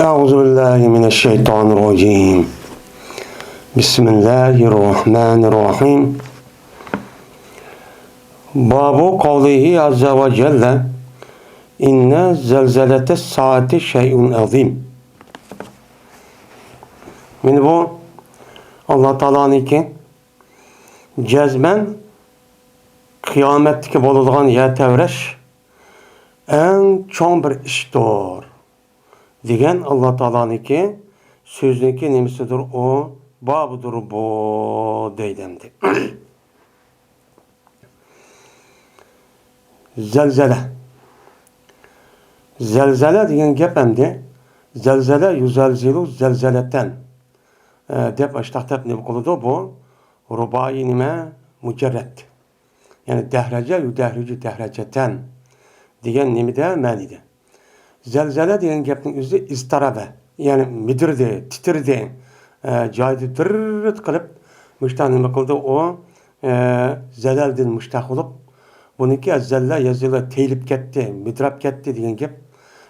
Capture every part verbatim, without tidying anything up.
أعوذ بالله من الشيطان الرجيم. بسم الله الرحمن الرحيم. باب قوله عز وجل: إن زلزلة الساعة شيء عظيم. مانا بۇ ئاللا تائالانىڭكى جەزمەن قىيامەتتىكى بولىدىغان يەر تەۋرەش ئەڭ چوڭ بىر ئىشتۇر دېگەن ئاللا تائالانىڭكى سۆزىنىڭكى نېمىسىدۇر ئۇ، بابىدۇر بۇ دەيدۇ ئەمدى. زەلزەلە. زەلزەلە دېگەن گەپ ئەمدى، زەلزەلە يۇزەلزىلۇ زەلزەلەتەن، ئە، دەپ ئاشتاق دەپ نېمە قىلىدۇ؟ بۇ رۇبائىي نېمە؟ مۇجەررەت. يەنى دەھرەجە يۇدەھرىجۇ دەھرەجەتەن دېگەن نېمىدە؟ مەنىدە. زەلزەلە دېگەن گەپنىڭ ئۆزى ئىزتارابە، يەنى مىدىردى، تىتىردى، ئە، جايىدا دىررىت قىلىپ، مۇشتاق نېمە قىلدى ئۇ، ئە، زەلەلدىن مۇشتاق بولۇپ، بۇنىڭكى زەللە يەزىلە تېيىلىپ كەتتى، مىدىراپ كەتتى دېگەن گەپ.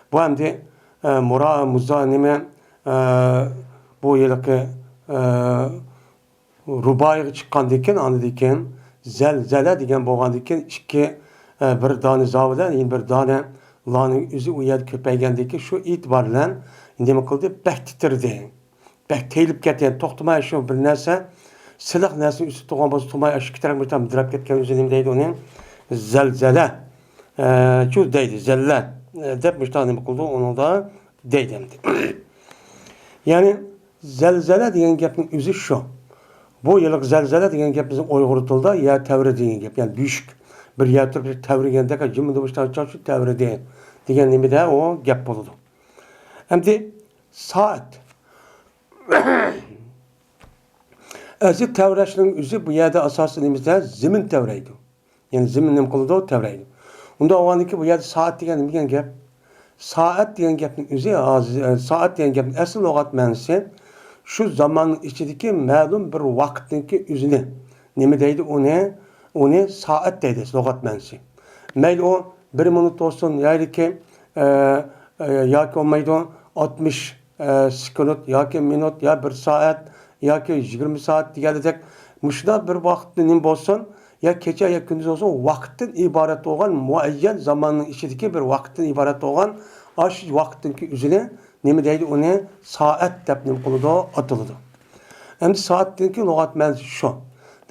بۇ ئەمدى، ئە، مۇرا، مۇزا نېمە، ئە، بۇ ھېلىقى، ئە، رۇبائىيغا چىققاندىن كېيىن، ئاندىن كېيىن زەلزەلە دېگەن بولغاندىن كېيىن، ئىككى، ئە، بىر دانە زا بىلەن يەنە بىر دانە لانىڭ ئۆزى ئۇ يەردە كۆپەيگەندىن كېيىن، شۇ ئېتىبار بىلەن نېمە قىلدى؟ بەك تىترىدى. بەك تېيىلىپ كەتتى. يەنى توختىماي شۇ بىر نەرسە، سىلىق نەرسىنىڭ ئۈستىدە تۇرغان بولسا، تۇرماي ئاشۇ ئىككى تەرەپ مۇشۇنداق مىدىراپ كەتكەن ئۆزى نېمە دەيدۇ ئۇنى؟ زەلزەلە. ئە، چۇ دەيدۇ، زەللە، ئە، دەپ مۇشۇنداق نېمە قىلىدۇ، ئۇنىڭدا دەيدۇ ئەمدى. يەنى زەلزەلە دېگەن گەپنىڭ ئۆزى شۇ. بۇ ھېلىقى زەلزەلە دېگەن گەپ بىزنىڭ ئۇيغۇر تىلىدا يەر تەۋرىدى دېگەن گەپ. يەنى بۆشۈك بىر يەر تۇرۇپ تەۋرىگەندەك، جىممىدە مۇشۇنداق چاچۇ تەۋرىدى دېگەن نېمىدە ئۇ گەپ بولىدۇ. ئەمدى سائەت. ئەسلى تەۋرەشنىڭ ئۆزى بۇ يەردە ئاساسىي نېمىسى زېمىن تەۋرەيدۇ. يەنى زېمىن نېمە قىلىدۇ؟ تەۋرەيدۇ. ئۇنداق بولغاندىكىن بۇ يەردە سائەت دېگەن نېمە دېگەن گەپ؟ سائەت دېگەن گەپنىڭ ئۆزى ھازىر، ئە، سائەت دېگەن گەپنىڭ ئەسلى لۇغەت مەنىسى شۇ زاماننىڭ ئىچىدىكى مەلۇم بىر ۋاقىتنىڭكى ئۆزىنى نېمە دەيدۇ ئۇنى؟ ئۇنى سائەت دەيدۇ لۇغەت مەنىسى. مەيلى ئۇ بىر مىنۇت بولسۇن، ياكى، ئە، ئە، ياكى بولمايدۇ، ئاتمىش، ئە، سېكۇنت ياكى مىنۇت يا بىر سائەت ياكى يىگىرمە سائەت دېگەندەك مۇشۇنداق بىر ۋاقىتتا نېمە بولسۇن، يا كېچە يا كۈندۈز بولسۇن، ۋاقىتتىن ئىبارەت بولغان مۇئەييەن زاماننىڭ ئىچىدىكى بىر ۋاقىتتىن ئىبارەت بولغان ئاشۇ ۋاقىتتىنكى ئۆزىنى نېمە دەيدۇ ئۇنى؟ سائەت دەپ نېمە قىلىدۇ؟ ئاتىلىدۇ. ئەمدى سائەتنىڭكى لۇغەت مەنىسى شۇ.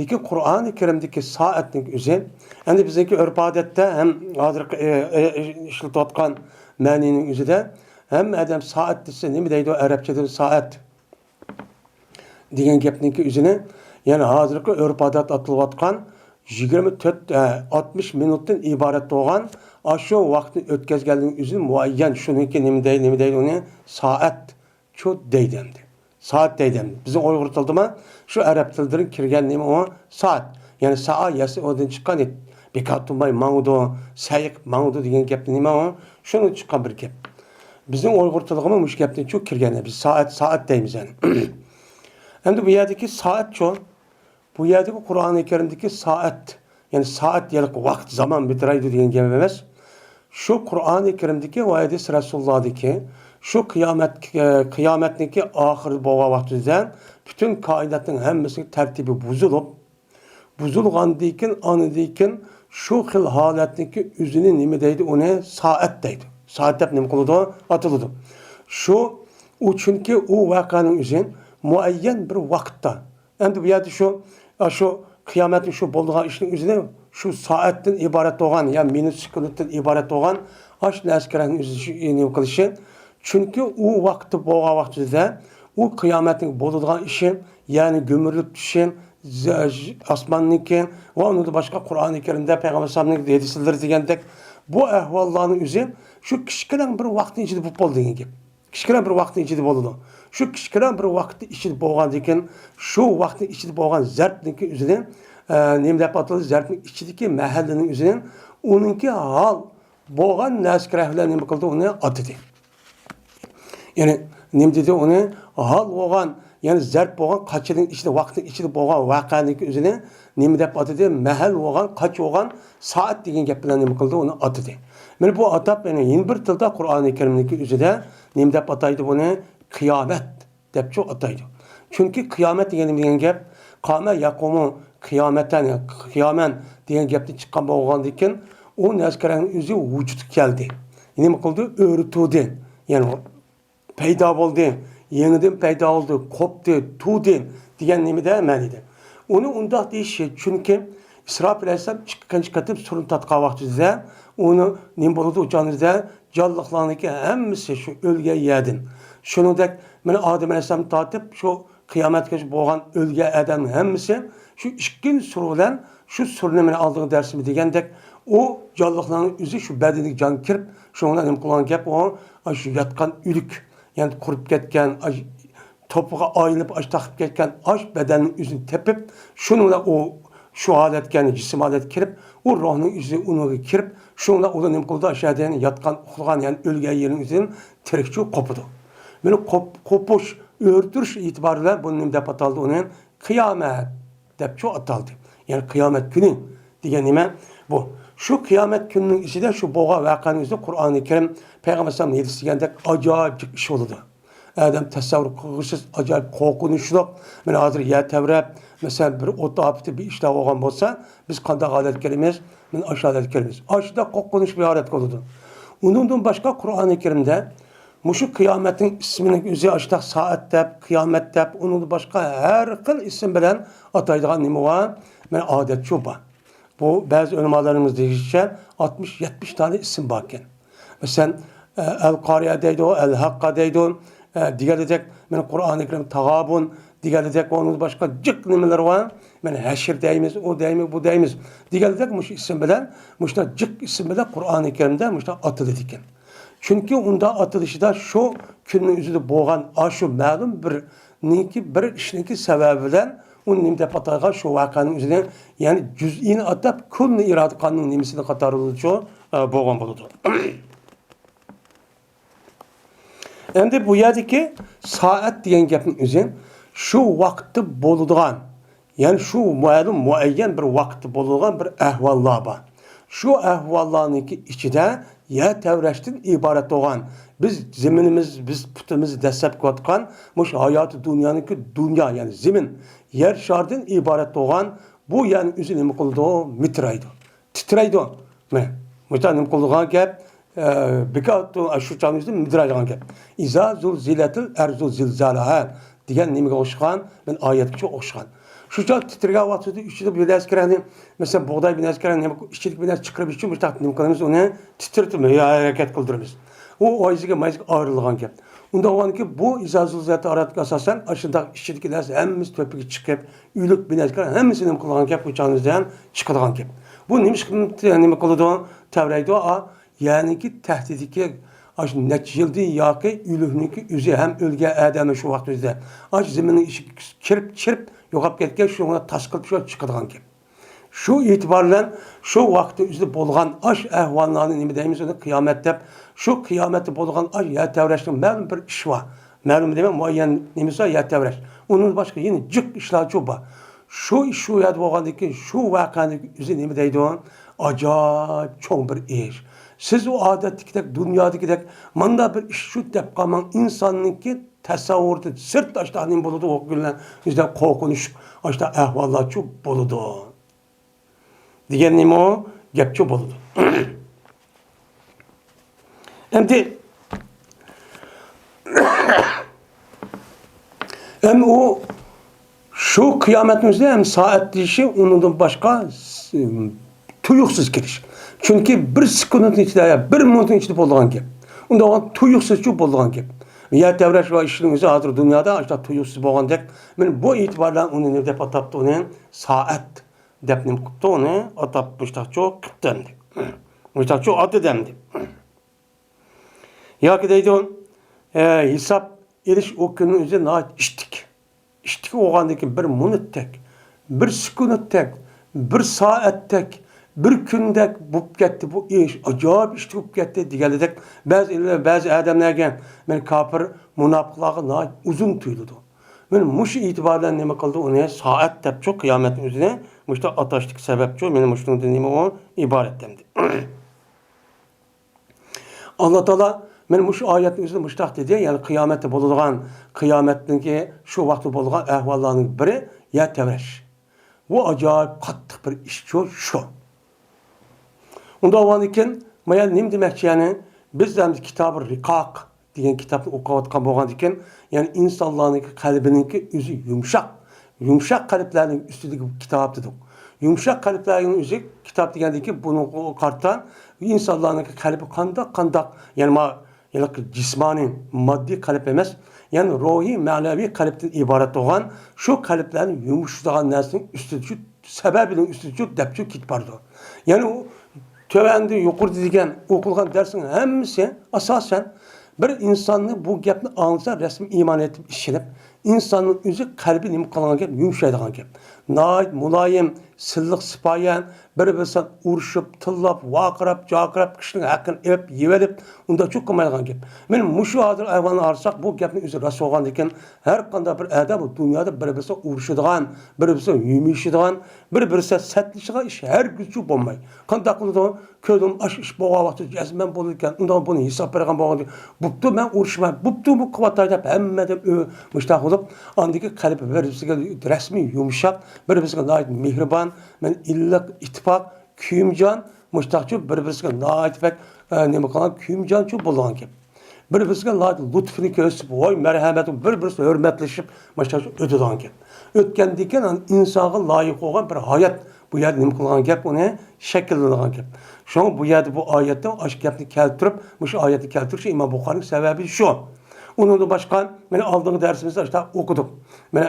لېكىن قۇرئانى كەرىمدىكى سائەتنىڭ ئۆزى، ئەمدى بىزنىڭكى ئۆرپ-ئادەتتە ھەم ھازىرقى، ئە، ئە، ئىشلىتىۋاتقان مەنىنىڭ ئۆزىدە ھەممە ئادەم سائەت دېسە نېمە دەيدۇ؟ ئەرەبچىدىن سائەت دېگەن گەپنىڭكى ئۆزىنى، يەنى ھازىرقى ئۆرپ-ئادەت ئاتىلىۋاتقان يىگىرمە تۆت، ئە، ئاتمىش مىنۇتتىن ئىبارەت بولغان ئاشۇ ۋاقىتنى ئۆتكۈزگەنلىكنىڭ ئۆزىنى مۇئەييەن، شۇنىڭكى نېمە دەي-، نېمە دەيدۇ ئۇنى؟ سائەت. شۇ دەيدۇ ئەمدى. سائەت دەيدۇ ئەمدى. بىزنىڭ ئۇيغۇر تىلىدىمۇ شۇ ئەرەب تىلىدىن كىرگەن نېمە ئۇ؟ سائەت. يەنى سائا يەسئۇدىن چىققان، بىكار تۇرماي ماڭىدۇ، سەي قىلىپ ماڭىدۇ دېگەن گەپنى نېمە ئۇ؟ شۇنىڭ چىققان بىر گەپ. بىزنىڭ ئۇيغۇر تىلىغىمۇ مۇشۇ گەپنى شۇ كىرگەن. بىز سائەت، سائەت دەيمىز يەنى. ئەمدى بۇ يەردىكى سائەتچۇ؟ بۇ يەردىكى قۇرئانى كەرىمدىكى سائەت، يەنى سائەت ھېلىقى ۋاقىت، زامان بىتىرايدۇ دېگەن گەپ ئەمەس. شۇ قۇرئانى كەرىمدىكى ۋە ھەدىس رەسۇلۇللاھدىكى شۇ قىيامەت، قىيامەتنىڭكى ئاخىرى بولغان ۋاقتىدا پۈتۈن كائىناتنىڭ ھەممىسىنىڭ تەرتىپى بۇزۇلۇپ، بۇزۇلغاندىن كېيىن، ئاندىن كېيىن شۇ خىل ھالەتنىڭكى ئۆزىنى نېمە دەيدۇ؟ ئۇنى سائەت دەيدۇ. سائەت دەپ نېمە قىلىدۇ؟ ئاتىلىدۇ. شۇ، ئۇ چۈنكى ئۇ ۋەقەنىڭ ئۆزى مۇئەييەن بىر ۋاقىتتا. ئەمدى بۇ يەردە شۇ، شۇ قىيامەتنىڭ شۇ بولىدىغان ئىشنىڭ ئۆزىنى شۇ سائەتتىن ئىبارەت بولغان يا مىنۇت سېكۇنتتىن ئىبارەت بولغان ئاشۇ نەرسە كېرەكنىڭ ئۆزىنى شۇ نېمە قىلىشى. چۈنكى ئۇ ۋاقىتتا بولغان ۋاقتىدا ئۇ قىيامەتنىڭ بولىدىغان ئىشى، يەنى گۈمۈرۈلۈپ چۈشۈشى، ز-، ئاسماننىڭكى ۋە ئۇنىڭدىن باشقا قۇرئانى كەرىمدە پەيغەمبەر ئەلەيھىسسالامنىڭ ھەدىسلىرى دېگەندەك بۇ ئەھۋاللارنىڭ ئۆزى شۇ كىچىككىنە بىر ۋاقىتنىڭ ئىچىدە بولۇپ بولدى دېگەن گەپ. كىچىككىنە بىر ۋاقىتنىڭ ئىچىدە بولىدۇ. شۇ كىچىككىنە بىر ۋاقىتنىڭ ئىچىدە بولغاندىن كېيىن، شۇ ۋاقىتنىڭ ئىچىدە بولغان زەرپنىڭكى ئۆزىنى، ئە، نېمە دەپ ئاتىلىدۇ؟ زەرپنىڭ ئىچىدىكى مەھەللىنىڭ ئۆزىنى، ئۇنىڭكى ھال بولغان نەرسە كېرەك بىلەن نېمە قىلدى؟ ئۇنى ئاتىدى. يەنى نېمە دېدى؟ ئۇنى ھال بولغان، يەنى زەرپ بولغان قاچىنىڭ ئىچىدە، ۋاقىتنىڭ ئىچىدە بولغان ۋەقەنىڭكى ئۆزىنى نېمە دەپ ئاتىدى؟ مەھەل بولغان، قاچ بولغان، سائەت دېگەن گەپ بىلەن نېمە قىلدى؟ ئۇنى ئاتىدى. مانا بۇ ئاتاپ يەنە يەنە بىر تىلدا قۇرئانى كەرىمنىڭكى ئۆزىدە نېمە دەپ ئاتايدۇ بۇنى؟ قىيامەت دەپچۇ ئاتايدۇ. چۈنكى قىيامەت دېگەن نېمە دېگەن گەپ؟ قامە يەقۇمۇ قىيامەتەن، قىيامەن دېگەن گەپتىن چىققان بولغاندىكىن، ئۇ نەرسىلەرنىڭ ئۆزى ۋۇجۇدقا كەلدى. نېمە قىلدى؟ ئۆرە تۇردى. يەنى پەيدا بولدى، يېڭىدىن پەيدا بولدى، قوپتى، تۇردى دېگەن نېمىدە مەنىدە. ئۇنى ئۇنداق دېيىشى، چۈنكى ئىسراپىل ئەلەيھىسسالام ئىككىنچى قېتىم سۇرنى تارتقان ۋاقتىدا ئۇنى نېمە بولىدۇ؟ ئۇ چاغدا جانلىقلارنىڭكى ھەممىسى شۇ ئۆلگەن يەردىن. شۇنىڭدەك مانا ئادەم ئەلەيھىسسالام تارتىپ شۇ قىيامەتكىچە بولغان ئۆلگەن ئادەمنىڭ ھەممىسى شۇ ئىككىنچى سۇر بىلەن شۇ سۇرنى مانا ئالدىنقى دەرسىمدە دېگەندەك، ئۇ جانلىقلارنىڭ ئۆزى شۇ بەدىنىگە جان كىرىپ، شۇنىڭ بىلەن نېمە قىلغان گەپ ئۇ، ئاشۇ ياتقان ئۆلۈك، يەنى قۇرۇپ كەتكەن، ئاش توپىغا ئايلىنىپ، ئاش تاقىپ كەتكەن ئاش بەدەننىڭ ئۆزىنى تېپىپ، شۇنىڭ بىلەن ئۇ شۇ ھالەتكە، يەنى جىسىم ھالەتكە كىرىپ، ئۇ روھنىڭ ئۆزى ئۇنىڭغا كىرىپ، شۇنىڭ بىلەن ئۇلار نېمە قىلىدۇ؟ ئاشۇ يەردە يەنە ياتقان، ئۇخلىغان، يەنى ئۆلگەن يېرىنىڭ ئۆزىدىن تىرىكچۇ قوپىدۇ. مانا قوپ-، قوپۇش، ئۆرە تۇرۇش ئېتىبارى بىلەن بۇنى نېمە دەپ ئاتالدى ئۇنى؟ قىيامەت دەپچۇ ئاتالدى. يەنى قىيامەت كۈنى دېگەن نېمە؟ بۇ. شۇ قىيامەت كۈنىنىڭ ئىچىدە شۇ بولغان ۋەقەنىڭ ئۆزىدە قۇرئانى كەرىم پەيغەمبەر ئەلەيھىسسالام ھەدىسى دېگەندەك ئاجايىپ جىق ئىش بولىدۇ. ئادەم تەسەۋۋۇر قىلغۇسىز ئاجايىپ قورقۇنچلۇق. مانا ھازىر يەر تەۋرەپ، مەسىلەن، بىر ئوت ئاپىتى، بىر ئىشلار بولغان بولسا، بىز قانداق ھالەتكە كېلىمىز؟ مانا ئاشۇ ھالەتكە كېلىمىز. ئاشۇنداق قورقۇنچلۇق بىر ھالەتكە بولىدۇ. ئۇنىڭدىن باشقا قۇرئانى كەرىمدە مۇشۇ قىيامەتنىڭ ئىسمىنىڭ ئۆزى ئاشۇنداق سائەت دەپ، قىيامەت دەپ، ئۇنىڭدىن باشقا ھەر خىل ئىسىم بىلەن ئاتايدىغان نېمە بار؟ مانا ئادەتچۇ بار. بۇ بەزى ئۆلىمالىرىمىز دېيىشىچە ئاتمىش، يەتمىش دانە ئىسىم باركەن. مەسىلەن، ئە، ئەل قارىيە دەيدۇ، ئەل ھەققە دەيدۇ، ئە، دېگەندەك، مانا قۇرئانى كەرىم تاغابۇن دېگەندەك، ئۇنىڭدىن باشقا جىق نېمىلەر بار. مانا ھەشر دەيمىز، ئۇ دەيمىز، بۇ دەيمىز دېگەندەك مۇشۇ ئىسىم بىلەن، مۇشۇنداق جىق ئىسىم بىلەن قۇرئانى كەرىمدە مۇشۇنداق ئاتىلىدىكەن. چۈنكى ئۇنداق ئاتىلىشىدا شۇ كۈننىڭ ئۆزىدە بولغان ئاشۇ مەلۇم بىر نىڭكى بىر ئىشنىڭكى سەۋەبى بىلەن ئۇنى نېمە دەپ ئاتايدىغان شۇ ۋەقەنىڭ ئۆزىنى، يەنى جۈزئىنى ئاتاپ، كۇلنى ئىرادە قانۇنىنىڭ نېمىسىنى قاتارلىغۇچۇ، ئە، بولغان بولىدۇ. ئەمدى بۇ يەردىكى سائەت دېگەن گەپنىڭ ئۆزى شۇ ۋاقىتتا بولىدىغان، يەنى شۇ مەلۇم مۇئەييەن بىر ۋاقىتتا بولىدىغان بىر ئەھۋاللار بار. شۇ ئەھۋاللارنىڭكى ئىچىدە يەر تەۋرەشتىن ئىبارەت بولغان، بىز زېمىنىمىز، بىز پۇتىمىز دەسسەپ كېلىۋاتقان مۇشۇ ھاياتىي دۇنيانىڭكى دۇنيا، يەنى زېمىن، يەر شارىدىن ئىبارەت بولغان بۇ يەرنىڭ ئۆزى نېمە قىلىدۇ؟ مىترايدۇ، تىترەيدۇ. مانا مۇشۇنداق نېمە قىلىدىغان گەپ؟ ئە، بىكار تۇ-، شۇ چاغنىڭ ئۆزىدە مىدىرلايدىغان گەپ. ئىزا زۇلزىلەتىل ئەرزۇ زىلزالەھا دېگەن نېمىگە ئوخشىغان؟ مانا ئايەتكىچە ئوخشىغان. شۇ چاغ تىترىگەن ۋاقتىدا ئىچىدە بىر نەرسە كىرەرنى، مەسىلەن، بۇغداي بىر نەرسە كىرەر، نېمە، ئىچىدىكى بىر نەرسە چىقىرىپ ئىچىدىن مۇشۇنداق نېمە قىلىمىز، ئۇنى تىترىتىپ ھەرىكەت قىلدۇرىمىز. ئۇ ئايزىگە مايزىگە ئايرىلغان گەپ. ئۇنداق بولغاندىكىن بۇ ئىزا زۇلزىلەتىل ئارادىكى ئاساسەن ئاشۇنداق ئىچىدىكى نەرسە ھەممىسى تۆپىگە چىقىپ، ئۆلۈك بىر نەرسە كىرەر، ھەممىسى نېمە قىلىدىغان گەپ؟ ئۇ چاغنىڭ ئۆزىدە ھەم چىقىدىغان گەپ. بۇ نېمە ئىش قىلىپ نېمە قىلىدۇ؟ تەۋرەيدۇ. ئا، يەرنىڭكى تەھتىدىكى ئاشۇ نەچچە يىلدىن ياقى ئۆلۈكنىڭكى ئۆزى ھەم ئۆلگەن ئادەم شۇ ۋاقىت ئۆزىدە ئاشۇ زېمىننىڭ ئىچىگە كىرىپ، چىرىپ يوقاپ كەتكەن، شۇنى تاس قىلىپ شۇ چىقىدىغان گەپ. شۇ ئېتىبار بىلەن شۇ ۋاقىتتا ئۆزىدە بولغان ئاشۇ ئەھۋاللارنى نېمە دەيمىز؟ ئۇنى قىيامەت دەپ. شۇ قىيامەتتە بولغان ئاشۇ يەر تەۋرەشنىڭ مەلۇم بىر ئىشى بار. مەلۇم دېمەك، مۇئەييەن نېمىسى بار، يەر تەۋرەش. ئۇنىڭدىن باشقا يەنە جىق ئىشلارچۇ بار. شۇ ئىش شۇ يەردە بولغاندىن كېيىن شۇ ۋەقەنىڭ ئۆزى نېمە دەيدۇ؟ ئاجايىپ چوڭ بىر ئىش. سىز ئۇ ئادەتتىكىدەك، دۇنيادىكىدەك مانداق بىر ئىش شۇ دەپ قالماڭ، ئىنساننىڭكى تەسەۋۋۇرىدىن سىرت ئاشتا نېمە بولىدۇ؟ ئۇ كۈنلەر يۈزىدە قورقۇنچ، ئاشتا ئەھۋاللارچۇ بولىدۇ. دېگەن نېمە ئۇ؟ گەپچۇ بولىدۇ. ئەمدى، ئەم ئۇ شۇ قىيامەتنىڭ ئۆزىدە ھەم سائەت دېيىشى ئۇنىڭدىن باشقا س-، تۇيۇقسىز كېلىش. چۈنكى بىر سېكۇنتنىڭ ئىچىدە، يا بىر مىنۇتنىڭ ئىچىدە بولىدىغان گەپ. ئۇنداق بولغان تۇيۇقسىزچۇ بولىدىغان گەپ. يەر تەۋرەش ۋە ئىشنىڭ ئۆزى ھازىر دۇنيادا ئاشۇنداق تۇيۇقسىز بولغاندەك. مانا بۇ ئېتىبار بىلەن ئۇنى نېمە دەپ ئاتاپتۇ ئۇنى؟ سائەت دەپ نېمە قىپتۇ ئۇنى؟ ئاتاپ مۇشتاقچۇ قىپتۇ ئەمدى. مۇشتاقچۇ ئاتىدى ئەمدى. ياكى دەيدۇ، ئە، ھېساب ئېلىش ئۇ كۈننىڭ ئۆزى ناھايىتى ئىتتىك. ئىتتىك بولغاندىن كېيىن بىر مىنۇتتەك، بىر سېكۇنتتەك، بىر سائەتتەك، بىر كۈندەك بولۇپ كەتتى بۇ ئىش، ئاجايىپ ئىتتىك بولۇپ كەتتى دېگەنلىدەك بەزى، بەزى ئادەملەرگە، مانا كاپىر، مۇناپىقلارغا ناھايىتى ئۇزۇن تۇيۇلىدۇ. مانا مۇشۇ ئېتىبار بىلەن نېمە قىلدى ئۇنى؟ سائەت دەپچۇ قىيامەتنىڭ ئۆزىنى مۇشۇنداق ئاتاشتىكى سەۋەبچۇ، مانا مۇشۇنىڭدىن نېمە ئۇ ئىبارەت ئەمدى. ئاللا تائالا مانا مۇشۇ ئايەتنىڭ ئۆزىدە مۇشۇنداق دېدى، يەنى قىيامەتتە بولىدىغان، قىيامەتتىكى شۇ ۋاقىتتا بولىدىغان ئەھۋاللارنىڭ بىرى يەر تەۋرەش. بۇ ئاجايىپ قاتتىق بىر ئىشچۇ شۇ. ئۇنداق بولغاندىكىن، مانا نېمە دېمەكچى، يەنى بىز ئەمدى كىتابى رىقاق دېگەن كىتابنى ئوقۇۋاتقان بولغاندىكىن، يەنى ئىنسانلارنىڭكى قەلبىنىڭكى ئۆزى يۇمشاق، يۇمشاق قەلبلەرنىڭ ئۈستىدىكى كىتاب دېدۇق. يۇمشاق قەلبلەرنىڭ ئۆزى كىتاب دېگەندىكى، بۇنىڭغا قارىتا ئىنسانلارنىڭكى قەلبى قانداق، قانداق، يەنى ما ھېلىقى جىسمانىي، ماددىي قەلب ئەمەس، يەنى روھىي، مەنىۋى قەلبتىن ئىبارەت بولغان شۇ قەلبلەرنى يۇمشىتىدىغان نەرسىنىڭ ئۈستىدە شۇ سەۋەبىنىڭ ئۈستىدە شۇ دەپ شۇ كېتىپ بارىدۇ. يەنى ئۇ تۆۋەندە يۇقىرىدا دېگەن ئوقۇلغان دەرسنىڭ ھەممىسى ئاساسەن بىر ئىنساننى بۇ گەپنى ئاڭلىسا رەسمىي ئىمان ئېيتىپ ئىشىنىپ، ئىنساننىڭ ئۆزى قەلبى نېمە قىلغان گەپ، يۇمشايدىغان گەپ. ناھايىتى مۇلايىم، سىللىق سىپايە، بىر-بىرسىدىن ئۇرۇشۇپ، تىللاپ، ۋارقىراپ، جارقىراپ، كىشىنىڭ ھەققىنى ئېلىپ، يېۋېلىپ، ئۇنداق چوق قىلمايدىغان گەپ. مانا مۇشۇ ھازىر ئەھۋالنى قارىساق، بۇ گەپنىڭ ئۆزى راست بولغاندىكىن، ھەر قانداق بىر ئادەم بۇ دۇنيادا بىر-بىرسىدىن ئۇرۇشىدىغان، بىر-بىرسىدىن يۆمىشىدىغان، بىر-بىرسىدىن سەتلىشىدىغان ئىش ھەرگىزچۇ بولماي. قانداق قىلىدۇ؟ كۆزۈم ئاش ئىش بولغان ۋاقىتتا جەزمەن بولىدىكەن. ئۇنداق بۇنى ھېساب بېرىدىغان بولغاندا، بوپتۇ، مەن ئۇرۇشماي، بوپتۇ، بۇ قىلىۋاتاي دەپ ھەممىدىن ئۆ-، مۇشتاق بولۇپ، ئاندىكى قەلبى بىر-بىرسىگە رەسمىي يۇمشاق، بىر-بىرسىگە ناھايىتى مېھرىبان، مەن ئىللىق، ئىتتىپاق، كۆيۈمجان، مۇشتاقچۇ بىر-بىرسىگە ناھايىتى بەك، ئە، نېمە قىلغان، كۆيۈمجانچۇ بولىدىغان گەپ. بىر-بىرسىگە ناھايىتى لۇتپىنى كۆرسىتىپ، ۋاي، مەرھەمەت، بىر-بىرسى ھۆرمەتلىشىپ، مۇشۇنداق ئۆتىدىغان گەپ. ئۆتكەندىن كېيىن ئىنسانغا لايىق بولغان بىر ھايات بۇ يەردە نېمە قىلغان گەپ، ئۇنى شەكىللىنىدىغان گەپ. شۇڭا بۇ يەردە بۇ ئايەتتە ئاشۇ گەپنى كەلتۈرۈپ، مۇشۇ ئايەتنى كەلتۈرۈش ئىمام بۇخارىنىڭ سەۋەبى شۇ. ئۇنىڭدىن باشقا، مانا ئالدىنقى دەرسىمىزدە ئاشۇنداق ئوقۇدۇق. مانا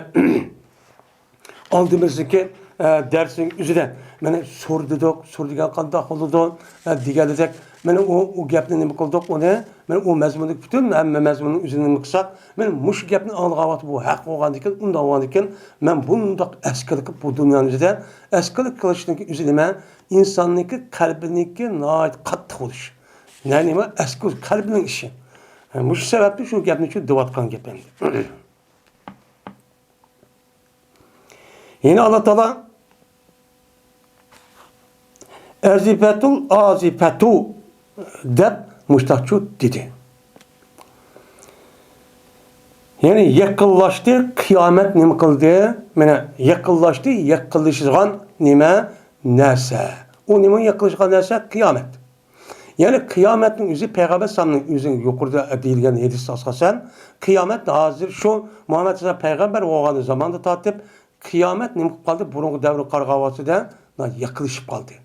ئالدىمىزدىكى، ئە، دەرسنىڭ ئۆزىدە مانا سۇر دېدۇق، سۇر دېگەن قانداق بولىدۇ، ئە، دېگەندەك، مانا ئۇ، ئۇ گەپنى نېمە قىلدۇق، ئۇنى، مانا ئۇ مەزمۇندىكى پۈتۈن ھەممە مەزمۇننىڭ ئۆزىنى نېمە قىلساق، مانا مۇشۇ گەپنى ئاڭلىغان ۋاقىتتا بۇ ھەق بولغاندىكىن، ئۇنداق بولغاندىكىن، مەن بۇنداق ئەسكىلىك قىلىپ بۇ دۇنيانىڭ ئۆزىدە ئەسكىلىك قىلىشنىڭكى ئۆزى نېمە؟ ئىنساننىڭكى قەلبىنىڭكى ناھايىتى قاتتىق بولۇش. نە نېمە؟ ئەسكى قەلبىنىڭ ئىشى. مۇشۇ سەۋەبتىن شۇ گەپنى شۇ دەۋاتقان گەپ ئەمدى. يەنە ئاللا تائالا ئەزىپەتۇل ئازىپەتۇ دەپ مۇشتاقچۇ دېدى. يەنى يېقىنلاشتى، قىيامەت نېمە قىلدى؟ مانا يېقىنلاشتى، يېقىنلىشىدىغان نېمە؟ نەرسە. ئۇ نېمە يېقىنلىشىدىغان نەرسە؟ قىيامەت. يەنى قىيامەتنىڭ ئۆزى پەيغەمبەر ئەلەيھىسسالامنىڭ ئۆزىنىڭ يۇقىرىدا دېيىلگەن ھەدىسكە ئاساسەن، قىيامەت ھازىر شۇ مۇھەممەد ئەلەيھىسسالام پەيغەمبەر بولغان زاماندا تارتىپ، قىيامەت نېمە قىلىپ قالدى؟ بۇرۇنقى دەۋرگە قارىغان ۋاقتىدا يېقىنلىشىپ قالدى.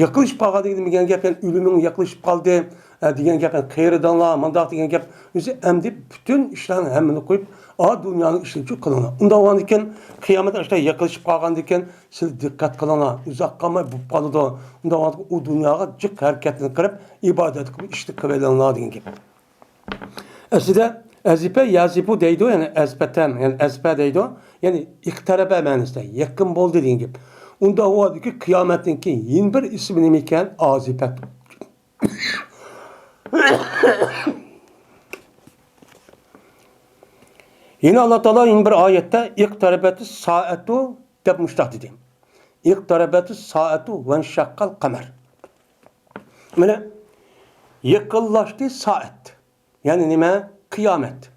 يېقىنلىشىپ قالغان دېگەن گەپ، يەنى ئۆلۈمۈڭ يېقىنلىشىپ قالدى، ئە، دېگەن گەپ، يەنى قېرىدىڭلار، مۇنداق دېگەن گەپ. ئۆزى ئەمدى پۈتۈن ئىشلارنى ھەممىنى قويۇپ، ئا، دۇنيانىڭ ئىشىنى شۇ قىلىڭلار. ئۇنداق بولغاندىكىن، قىيامەت ئاشۇنداق يېقىنلىشىپ قالغاندىكىن، سىلەر دىققەت قىلىڭلار، ئۇزاق قالماي بولۇپ قالىدۇ. ئۇنداق بولغاندىكىن، ئۇ دۇنياغا جىق ھەرىكەتنى قىلىپ، ئىبادەت قىلىپ، ئىشنى قىلىۋېلىڭلار دېگەن گەپ. ئەسلىدە ئەزىپە، يەزىپۇ دەيدۇ، يەنى ئەزپەتەم، يەنى ئەزپە دەيدۇ، يەنى ئىقتەرەبە مەنىسىدە، يېقىن بولدى دېگەن گەپ. ئۇنداق بولغاندىكىن قىيامەتنىڭكى يەنە بىر ئىسمى نېمە ئىكەن؟ ئازىپەت. يەنە ئاللا تائالا يەنە بىر ئايەتتە ئىقتەرەبەتىس سائەتۇ دەپ مۇشتاق دېدى. ئىقتەرەبەتىس سائەتۇ ۋەنشەققەل قەمەر. مانا، يېقىنلاشتى سائەت. يەنى نېمە؟ قىيامەت.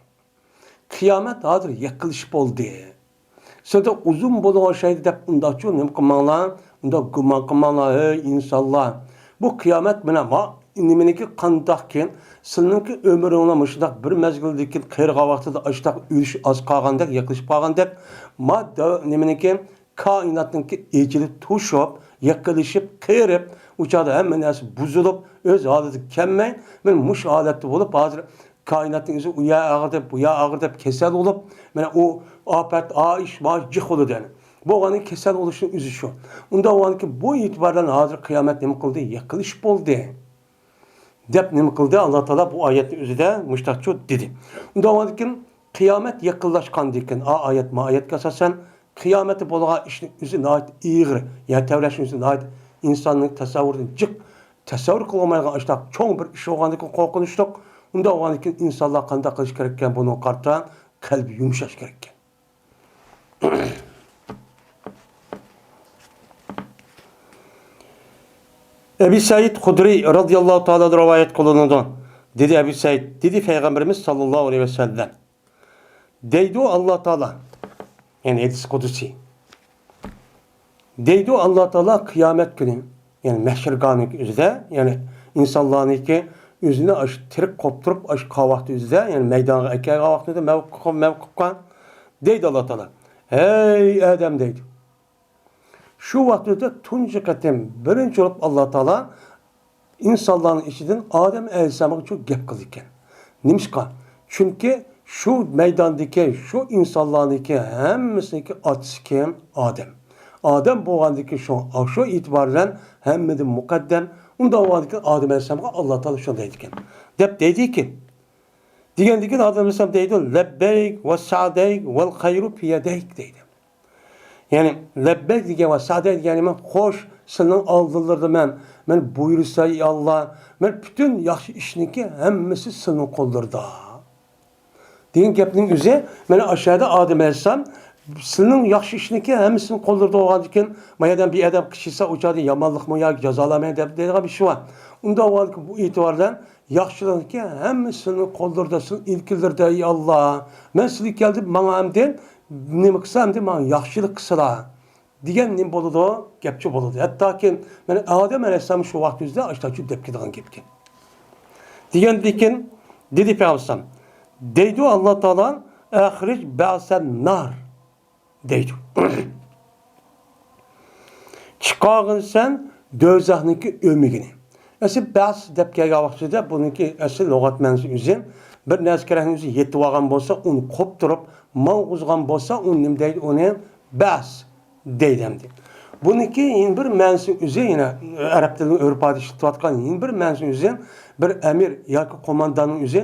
قىيامەت ھازىر يېقىنلىشىپ بولدى. سىلەردە ئۇزۇن بولىدىغان ئوخشايدۇ دەپ ئۇنداقچۇ نېمە قىلماڭلار، ئۇنداق گۇمان قىلماڭلار، ھەي ئىنسانلار. بۇ قىيامەت مانا ما-، نېمىنىڭكى قانداقكىن، سىلىنىڭكى ئۆمرۈڭلار مۇشۇنداق بىر مەزگىلدىكىن قېرىغان ۋاقتىدا ئاشۇنداق ئۆلۈش ئاز قالغاندەك، يېقىنلىشىپ قالغاندەك، ما دەۋ-، نېمىنىڭكى كائىناتنىڭكى ئېچىلىپ توشۇپ، يېقىنلىشىپ، قېرىپ، ئۇ چاغدا ھەممە نەرسە بۇزۇلۇپ، ئۆز ھالىتىگە كەلمەي، مانا مۇشۇ ھالەتتە بولۇپ، ھازىر كائىناتنىڭ ئۆزى ئۇ يەر ئاغرىدى، بۇ يەر ئاغرىدى دەپ كېسەل بولۇپ، مانا ئۇ ئاپەت، ئا ئىش، ما جىق بولىدۇ يەنى. بولغاندىن كېسەل بولۇشنىڭ ئۆزى شۇ. ئۇنداق بولغاندىكىن بۇ ئېتىبار بىلەن ھازىر قىيامەت نېمە قىلدى؟ يېقىنلىشىپ بولدى. دەپ نېمە قىلدى؟ ئاللا تائالا بۇ ئايەتنىڭ ئۆزىدە مۇشتاقچۇ دېدى. ئۇنداق بولغاندىكىن قىيامەت يېقىنلاشقاندىكىن، ئا ئايەت، ما ئايەتكە ئاساسەن، قىيامەتتە بولىدىغان ئىشنىڭ ئۆزى ناھايىتى ئېغىر، يەر تەۋرەشنىڭ ئۆزى ناھايىتى ئىنساننىڭ تەسەۋۋۇرىدىن جىق، تەسەۋۋۇر قىلالمايدىغان ئاشۇنداق چوڭ بىر ئىش بولغاندىكىن قورقۇنچلۇق. ئۇنداق بولغاندىكىن ئىنسانلار قانداق قىلىش كېرەككەن؟ بۇنىڭغا قارىتا قەلبى يۇمشاش كېرەككەن. ئەبى سەئىد خۇدرىي رەزىياللاھۇ تائالا رىۋايەت قىلىنىدۇ. دېدى ئەبۇ سەئىد، دېدى پەيغەمبىرىمىز ساللاللاھۇ ئەلەيھى ۋەسەللەم. دەيدۇ ئاللا تائالا، يەنى ھەدىس قۇدسىي. دەيدۇ ئاللا تائالا قىيامەت كۈنى، يەنى مەھشەرگاھنىڭ ئۆزىدە، يەنى ئىنسانلارنىڭكى ئۆزىنى ئاشۇ تىرىك قوپتۇرۇپ، ئاشۇ قاۋاقتا ئۆزىدە، يەنى مەيدانغا ئەكەلگەن ۋاقتىدا مەۋقۇف، مەۋقۇفقا دەيدۇ ئاللا تائالا، ھەي ئادەم دەيدۇ. شۇ ۋاقىتتا تۇنجى قېتىم بىرىنچى بولۇپ ئاللا تائالا ئىنسانلارنىڭ ئىچىدىن ئادەم ئەلەيھىسسالامغا شۇ گەپ قىلىدىكەن. نېمىشقا؟ چۈنكى شۇ مەيداندىكى، شۇ ئىنسانلارنىڭكى ھەممىسىنىڭكى ئاتىسى كىم؟ ئادەم. ئادەم بولغاندىكى شۇ، شۇ ئېتىبار بىلەن ھەممىدىن مۇقەددەم. ئۇنداق بولغاندىكىن ئادەم ئەلەيھىسسالامغا ئاللا تائالا شۇنداق دەيدىكەن. دەپ دەيدىكەن. دېگەندىكىن ئادەم ئەلەيھىسسالام دەيدۇ، لەببەيك ۋە سەئدەيك ۋەل خەيرۇ فى يەدەيك دەيدۇ. يەنى لەببەيك دېگەن ۋە سەئدەيك دېگەن نېمە؟ خوش، سېنىڭ ئالدىڭلاردا مەن، مەن بۇيرۇسا، ئى ئاللا، مەن پۈتۈن ياخشى ئىشنىڭكى ھەممىسى سېنىڭ قوللىرىدا دېگەن گەپنىڭ ئۆزى، مانا ئاشۇ يەردە ئادەم ئەلەيھىسسالام سېنىڭ ياخشى ئىشنىڭكى ھەممىسىنى قوللىرىدا بولغاندىكىن، ما يەردىن بىر ئادەم قىچىشسا، ئۇ چاغدا يامانلىقمۇ ياكى جازالارمۇ دەپ دەيدىغان بىر ئىش بار. ئۇنداق بولغاندىكىن بۇ ئېتىبار بىلەن ياخشىلىقنىڭكى ھەممىسى سېنىڭ قوللىرىدا، سېنىڭ ئىلكىڭلىرىدە، ئى ئاللا. مەن سىلىگە كەلدىم، ماڭا ئەمدى نېمە قىلسا، ئەمدى ماڭا ياخشىلىق قىلسىلا دېگەن نېمە بولىدۇ؟ گەپچۇ بولىدۇ. ھەتتاكى مانا ئادەم ئەلەيھىسسالام شۇ ۋاقىت ئۆزىدە ئاشۇنداق دەپ كېتىدىغان گەپكەن. دېگەندىكىن دېدى پەيغەمبەر ئەلەيھىسسالام، دەيدۇ ئاللا تائالا، ئەخرىج بەسەن نار دەيدۇ. چىقارغىن سەن دوزاخنىڭكى ئۆمۈگىنى. ئەسلى بەس دەپ كەلگەن ۋاقتىدا بۇنىڭكى ئەسلى لۇغەت مەنىسى ئۆزى بىر نەرسە كېرەكنى ئۆزى يېتىۋالغان بولسا، ئۇنى قوپتۇرۇپ ماڭغۇزغان بولسا، ئۇنى نېمە دەيدۇ؟ ئۇنى بەس دەيدۇ ئەمدى. بۇنىڭكى يەنە بىر مەنىسى ئۆزى، يەنە ئەرەب تىلىنىڭ ئۆرپ-ئادىتىدە ئىشلىتىۋاتقان يەنە بىر مەنىسى ئۆزى، بىر ئەمىر ياكى قومانداننىڭ ئۆزى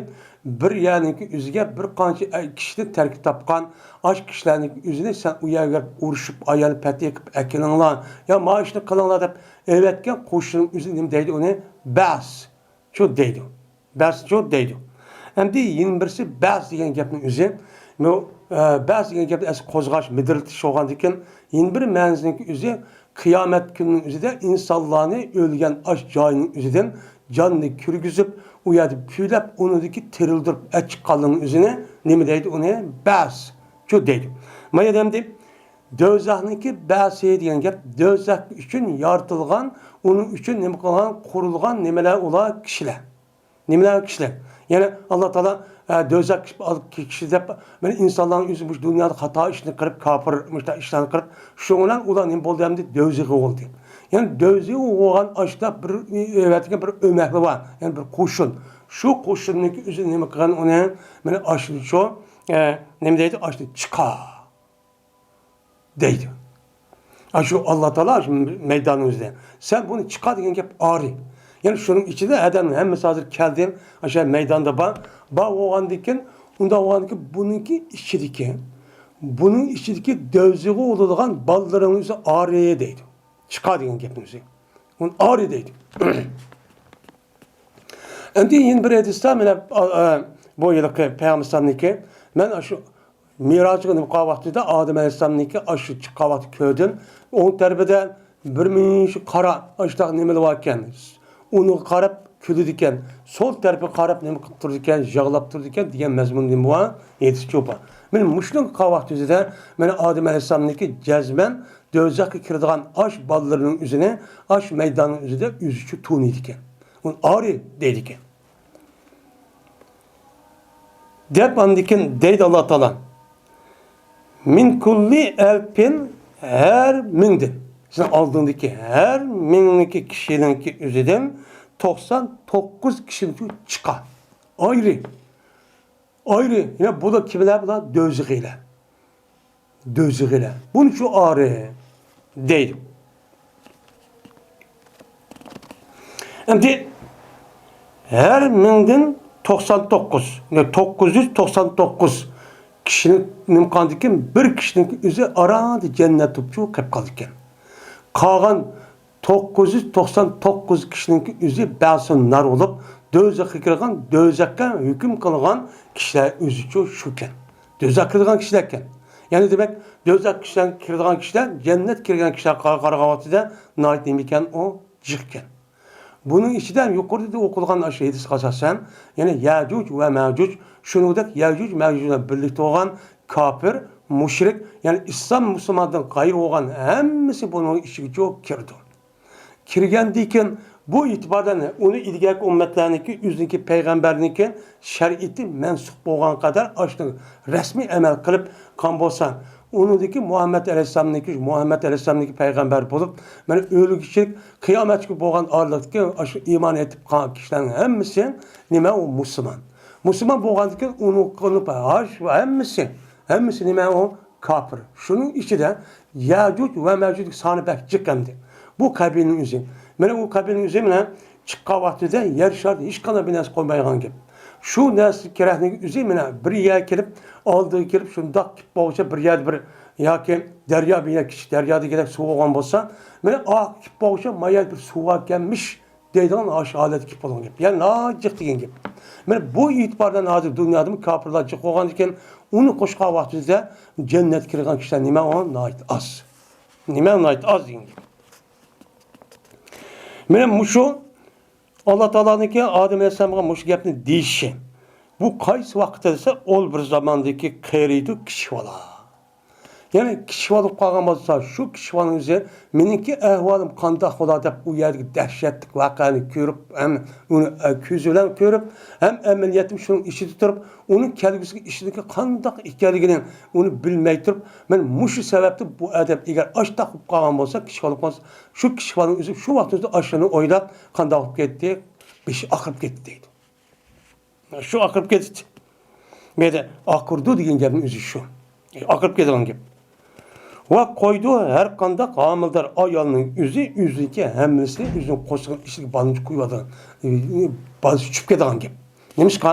بىر يەرنىڭكى ئۆزىگە بىر قانچە ئە-، كىشىنى تەركىب تاپقان، ئاشۇ كىشىلەرنىڭكى ئۆزىنى سەن ئۇ يەرگە ئۇرۇشۇپ، ئايال پەتھى قىلىپ ئەكېلىڭلار، يا مانا ئىشنى قىلىڭلار دەپ ئەۋەتكەن قوشۇننىڭ ئۆزى نېمە دەيدۇ ئۇنى؟ بەس. شۇ دەيدۇ. بەس شۇ دەيدۇ. ئەمدى يەنە بىرسى بەس دېگەن گەپنىڭ ئۆزى، بۇ، ئە، بەس دېگەن گەپنى ئەسلى قوزغاش، مىدىرلىتىش بولغاندىكىن، يەنە بىر مەنىسىنىڭكى ئۆزى قىيامەت كۈنىنىڭ ئۆزىدە ئىنسانلارنى ئۆلگەن ئاش جايىنىڭ ئۆزىدىن جاننى كىرگۈزۈپ، ئۇ يەردە كۈيلەپ، ئۇنىڭدىكى تىرىلدۈرۈپ ئەچىققانلىقىنىڭ ئۆزىنى نېمە دەيدۇ؟ ئۇنى بەس شۇ دەيدۇ. مانا ئەمدى دوزاخنىڭكى بەسى دېگەن گەپ، دوزاخ ئۈچۈن يارىتىلغان، ئۇنىڭ ئۈچۈن نېمە قىلغان، قۇرۇلغان نېمىلەر ئۇلار؟ كىشىلەر. نېمىلەر؟ كىشىلەر. يەنى ئاللا تائالا، ئە، دوزاخ كىشى، كىشى دەپ، مانا ئىنسانلارنىڭ ئۆزى مۇشۇ دۇنيادا خاتا ئىشنى قىلىپ، كاپىر مۇشۇنداق ئىشلارنى قىلىپ، شۇنىڭ بىلەن ئۇلار نېمە بولدى ئەمدى؟ دوزىخى بولدى. يەنى دوزىخى بولغان ئاشتا بىر ئەۋەتكەن بىر ئۆمەكلىك بار، يەنى بىر قوشۇن. شۇ قوشۇننىڭكى ئۆزى نېمە قىلغان ئۇنى؟ مانا ئاشۇ شۇ، ئە، نېمە دەيدۇ؟ ئاشۇ چىقار دەيدۇ. ئاشۇ ئاللا تائالا شۇ مەيداننىڭ ئۆزىدە، سەن بۇنى چىقار دېگەن گەپ ئارى. يەنى شۇنىڭ ئىچىدە ئادەم ھەممىسى ھازىر كەلدى، ئاشۇ مەيداندا بار. بار بولغاندىكىن، ئۇنداق بولغاندىكىن بۇنىڭكى ئىچىدىكى، بۇنىڭ ئىچىدىكى دوزىخى بولىدىغان بالىلىرىڭنى ئۆزى ئارى دەيدۇ. چىقار دېگەن گەپنىڭ ئۆزى. ئۇنى ئارى دەيدۇ. ئەمدى يەنە بىر ھەدىستە مانا، ئا، ئا، بۇ ھېلىقى پەيغەمبەر ئەلەيھىسسالامنىڭكى، مەن ئاشۇ مىراجغا نېمە قىلغان ۋاقتىدا، ئادەم ئەلەيھىسسالامنىڭكى ئاشۇ چىققان ۋاقتى كۆردۈم. ئوڭ تەرىپىدە بىر مۇنچە قارا ئاشۇنداق نېمىلەر باركەن. ئۇنىڭغا قاراپ كۈلىدىكەن. سول تەرىپىگە قاراپ نېمە قىلىپ تۇرىدىكەن، يىغلاپ تۇرىدىكەن دېگەن مەزمۇن نېمە بار؟ ھەدىسچۇ بار. مانا مۇشۇنىڭغا قىلغان ۋاقتى ئۆزىدە، مانا ئادەم ئەلەيھىسسالامنىڭكى جەزمەن دوزاخقا كىرىدىغان ئاش بالىلىرىنىڭ ئۆزىنى، ئاش مەيدانىنىڭ ئۆزىدە ئۆزىچە تونۇيدىكەن. ئۇنى ئارى دەيدىكەن. دەپ ئاندىن كېيىن دەيدۇ ئاللا تائالا، مىن كۇللى ئەلفىن، ھەر مىڭدىن، سېنىڭ ئالدىڭدىكى ھەر مىڭنىڭكى كىشىنىڭكى ئۆزىدىن توقسان توققۇز كىشىنى چىقار. ئايرى. ئايرى. يەنە بۇلار كىملەر؟ بۇلار دوزىخىيلار. دوزىخىيلار. بۇنى شۇ ئارى دەيدۇ. ئەمدى ھەر مىڭدىن توقسان توققۇز، يەنى توققۇز يۈز توقسان توققۇز كىشىنى نېمە قىلغاندىكىن، بىر كىشىنىڭ ئۆزى ئاراندا جەننەت بولۇپ چىقىپ قالىدىكەن. قالغان توققۇز يۈز توقسان توققۇز كىشىنىڭكى ئۆزى بەسۇ نار بولۇپ، دوزاخقا كىرگەن، دوزاخقا ھۆكۈم قىلغان كىشىلەر ئۆزىچۇ شۇكەن. دوزاخقا كىرىدىغان كىشىلەركەن. يەنى دېمەك، دوزاخقا كىشىلەر، كىرىدىغان كىشىلەر جەننەتكە كىرگەن كىشىلەرگە قارىغان ۋاقتىدا ناھايىتى نېمىكەن ئۇ؟ جىقكەن. بۇنىڭ ئىچىدە يۇقىرىدا ئوقۇلغان ئاشۇ ھەدىسكە ئاساسەن، يەنى يەجۇج ۋە مەجۇج، شۇنىڭدەك يەجۇج مەجۇج بىلەن بىرلىكتە بولغان كاپىر، مۇشرىك، يەنى ئىسلام مۇسۇلماندىن غەيرى بولغان ھەممىسى بۇنىڭ ئىچىگە كىرىدۇ. كىرگەندىن كېيىن بۇ ئېتىباردىن ئۇنى ئىلگەركى ئۈممەتلەرنىڭكى، ئۆزىنىڭكى پەيغەمبەرنىڭكى شەرىئىتى مەنسۇخ بولغان قەدەر ئاشۇنى رەسمىي ئەمەل قىلىپ قان بولسا، ئۇنىڭدىكى مۇھەممەد ئەلەيھىسسالامنىڭكى، مۇھەممەد ئەلەيھىسسالامنىڭكى پەيغەمبەر بولۇپ، مانا ئۆلگۈچىلىك قىيامەتكە بولغان ئارىلىقتىكى ئاشۇ ئىمان ئېيتىپ قالغان كىشىلەرنىڭ ھەممىسى نېمە؟ ئۇ مۇسۇلمان. مۇسۇلمان بولغاندىن كېيىن ئۇنى قىلىپ، ھەممىسى، ھەممىسى نېمە؟ ئۇ كاپىر. شۇنىڭ ئىچىدە يەجۇج ۋە مەجۇجنىڭ سانى بەك جىق ئەمدى. بۇ قەبىلىنىڭ ئۆزى. مانا ئۇ قەبىلىنىڭ ئۆزى مانا چىققان ۋاقتىدا يەر شارىدا ھېچقانداق بىر نەرسە قويمايدىغان گەپ. شۇ نەرسە كېرەكنىڭ ئۆزى مانا بىر يەرگە كېلىپ، ئالدىغا كېلىپ، شۇنداق كېلىپ بولغۇچە بىر يەردە بىر ياكى دەريا، بىر يەر كىچىك دەريا دېگەندەك سۇ بولغان بولسا، مانا ئاق كېلىپ بولغۇچە ما يەردە بىر سۇ باركەنمىش دەيدىغان ئاشۇ ھالەتكە كېلىپ بولغان گەپ. يەنى ناھايىتى جىق دېگەن گەپ. مانا بۇ ئېتىباردىن ھازىر دۇنيادىمۇ كاپىرلار جىق بولغاندىكىن، ئۇنى قوشقان ۋاقتىمىزدا جەننەتكە كىرىدىغان كىشىلەر نېمە؟ ئۇ ناھايىتى ئاز. نېمە ناھايىتى ئاز دېگەن گەپ. مانا مۇشۇ ئاللا تائالانىڭكى ئادەم ئەلەيھىسسالامغا مۇشۇ گەپنى دېيىشى. بۇ قايسى ۋاقىتتا دېسە، ئول بىر زاماندىكى قېرى ئىدى، كىچىك بالا. يەنى كىچىك بالا بولۇپ قالغان بولسا، شۇ كىچىك بالىنىڭ ئۆزى مېنىڭكى ئەھۋالىم قانداق بولا دەپ ئۇ يەردىكى دەھشەتلىك ۋەقەنى كۆرۈپ، ھەم ئۇنى، ئە، كۆزى بىلەن كۆرۈپ، ھەم ئەمەلىيەتتە شۇنىڭ ئىچىدە تۇرۇپ، ئۇنىڭ كەلگۈسىدىكى ئىشىدىكى قانداق ئىكەنلىكىنى ئۇنى بىلمەي تۇرۇپ، مەن مۇشۇ سەۋەبتىن بۇ ئادەم ئەگەر ئاشتاق بولۇپ قالغان بولسا، كىچىك بالا بولسا، شۇ كىچىك بالىنىڭ ئۆزى شۇ ۋاقىتتا ئاشۇنى ئويلاپ، قانداق بولۇپ كەتتى، بېشى ئاقىرىپ كەتتى دەيدۇ. شۇ ئاقىرىپ كەتتى. بۇ يەردە ئاقىرىدۇ دېگەن گەپنىڭ ئۆزى شۇ. ئاقىرىپ كېتىدىغان گەپ. ۋە قويدى، ھەر قانداق ھامىلىدار ئايالنىڭ ئۆزى ئۆزىنىڭكى ھەملىسىنى، ئۆزىنىڭ قورسىقىنىڭ ئىچىدىكى بالىنى قويۇۋاتىدىغان، بالىسى چۈشۈپ كېتىدىغان گەپ. نېمىشقا؟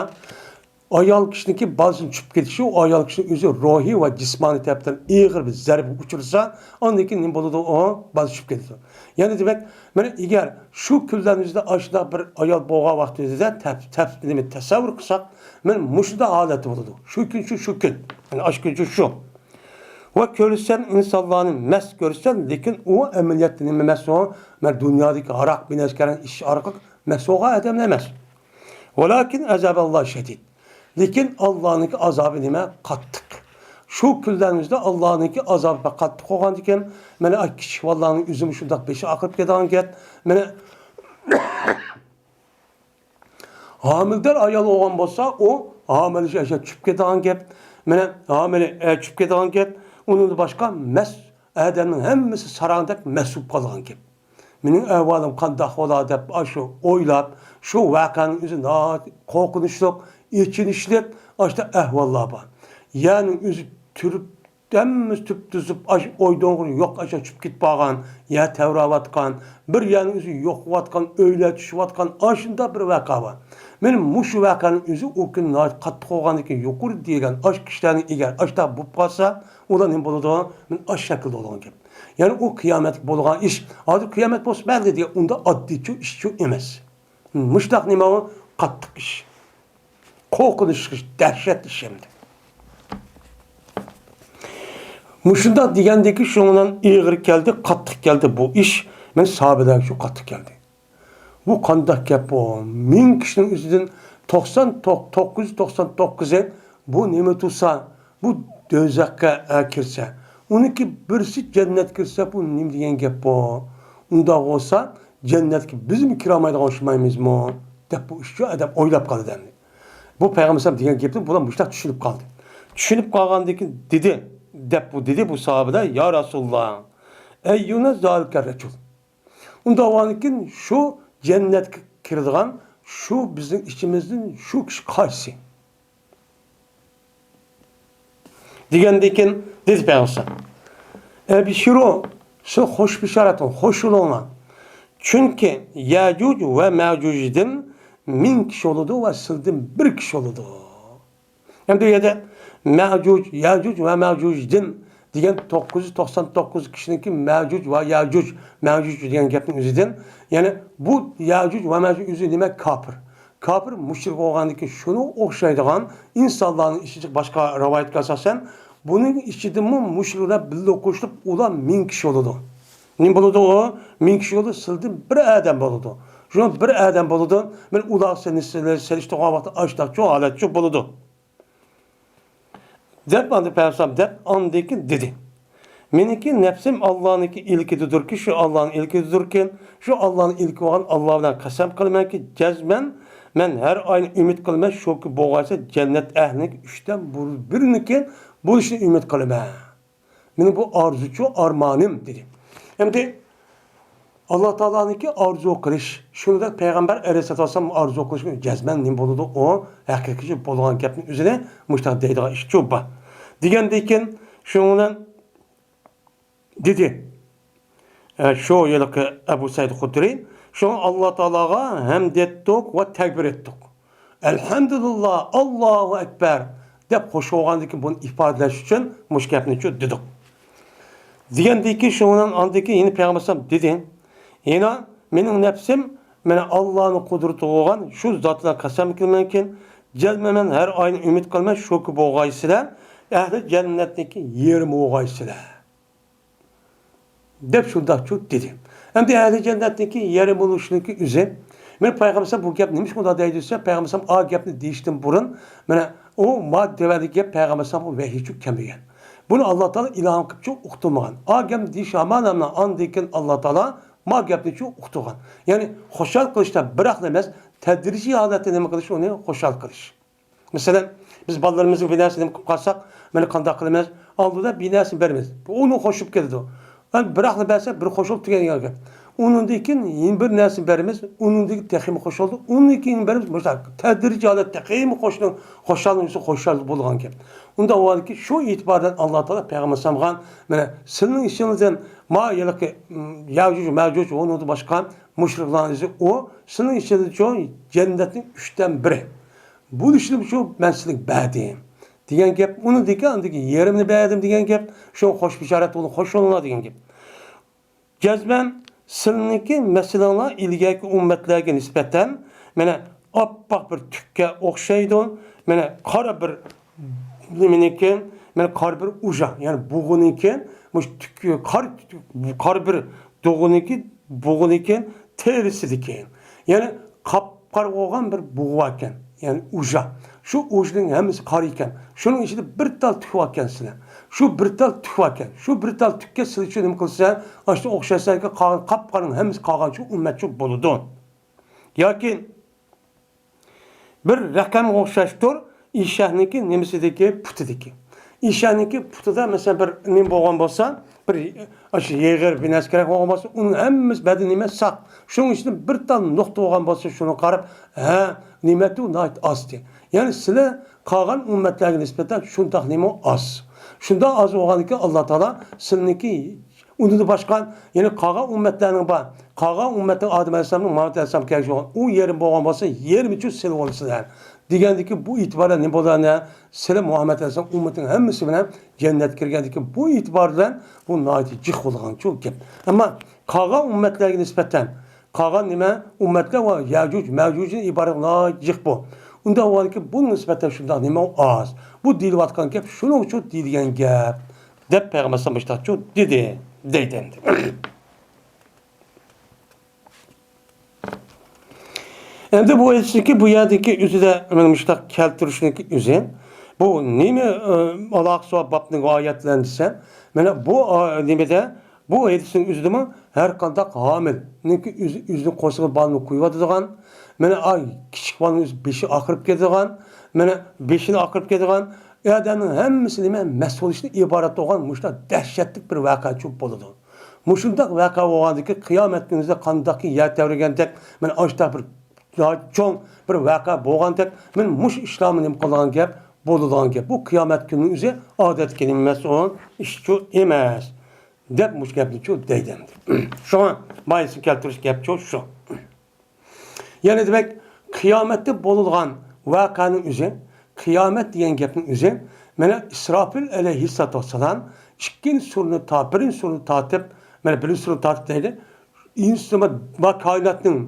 ئايال كىشىنىڭكى بالىسىنىڭ چۈشۈپ كېتىشى، ئۇ ئايال كىشىنىڭ ئۆزى روھىي ۋە جىسمانىي تەرەپتىن ئېغىر بىر زەربىگە ئۇچرىسا، ئاندىن كېيىن نېمە بولىدۇ؟ ئۇ بالىسى چۈشۈپ كېتىدۇ. يەنى دېمەك، مانا ئەگەر شۇ كۈنلەرنىڭ ئۆزىدە ئاشۇنداق بىر ئايال بولغان ۋاقتىمىزدا تەپ-، تەپ-، نېمە تەسەۋۋۇر قىلساق، مانا مۇشۇنداق ھالەتتە بولىدۇ. شۇ كۈن شۇ، شۇ كۈن. يەنى ئاشۇ كۈن شۇ، شۇ. ۋە كۆرسەن ئىنسانلارنى مەست كۆرسەن، لېكىن ئۇ ئەمەلىيەتتە نېمە ئەمەس ئۇ؟ مانا دۇنيادىكى ھاراق بىلەن ئىچكەن ئارقىلىق مەست بولغان ئادەملەر ئەمەس. ۋەلاكىن ئەزابەللا شەدىد. لېكىن ئاللانىڭكى ئازابى نېمە؟ قاتتىق. شۇ كۈنلەرنىڭ ئۆزىدە ئاللانىڭكى ئازابى قاتتىق بولغاندىكىن، مانا ئاي كىچىك بالىلارنىڭ ئۆزىمۇ شۇنداق بېشى ئاقىرىپ كېتىدىغان گەپ. مانا ھامىلىدار ئايال بولغان بولسا، ئۇ ھامىلە ياشاپ چۈشۈپ كېتىدىغان گەپ. مانا ھامىلە، ئە، چۈشۈپ كېتىدىغان گەپ. ئۇنىڭدىن باشقا مەست ئادەمنىڭ ھەممىسى ساراڭدەك مەست بولۇپ قالىدىغان گەپ. مېنىڭ ئەھۋالىم قانداق بولا دەپ ئاشۇ ئويلاپ، شۇ ۋەقەنىڭ ئۆزى ناھايىتى قورقۇنچلۇق، ئېچىنىشلىق، ئاشۇنداق ئەھۋاللار بار. يەرنىڭ ئۆزى تۈرۈپ، ھەممىسى تۈپ تۈزۈپ، ئاشۇ ئويدۇڭغۇر يوق، ئاشۇ چۈشۈپ كېتىپ قالغان، يەر تەۋرەۋاتقان، بىر يەرنىڭ ئۆزى يوق بولۇۋاتقان، ئۆيلەر چۈشۈۋاتقان، ئاشۇنداق بىر ۋەقە بار. مانا مۇشۇ ۋەقەنىڭ ئۆزى ئۇ كۈنى ناھايىتى قاتتىق بولغاندىكىن، يۇقىرىدا دېگەن ئاشۇ كىشىلەرنىڭ ئەگەر ئاشۇنداق بولۇپ قالسا، ئۇلار نېمە بولىدۇ؟ مانا ئاشۇ شەكىلدە بولىدىغان گەپ. يەنى ئۇ قىيامەتتە بولىدىغان ئىش. ھازىر قىيامەت بولسا مەيلى دېگەن ئۇنداق ئاددىيچۇ ئىشچۇ ئەمەس. مۇشۇنداق نېمە ئۇ؟ قاتتىق ئىش. قورقۇنچلۇق ئىش، دەھشەت ئىش ئەمدى. مۇشۇنداق دېگەندىكى شۇنىڭ بىلەن ئېغىر كەلدى، قاتتىق كەلدى بۇ ئىش. مانا ساھابىلەرگە شۇ قاتتىق كەلدى. بۇ قانداق گەپ بۇ؟ مىڭ كىشىنىڭ ئىچىدىن توقسان، توققۇز يۈز توقسان توققۇزى بۇ نېمە تۇرسا، بۇ دوزاخقا، ئە، كىرسە، ئۇنىڭكى بىرسى جەننەتكە كىرسە، بۇ نېمە دېگەن گەپ بۇ؟ ئۇنداق بولسا، جەننەتكە بىزمۇ كىرەلمەيدىغان ئوخشىمايمىزمۇ؟ دەپ بۇ ئۈچ ئادەم ئويلاپ قالدى ئەمدى. بۇ پەيغەمبەر ئەلەيھىسسالام دېگەن گەپنى بۇلار مۇشۇنداق چۈشىنىپ قالدى. چۈشىنىپ قالغاندىن كېيىن دېدى، دەپ بۇ دېدى بۇ ساھابىلەر، يا رەسۇلاللا، ئەييۇنا زالىكەر رەجۇل. ئۇنداق بولغاندىن كېيىن شۇ جەننەتكە كىرىدىغان شۇ بىزنىڭ ئىچىمىزدىن شۇ كىشى قايسى؟ دېگەندىن كېيىن دېدى پەيغەمبەر، ئەبشىرۇ، سىز خوش بېشارەت قىلىڭ، خوش بولۇڭلار. چۈنكى يەجۇج ۋە مەجۇجدىن مىڭ كىشى بولىدۇ ۋە سىلدىن بىر كىشى بولىدۇ. ئەمدى بۇ يەردە مەجۇج، يەجۇج ۋە مەجۇجدىن دېگەن توققۇز يۈز توقسان توققۇز كىشىنىڭكى مەجۇج ۋە يەجۇج، مەجۇج دېگەن گەپنىڭ ئۆزىدىن، يەنى بۇ يەجۇج ۋە مەجۇج ئۆزى نېمە؟ كاپىر. كاپىر، مۇشرىك بولغاندىن كېيىن شۇنىڭغا ئوخشايدىغان ئىنسانلارنىڭ ئىچىدە باشقا رىۋايەتكە ئاساسەن، بۇنىڭ ئىچىدىمۇ مۇشرىكلار بىللە قوشۇلۇپ، ئۇلار مىڭ كىشى بولىدۇ. نېمە بولىدۇ ئۇ؟ مىڭ كىشى بولىدۇ، سىلدىن بىر ئادەم بولىدۇ. شۇ بىر ئادەم بولىدۇ. مەن ئۇلارغا سېلىشتۇرغان ۋاقىتتا ئاشۇنداق چوڭ ھالەت شۇ بولىدۇ. دەپ ئاندىن پەيغەمبەر دەپ ئاندىن كېيىن دېدى. مېنىڭكى نەپسىم ئاللانىڭكى ئىلكىدىدۇركى، شۇ ئاللانىڭ ئىلكىدىدۇركى، شۇ ئاللانىڭ ئىلكى بولغان ئاللا بىلەن قەسەم قىلىمەنكى، جەزمەن مەن ھەر ئاينى ئۈمىد قىلىمەن، شۇكى بولغايسىلەر جەننەت ئەھلىنىڭكى ئۈچتىن بىرىنىڭكى بولۇشىنى ئۈمىد قىلىمەن. مېنىڭ بۇ ئارزۇچۇ ئارمانىم، دېدى. ئەمدى ئاللا تائالانىڭكى ئارزۇ قىلىش، شۇنىڭدەك پەيغەمبەر ئەلەيھىسسالاتۇ ۋەسسالام ئارزۇ قىلىش جەزمەن نېمە بولىدۇ؟ ئۇ ھەقىقىي بولىدىغان گەپنىڭ ئۆزىنى مۇشۇنداق دەيدىغان ئىشچۇ بار. دېگەندىن كېيىن شۇنىڭ بىلەن دېدى، ئە، شۇ ھېلىقى ئەبۇ سەئىد خۇدرىي، شۇڭا ئاللا تائالاغا ھەمد ئېيتتۇق ۋە تەكبىر ئېيتتۇق. ئەلھەمدۇلىللا، ئاللاھۇ ئەكبەر دەپ خۇش بولغاندىن كېيىن بۇنى ئىپادىلەش ئۈچۈن مۇشۇ گەپنى شۇ دېدۇق. دېگەندىن كېيىن شۇنىڭ ئاندىن كېيىن يەنە پەيغەمبەر ئەلەيھىسسالام دېدى، يەنە مېنىڭ نەپسىم، مانا ئاللانىڭ قۇدرىتى بولغان شۇ زات بىلەن قەسەم قىلىمەنكىن، جەزمەن مەن ھەر ئاينى ئۈمىد قىلىمەن، شۇكى بولغايسىلەر، ئەھلى جەننەتنىڭكى يېرىمى بولغايسىلەر. دەپ شۇنداقچۇ دېدى. ئەمدى ئەھلى جەننەتنىڭكى يېرىم بولۇشنىڭكى ئۆزى. مانا پەيغەمبەر بۇ گەپ نېمىشقا ئۇنداق دەيدۇ دېسە، پەيغەمبەر ئا گەپنى دېيىشتىن بۇرۇن، مانا ئۇ ما دېۋەندىكى گەپ پەيغەمبەر ۋەھىيچۇ كەلمىگەن. بۇنى ئاللا تائالا ئىلھام قىلىپچۇ ئۇقتۇرمىغان. ئا گەپنى دېيىش ھامان ئاندىن كېيىن ئاللا تائالا ما گەپنىچۇ ئۇقتۇرغان. يەنى خۇشال قىلىشتا بىراقلا ئەمەس، تەدرىجىي ھالەتتە نېمە قىلىش، ئۇنى خۇشال قىلىش. مەسىلەن، بىز بالىلىرىمىزغا بىر نەرسە نېمە قىلىپ قالساق، مانا قانداق قىلىمىز؟ ئالدىدا بىر نەرسە بېرىمىز. ئۇنى خۇش بولۇپ كېتىدۇ. ئەمدى بىراقلا بەرسەك، بىر خۇش بولۇپ تۈگەيدىغان گەپ. ئۇنىڭدىن كېيىن يەنە بىر نەرسە بېرىمىز، ئۇنىڭدىن كېيىن تېخىمۇ خۇش بولىدۇ، ئۇنىڭدىن كېيىن بېرىمىز، مۇشۇنداق تەدرىجىي ھالەتتە تېخىمۇ خۇشنىڭ، خۇشالنىڭ ئۈستىگە خۇشال بولىدىغان گەپ. ئۇنداق بولغاندىكىن، شۇ ئېتىباردىن ئاللا تائالا پەيغەمبەر ئەلەيھىسسالامغا، مانا سىلىنىڭ ئىچىڭىزدىن ما ھېلىقى، م، يەجۇج مەجۇج، ئۇنىڭدىن باشقا مۇشرىكلارنىڭ ئىچى ئۇ، سىلىنىڭ ئىچىدىچۇ جەننەتنىڭ ئۈچتىن بىرى بولۇشىنىمۇ شۇ مەن سىلىگە بەردىم دېگەن گەپ. ئۇنىڭدىن كېيىن ئاندىن كېيىن يېرىمىنى بەردىم دېگەن گەپ. شۇ خوش بېشارەت بولۇڭ، خوش بولۇڭلار دېگەن گەپ. جەزمەن سىلىنىڭكى مەسىلىڭلار ئىلگەركى ئۈممەتلەرگە نىسبەتەن مانا ئاپئاق بىر تۈككە ئوخشايدۇ. مانا قارا بىر نېمىنىڭكى، مانا قارا بىر ئۇژا، يەنى بۇغىنىڭكى، مۇشۇ تۈك، قارا، قارا بىر دۇغىنىڭكى، بۇغىنىڭكى تېرىسىدىكى. يەنى قاپقارا بولغان بىر بۇغا باركەن، يەنى ئۇژا. شۇ ئۇژىنىڭ ھەممىسى قارا ئىكەن. شۇنىڭ ئىچىدە بىر تال تۈك باركەن سىلەر. شۇ بىر تال تۈك باركەن. شۇ بىر تال تۈككە سىلەر شۇ نېمە قىلسا، ئاشۇ ئوخشاشسەنكى قالغان قاپقارىنىڭ ھەممىسى قالغانچۇ ئۈممەتچۇ بولىدۇ. ياكى بىر رەقەمگە ئوخشاشتۇر، ئېشەكنىڭكى نېمىسىدىكى، پۇتىدىكى. ئېشەكنىڭكى پۇتىدا، مەسىلەن، بىر نېمە بولغان بولسا، بىر ئاشۇ يېغىر، بىر نەرسە كېرەك بولغان بولسا، ئۇنىڭ ھەممىسى بەدىنى نېمە ساق. شۇنىڭ ئىچىدە بىر تال نۇقتا بولغان بولسا، شۇنىڭغا قاراپ، ھە، نېمەتۇ ناھايىتى ئاز دېگەن. يەنى سىلەر قالغان ئۈممەتلەرگە نىسبەتەن شۇنداق نېمە ئاز. شۇنداق ئاز بولغاندىكىن، ئاللا تائالا سىلىنىڭكى ئۇنىڭدىن باشقا، يەنى قالغان ئۈممەتلەرنىڭ بار. قالغان ئۈممەتنىڭ ئادەم ئەلەيھىسسالامنىڭ، مۇھەممەد ئەلەيھىسسالام كەلگۈچە بولغان ئۇ يېرىم بولغان بولسا، يېرىمىچۇ سىلەر بولىسىلەر دېگەندىكى بۇ ئېتىبار بىلەن نېمە بولىدۇ؟ سىلەر مۇھەممەد ئەلەيھىسسالام ئۈممىتىنىڭ ھەممىسى بىلەن جەننەتكە كىرگەندىكى بۇ ئېتىبار بىلەن بۇ ناھايىتى جىق بولغانچۇ گەپ. ئەمما قالغان ئۈممەتلەرگە نىسبەتەن قالغان نېمە ئۈممەتلەر ۋە يەجۇج مەجۇجدىن ئىبارەت ناھايىتى جىق بۇ. ئۇنداق بولغاندىكىن بۇنىڭغا نىسبەتەن شۇنداق نېمە ئاز. بۇ دېيىلىۋاتقان گەپ شۇنىڭ ئۈچۈن دېيىلگەن گەپ. دەپ پەيغەمبەر ئەلەيھىسسالام مۇشۇنداقچۇ دېدى، دەيدۇ ئەمدى. ئەمدى بۇ ئېيتىشنىڭكى بۇ يەردىكى ئۆزىدە مانا مۇشۇنداق كەلتۈرۈشنىڭكى ئۆزى، بۇ نېمە، ئە، ئالاقىسى بار بابنىڭ ئايەت بىلەن دېسە، مانا بۇ، ئا، نېمىدە، بۇ ھەدىسنىڭ ئۆزىدىمۇ ھەر قانداق ھامىلىنىڭكى ئۆزى، ئۆزىنىڭ قورسىقىغا بالىنى قويۇۋاتىدىغان، مانا ئاي كىچىك بالىنىڭ ئۆزى بېشى ئاقىرىپ كېتىدىغان، مانا بېشىنى ئاقىرىپ كېتىدىغان، ئادەمنىڭ ھەممىسى نېمە مەس بولۇشتىن ئىبارەت بولغان مۇشۇنداق دەھشەتلىك بىر ۋەقەچۇ بولىدۇ. مۇشۇنداق ۋەقە بولغاندىكى قىيامەت كۈنىدە قانداقكى يەر تەۋرىگەندەك، مانا ئاشۇنداق بىر چوڭ بىر ۋەقە بولغاندەك، مانا مۇشۇ ئىشلارمۇ نېمە قىلىدىغان گەپ، بولىدىغان گەپ. بۇ قىيامەت كۈنىنىڭ ئۆزى ئادەتتىكى نېمە ئەمەس، ئۇ ئىشچۇ ئەمەس، دەپ مۇشۇ گەپنىچۇ دەيدۇ ئەمدى. شۇڭا بايىسىنى كەلتۈرۈش گەپچۇ شۇ. يەنى دېمەك، قىيامەتتە بولىدىغان ۋەقەنىڭ ئۆزى، قىيامەت دېگەن گەپنىڭ ئۆزى، مانا ئىسراپىل ئەلەيھىسسالاتۇ ۋەسسالام ئىككىنچى سۇرنى تا-، بىرىنچى سۇرنى تارتىپ، مانا بىرىنچى سۇرنى تارتىپ دەيدۇ، ئىنسان ۋە كائىناتنىڭ،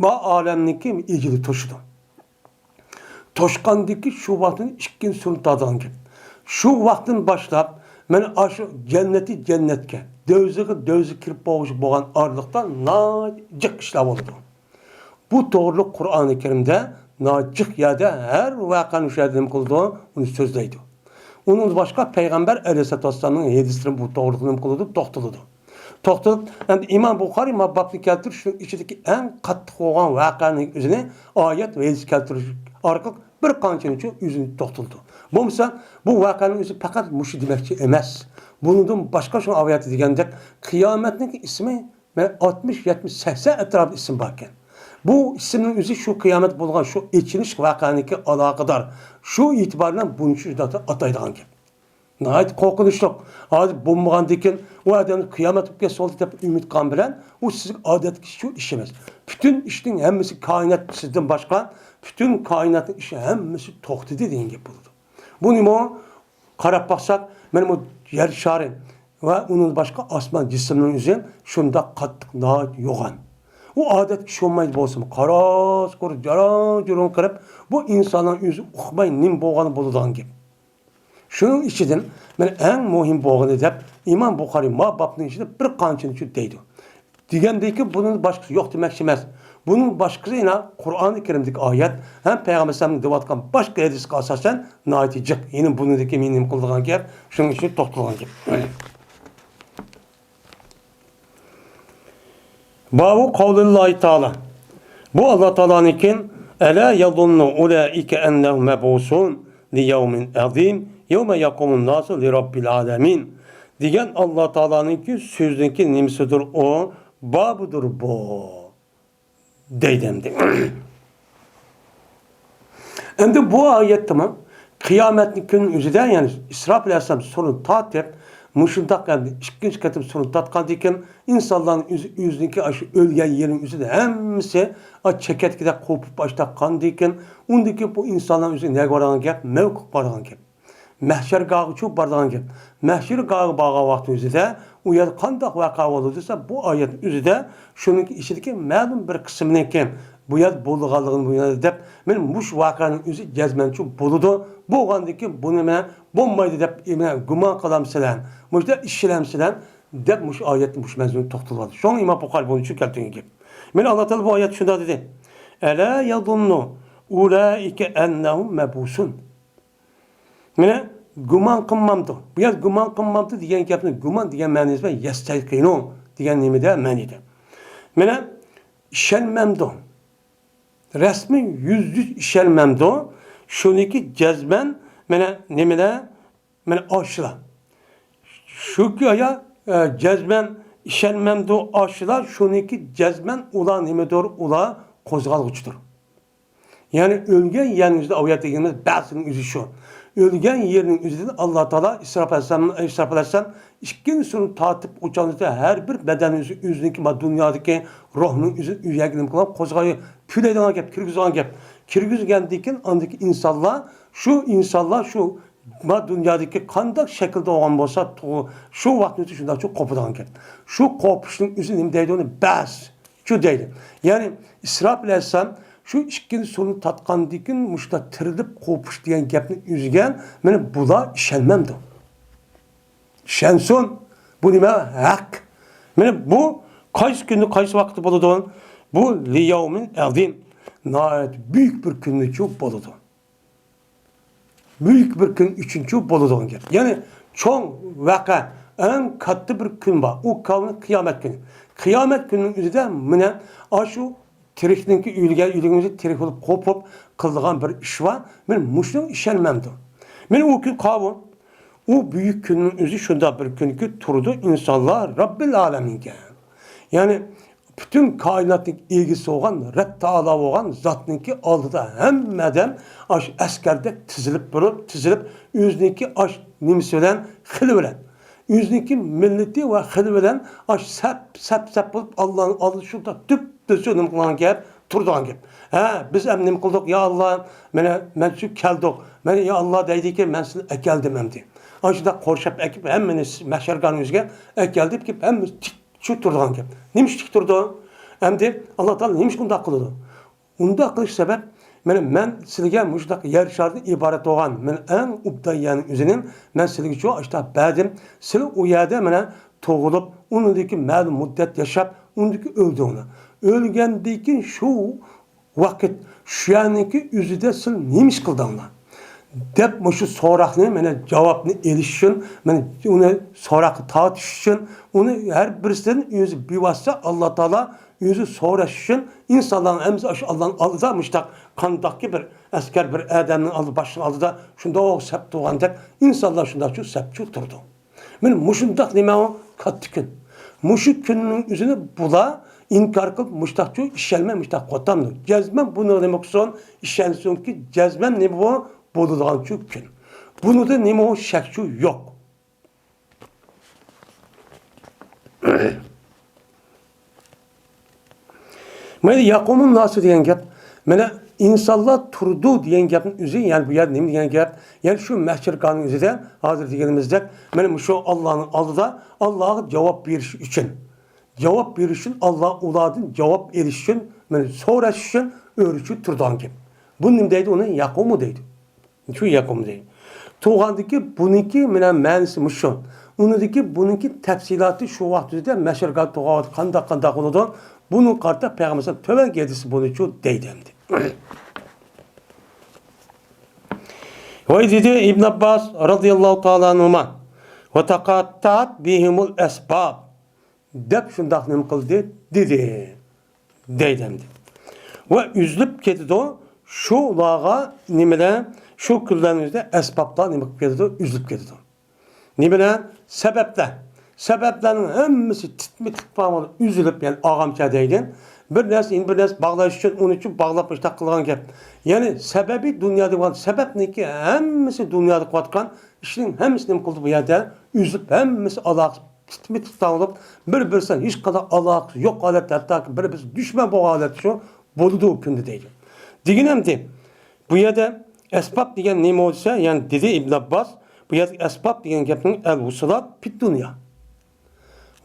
ۋە ئالەمنىڭكى ئېجىلى توشىدۇ. توشقاندىكى شۇ ۋاقىتتىن ئىككىنچى سۇرنى تارتىدىغان گەپ. شۇ ۋاقىتتىن باشلاپ، مانا ئاشۇ جەننىتى جەننەتكە، دوزىخى دوزىخقا كىرىپ بولغۇچە بولغان ئارىلىقتا ناھايىتى جىق ئىشلار بولىدۇ. بۇ توغرىلىق قۇرئانى كەرىمدە ناھايىتى جىق يەردە ھەر ۋەقەنى شۇ يەردە نېمە قىلىدۇ؟ ئۇنى سۆزلەيدۇ. ئۇنىڭدىن باشقا پەيغەمبەر ئەلەيھىسسالاتۇ ۋەسسالامنىڭ ھەدىسلىرى بۇ توغرىلىق نېمە قىلىدۇ؟ توختىلىدۇ. توختىلىپ، ئەمدى ئىمام بۇخارىي ما بابنى كەلتۈرۈپ، شۇنىڭ ئىچىدىكى ئەڭ قاتتىق بولغان ۋەقەنىڭ ئۆزىنى ئايەت ۋە ھەدىس كەلتۈرۈش ئارقىلىق بىر قانچىنى شۇ ئۆزىنى توختىلىدۇ. بولمىسا، بۇ ۋەقەنىڭ ئۆزى پەقەت مۇشۇ دېمەكچى ئەمەس. بۇنىڭدىن باشقا شۇ ئايەتتە دېگەندەك، قىيامەتنىڭ ئىسمى مەن ئاتمىش، يەتمىش، سەكسەن ئەتراپىدا ئىسىم باركەن. بۇ ئىسىمنىڭ ئۆزى شۇ قىيامەت بولغان شۇ ئېچىنىش ۋەقەنىڭكى ئالاقىدار. شۇ ئېتىبار بىلەن بۇنى شۇنداق ئاتايدىغان گەپ. ناھايىتى قورقۇنچلۇق. ھازىر بولمىغاندىكىن، ئۇ ئادەمنى قىيامەت بولۇپ كەتسە بولدى دەپ ئۈمىد قىلغان بىلەن، ئۇ سىزگە ئادەتتىكىچە شۇ ئىش ئەمەس. پۈتۈن ئىشنىڭ ھەممىسى، كائىنات سىزدىن باشقا، پۈتۈن كائىناتنىڭ ئىشى ھەممىسى توختىدى دېگەن گەپ بولىدۇ. بۇنىمۇ قاراپ باقساق، مانا بۇ يەر شارى ۋە ئۇنىڭ باشقا ئاسمان جىسىمنىڭ ئۆزى شۇنداق قاتتىق، ناھايىتى يوغان. ئۇ ئادەتتىكى ئىش بولمايدۇ بولسىمۇ، قاراس-قۇر، جاراڭ-جۇرۇڭ قىلىپ، بۇ ئىنساننىڭ ئۆزى ئۇقماي نېمە بولغانلىقى بولىدىغان گەپ. شۇنىڭ ئىچىدىن مانا ئەڭ مۇھىم بولغىنى دەپ، ئىمام بۇخارىي ما بابنىڭ ئىچىدە بىر قانچىنى شۇ دەيدۇ. دېگەندىكى، بۇنىڭ باشقىسى يوق دېمەكچى ئەمەس. بۇنىڭ باشقىسى يەنە قۇرئانى كەرىمدىكى ئايەت ھەم پەيغەمبەر ئەلەيھىسسالامنىڭ دەۋاتقان باشقا ھەدىسكە ئاساسەن ناھايىتى جىق. يەنە بۇنىڭدىكى مېنى نېمە قىلىدىغان گەپ، شۇنىڭ ئۈچۈن توختالغان گەپ. بابۇ قەۋلىللاھى تائالا. بۇ ئاللا تائالانىڭكى، ئەلا يەزۇننۇ ئۇلائىكە ئەننەھۇم مەبئۇسۇن لىيەۋمىن ئەزىم يەۋمە يەقۇمۇن ناسۇ لىرەببىل ئالەمىن دېگەن ئاللا تائالانىڭكى سۆزىنىڭكى نېمىسىدۇر ئۇ؟ بابىدۇر بۇ. دەيدۇ ئەمدى. ئەمدى بۇ ئايەتتىمۇ قىيامەتنىڭ كۈنى ئۆزىدە، يەنى ئىسراپىل ئەلەيھىسسالام سۇرنى تارتىپ، مۇشۇنداق ئەمدى ئىككىنچى قېتىم سۇرنى تارتقاندىن كېيىن، ئىنسانلارنىڭ ئۆزى، ئۆزىنىڭكى ئاشۇ ئۆلگەن يېرىنىڭ ئۆزىدە ھەممىسى ئا چېكەتكىدەك قوپۇپ ئاشتاق قاندىن كېيىن، ئۇندىن كېيىن بۇ ئىنسانلار ئۆزى نەگە بارىدىغان گەپ؟ مەۋقۇفقا بارىدىغان گەپ. مەھشەرگاھقىچۇ بارىدىغان گەپ. مەھشەرگاھقا بارغان ۋاقتى ئۆزىدە ئۇ يەردە قانداق ۋەقە بولىدۇ دېسە، بۇ ئايەتنىڭ ئۆزىدە شۇنىڭكى ئىچىدىكى مەلۇم بىر قىسمىنىڭكى بۇ يەردە بولىدىغانلىقىنى، بۇ يەردە دەپ، مانا مۇشۇ ۋەقەنىڭ ئۆزى جەزمەنچۇ بولىدۇ. بولغاندىن كېيىن بۇنى مانا بولمايدۇ دەپ، مانا گۇمان قىلامسىلەر، مۇشۇنداق ئىشلەمسىلەر دەپ مۇشۇ ئايەتتە مۇشۇ مەزمۇندا توختىلىۋالدى. شۇڭا ئىمام بۇخارىي بۇنى شۇ كەلتۈرگەن گەپ. مانا ئاللا تائالا بۇ ئايەتتە شۇنداق دېدى. ئەلا يەزۇننۇ ئۇلائىكە ئەننەھۇم مەبئۇسۇن. مانا گۇمان قىلمامدۇ؟ بۇ يەردە گۇمان قىلمامدۇ دېگەن گەپنى گۇمان دېگەن مەنىسى بىلەن يەستەيقىنۇ دېگەن نېمىدە مەنىدە. مانا ئىشەنمەمدۇ؟ رەسمىي يۈزدە يۈز ئىشەنمەمدۇ؟ شۇنىڭكى جەزمەن مانا نېمىدە؟ مانا ئاشۇلار. شۇكى ئايا، ئە، جەزمەن ئىشەنمەمدۇ ئاشۇلار؟ شۇنىڭكى جەزمەن ئۇلار نېمىدۇر؟ ئۇلار قوزغالغۇچىدۇر. يەنى ئۆلگەن يەرنىڭ ئۆزىدە ئاۋۇ يەر دېگىنىمىز بەزىنىڭ ئۆزى شۇ. ئۆلگەن يېرىنىڭ ئۆزىدىن ئاللا تائالا ئىسراپىل ئەلەيھىسسالام، ئىسراپىل ئەلەيھىسسالام ئىككىنچى سۇرنى تارتىپ ئوچاندا ھەر بىر بەدەننىڭ ئۆزى، ئۆزىنىڭكى ما دۇنيادىكى روھنىڭ ئۆزى ئۆيەرگە نېمە قىلغان، قوزغاي، پۈۋلەيدىغان گەپ، كىرگۈزىدىغان گەپ. كىرگۈزگەندىن كېيىن ئاندىكى ئىنسانلار، شۇ ئىنسانلار شۇ ما دۇنيادىكى قانداق شەكىلدە بولغان بولسا، تو-، شۇ ۋاقىتنىڭ ئۆزى شۇنداق شۇ قوپىدىغان گەپ. شۇ قوپۇشنىڭ ئۆزى نېمە دەيدۇ ئۇنى؟ بەس. شۇ دەيدۇ. يەنى ئىسراپىل ئەلەيھىسسالام شۇ ئىككىنچى سۇرنى تارتقاندىن كېيىن مۇشۇنداق تىرىلىپ قوپۇش دېگەن گەپنى ئۆزىگە، مانا بۇلار ئىشەنمەمدۇ؟ ئىشەنسۇن. بۇ نېمە؟ ھەق. مانا بۇ قايسى كۈندە، قايسى ۋاقىتتا بولىدۇ؟ بۇ لىيەۋمىن ئەزىم. ناھايىتى بۈيۈك بىر كۈندىچۇ بولىدۇ. بۈيۈك بىر كۈن ئۈچۈنچى بولىدىغان گەپ. يەنى چوڭ ۋەقە، ئەڭ كاتتا بىر كۈن بار. ئۇ كۈن قىيامەت كۈنى. قىيامەت كۈنىنىڭ ئۆزىدە مانا ئاشۇ تىرىكنىڭكى ئۆلگەن، ئۆلگەن ئۆزى تىرىك بولۇپ قوپۇپ قىلىدىغان بىر ئىش بار. مانا مۇشۇنىڭ ئىشەنمەمدۇ؟ مانا ئۇ كۈن قاۋۇ. ئۇ بۈيۈك كۈننىڭ ئۆزى شۇنداق بىر كۈنكى تۇرىدۇ، ئىنسانلار رەببىل ئالەمىنگە. يەنى پۈتۈن كائىناتنىڭ ئىگىسى بولغان رەب تائالا بولغان زاتنىڭكى ئالدىدا ھەممە ئادەم ئاشۇ ئەسكەردەك تىزىلىپ بولۇپ، تىزىلىپ، ئۆزىنىڭكى ئاشۇ نېمىسى بىلەن، خىلى بىلەن، ئۆزىنىڭكى مىللىتى ۋە خىلى بىلەن ئاشۇ سەپ، سەپ، سەپ بولۇپ، ئاللانىڭ ئالدىدا شۇنداق دۈپدۈزۈك نېمە قىلغان گەپ، تۇرىدىغان گەپ. ھە، بىز ئەمدى نېمە قىلدۇق؟ يا ئاللا، مانا مەن شۇ كەلدۇق. مانا يا ئاللا دەيدىكى، مەن سىلىنى ئەكەلدىم ئەمدى. ئاشۇنداق قورشاپ ئەكىپ، ھەممىنى مەھشەرگاھنىڭ ئۆزىگە ئەكەلدى، كېلىپ ھەممىسى تىك شۇ تۇرىدىغان گەپ. نېمە ئۈچۈن تۇرىدۇ؟ ئەمدى ئاللا تائالا نېمە ئۈچۈن ئۇنداق قىلىدۇ؟ ئۇنداق قىلىش سەۋەب، مانا مەن سىلىگە مۇشۇنداق يەر شارىدىن ئىبارەت بولغان، مانا ئەڭ ئوبدان يەرنىڭ ئۆزىنى مەن سىلىگە شۇ ئاشۇنداق بەردىم. سىلى ئۇ يەردە مانا تۇغۇلۇپ، ئۇنىڭدىن كېيىن مەلۇم مۇددەت ياشاپ، ئۇنىڭدىن كېيىن ئۆلدۈڭلار. ئۆلگەندىن كېيىن شۇ ۋاقىت، شۇ يەرنىڭكى ئۆزىدە سىلەر نېمە ئىش قىلدىڭلار؟ دەپ مۇشۇ سوراقنى، مانا جاۋابنى ئېلىش ئۈچۈن، مانا ئۇنى سوراققا تارتىش ئۈچۈن، ئۇنى ھەر بىرسىدىن ئۆزى بىۋاسىتە ئاللا تائالا ئۆزى سوراش ئۈچۈن، ئىنسانلارنىڭ ھەممىسى ئاشۇ ئاللانىڭ ئالدىدا مۇشۇنداق قانداقكى بىر ئەسكەر بىر ئادەمنىڭ ئالدىدا، باشلىقنىڭ ئالدىدا شۇنداق سەپ تۇرغاندەك، ئىنسانلار شۇنداقچۇ سەپچۇ تۇرىدۇ. مانا مۇشۇنداق نېمە ئۇ؟ كاتتا كۈن. مۇشۇ كۈننىڭ ئۆزىنى بۇلار ئىنكار قىلىپ، مۇشتاقچۇ ئىشەنمەي، مۇشتاق قوتامدۇ. جەزمەن بۇنى نېمە قىلسۇن؟ ئىشەنسۇنكى، جەزمەن نېمە بۇ؟ بولىدىغانچۇ كۈن. بۇنىڭدا نېمە ئۇ؟ شەكچۇ يوق. مانا يەقۇمۇن ناسۇ دېگەن گەپ، مانا ئىنسانلار تۇرىدۇ دېگەن گەپنىڭ ئۆزى، يەنى بۇ يەردە نېمە دېگەن گەپ؟ يەنى شۇ مەھشەرگاھنىڭ ئۆزىدە ھازىر دېگىنىمىزدەك، مانا مۇشۇ ئاللانىڭ ئالدىدا ئاللاغا جاۋاب بېرىش ئۈچۈن، جاۋاب بېرىش ئۈچۈن، ئاللا ئۇلاردىن جاۋاب ئېلىش ئۈچۈن، مانا سوراش ئۈچۈن ئۆرۈشۈپ تۇرىدىغان گەپ. بۇ نېمە دەيدۇ؟ ئۇنى يەقۇمۇ دەيدۇ. شۇ يەقۇم دەيدۇ. تۇرغاندىكى بۇنىڭكى مانا مەنىسى مۇشۇ. ئۇنىڭدىكى بۇنىڭكى تەپسىلاتى شۇ ۋاقىت ئۆزىدە مەھشەرگاھ تۇرغان ۋاقىت قانداق، قانداق بولىدۇ؟ بۇنىڭغا قارىتا پەيغەمبەر تۆۋەنكى ھەدىسى بولىدۇ دەيدۇ ئەمدى. ۋاي دېدى ئىبن ئابباس رازىياللاھۇ تائالا ئەنھۇما، ۋە تەقەتتەئەت بىھىمۇل ئەسباب. دەپ شۇنداق نېمە قىلدى؟ دېدى. دەيدۇ ئەمدى. ۋە ئۈزۈلۈپ كېتىدۇ. شۇلارغا نېمىلەر؟ شۇ كۈنلەرنىڭ ئۆزىدە ئەسبابلار نېمە قىلىپ كېتىدۇ؟ ئۈزۈلۈپ كېتىدۇ. نېمىلەر؟ سەۋەبلەر. سەۋەبلەرنىڭ ھەممىسى تىتمۇ تىت بولۇپ ئۈزۈلۈپ، يەنى ئارغامچا دەيدۇ. بىر نەرسە، يەنە بىر نەرسە باغلاش ئۈچۈن ئۇنى شۇ باغلاپ مۇشۇنداق قىلغان گەپ. يەنى سەۋەبى دۇنيادا بولغان سەۋەبنىڭكى ھەممىسى دۇنيادا قىلىۋاتقان ئىشنىڭ ھەممىسى نېمە قىلدى بۇ يەردە؟ ئۈزۈلۈپ، ھەممىسى ئالاقىسى پىت-پىت تاۋلىپ، بىر-بىرسىدىن ھېچقانداق ئالاقىسى يوق ھالەتتە، ھەتتاكى بىر-بىرسى دۈشمەن بولغان ھالەتتە شۇ بولىدۇ ئۇ كۈندە دەيدۇ. دېگىنى ئەمدى، بۇ يەردە ئەسباب دېگەن نېمە بولسا، يەنى دېدى ئىبن ئابباس، بۇ يەردىكى ئەسباب دېگەن گەپنىڭ ئەل ۋۇسۇلات پىت دۇنيا.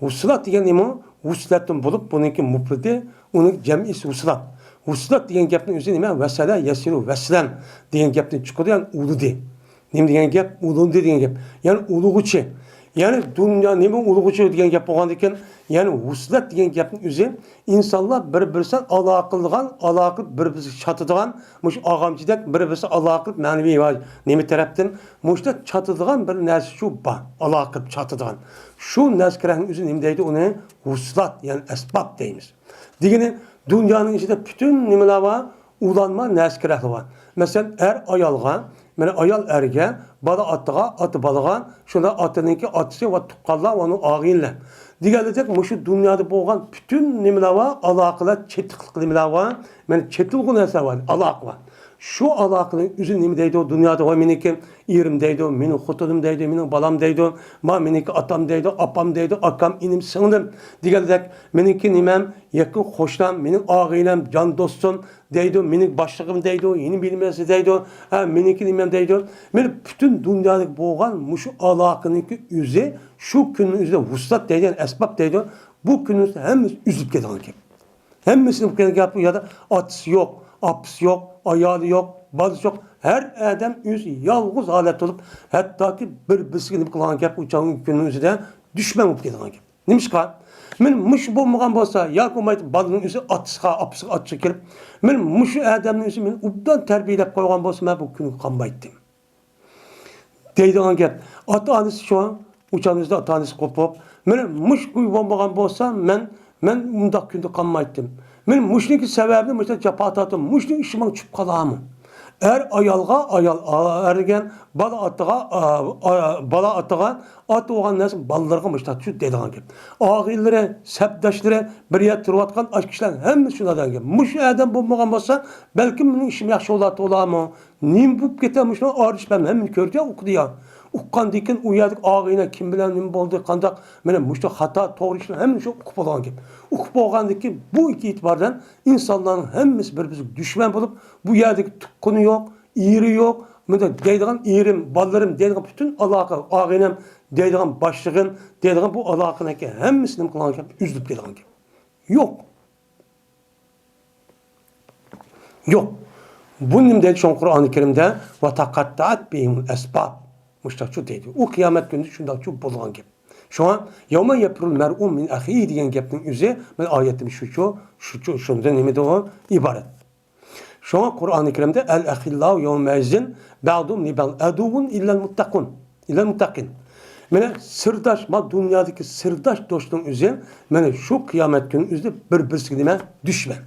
ۋۇسۇلات دېگەن نېمە؟ ۋۇسلەتتىن بولۇپ، بۇنىڭكى مۇپرىدى، ئۇنىڭ جەمئىسى ۋۇسۇلات. ۋۇسۇلات دېگەن گەپنىڭ ئۆزى نېمە؟ ۋەسەلە، يەسىلۇ ۋەسلەن دېگەن گەپتىن چىقىدۇ، يەنى ئۇلىدى. نېمە دېگەن گەپ؟ ئۇلىدى دېگەن گەپ. يەنى ئۇلىغۇچى. يەنى دۇنيا نېمە ئۇلىغۇچى دېگەن گەپ بولغاندىكىن، يەنى ۋۇسلەت دېگەن گەپنىڭ ئۆزى ئىنسانلار بىر-بىرسىدىن ئالاقە قىلىدىغان، ئالاقە قىلىپ بىر-بىرسىگە چاتىدىغان، مۇشۇ ئارغامچىدەك بىر-بىرسىگە ئالاقە قىلىپ مەنىۋى ۋە نېمە تەرەپتىن مۇشۇنداق چاتىدىغان بىر نەرسە شۇ بار، ئالاقە قىلىپ چاتىدىغان. شۇ نەرسىگە ئۆزى نېمە دەيدۇ؟ ئۇنى ۋۇسلات، يەنى ئەسباب دەيمىز. دېگىنى، دۇنيانىڭ ئىچىدە پۈتۈن نېمىلەر بار؟ ئۇلانما نەرسە كېرەكلىك بار. مەسىلەن، ئەر ئايالغا، مانا ئايال ئەرگە، بالا ئاتىغا، ئاتا بالىغا، شۇنداق ئاتىنىڭكى ئاتىسى ۋە تۇغقانلار ۋە ئۇنىڭ ئاغىنىلەر. دېگەنلىكتەك، مۇشۇ دۇنيادا بولغان پۈتۈن نېمىلەر بار؟ ئالاقىلەر، چېتىقلىق نېمىلەر بار؟ مانا چېتىلغۇ نەرسە بار، ئالاقە بار. شۇ ئالاقىنىڭ ئۆزى نېمە دەيدۇ؟ دۇنيادا ۋاي مېنىڭكى ئېرىم دەيدۇ، مېنىڭ خوتۇنۇم دەيدۇ، مېنىڭ بالام دەيدۇ، ما مېنىڭكى ئاتام دەيدۇ، ئاپام دەيدۇ، ئاكام، ئىنىم، سىڭلىم دېگەندەك، مېنىڭكى نېمەم، يېقىن قوشنام، مېنىڭ ئاغىنەم، جان دوستۇم دەيدۇ، مېنىڭ باشلىقىم دەيدۇ، يەنە بىلمەيسىز دەيدۇ، ھە، مېنىڭكى نېمەم دەيدۇ. مانا پۈتۈن دۇنيادىكى بولغان مۇشۇ ئالاقىنىڭكى ئۆزى شۇ كۈننىڭ ئۆزىدە ۋۇسلات دەيدۇ، يەنى ئەسباب دەيدۇ. بۇ كۈننىڭ ئۆزىدە ھەممىسى ئۈزۈلۈپ كېتىدىغان گەپ. ھەممىسىنى بۇ يەردە ئاتىسى، ئاپىسى يوق، ئايالى يوق، بالىسى يوق. ھەر ئادەم ئۆزى يالغۇز ھالەتتە بولۇپ، ھەتتاكى بىر-بىرسىگە نېمە قىلغان گەپ، ئۇ چاغ كۈننىڭ ئۆزىدە دۈشمەن بولۇپ كېتىدىغان گەپ. نېمىشقا؟ مانا مۇشۇ بولمىغان بولسا، ياكى بولمايدۇ بالىنىڭ ئۆزى ئاتىسىغا، ئاپىسىغا ئاچچىقى كېلىپ، مانا مۇشۇ ئادەمنىڭ ئۆزى مېنى ئوبدان تەربىيەلەپ قويغان بولسا، مەن بۇ كۈنگە قالمايتتىم. دەيدىغان گەپ. ئاتا-ئانىسى شۇ، ئۇ چاغنىڭ ئۆزىدە ئاتا-ئانىسى قوپۇپ، مانا مۇشۇ ئۇي بولمىغان بولسا، مەن، مەن مۇنداق كۈندە قالمايتتىم. مانا مۇشۇنىڭكى سەۋەبىدىن مۇشۇنداق جاپا تارتىمەن، مۇشۇنىڭ ئىشى ماڭا چۈشۈپ قالارمۇ؟ ئەر ئايالغا، ئايال ئەرگە، بالا ئاتىغا، ئا، ئا، بالا ئاتىغا، ئاتا بولغان نەرسە بالىلىرىغا مۇشۇنداق چۈشۈپ دەيدىغان گەپ. ئاغىنىلىرى، سەپداشلىرى، بىر يەردە تۇرۇۋاتقان ئاشۇ كىشىلەر ھەممىسى شۇنداق دېگەن گەپ. مۇشۇ ئادەم بولمىغان بولسا، بەلكىم مېنىڭ ئىشىم ياخشى بولاتتى، بولارمۇ؟ نېمە بولۇپ كېتەر مۇشۇ ئارىلىشىپ، ھەممىنى كۆردى-يا، ئۇقتى-يا. ئۇققاندىن كېيىن ئۇ يەردىكى ئاغىنە كىم بىلەن نېمە بولدى، قانداق، مانا مۇشۇ خاتا، توغرا ئىشلار ھەممىنى شۇ ئۇقۇپ بولغان گەپ. ئۇقۇپ بولغاندىن كېيىن بۇ ئىككى ئېتىباردىن ئىنسانلارنىڭ ھەممىسى بىر-بىرىگە دۈشمەن بولۇپ، بۇ يەردىكى تۇغقىنى يوق، ئېرى يوق، مۇنداق دەيدىغان ئېرىم، بالىلىرىم دەيدىغان پۈتۈن ئالاقە، ئاغىنەم دەيدىغان باشلىقىم دەيدىغان بۇ ئالاقىنىڭكى ھەممىسى نېمە قىلغان گەپ؟ ئۈزۈلۈپ كېتىدىغان گەپ. يوق. يوق. بۇ نېمە دەيدۇ شۇڭا قۇرئانى كەرىمدە؟ «ۋە تەقەتتەئەت بىھىمۇل ئەسباب.» مۇشۇنداقچۇ دەيدۇ. ئۇ قىيامەت كۈنىدە شۇنداقچۇ بولغان گەپ. شۇڭا «يەۋمە يەپىررۇل مەرئۇ مىن ئەخىھى» دېگەن گەپنىڭ ئۆزى، مانا ئايەتتە شۇچۇ، شۇچۇ، شۇندىن نېمىدۇ ئىبارەت. شۇڭا قۇرئانى كەرىمدە «ئەل ئەخىللاۋ يەۋمەئىزىن بەئزۇھۇم لىبەئز ئەدۇۋۋۇن ئىللەل مۇتتەقۇن، ئىللەل مۇتتەقىن». مانا سىرداش، ما دۇنيادىكى سىرداش دوستنىڭ ئۆزى مانا شۇ قىيامەت كۈنى ئۆزىدە بىر-بىرسىگە نېمە؟ دۈشمەن.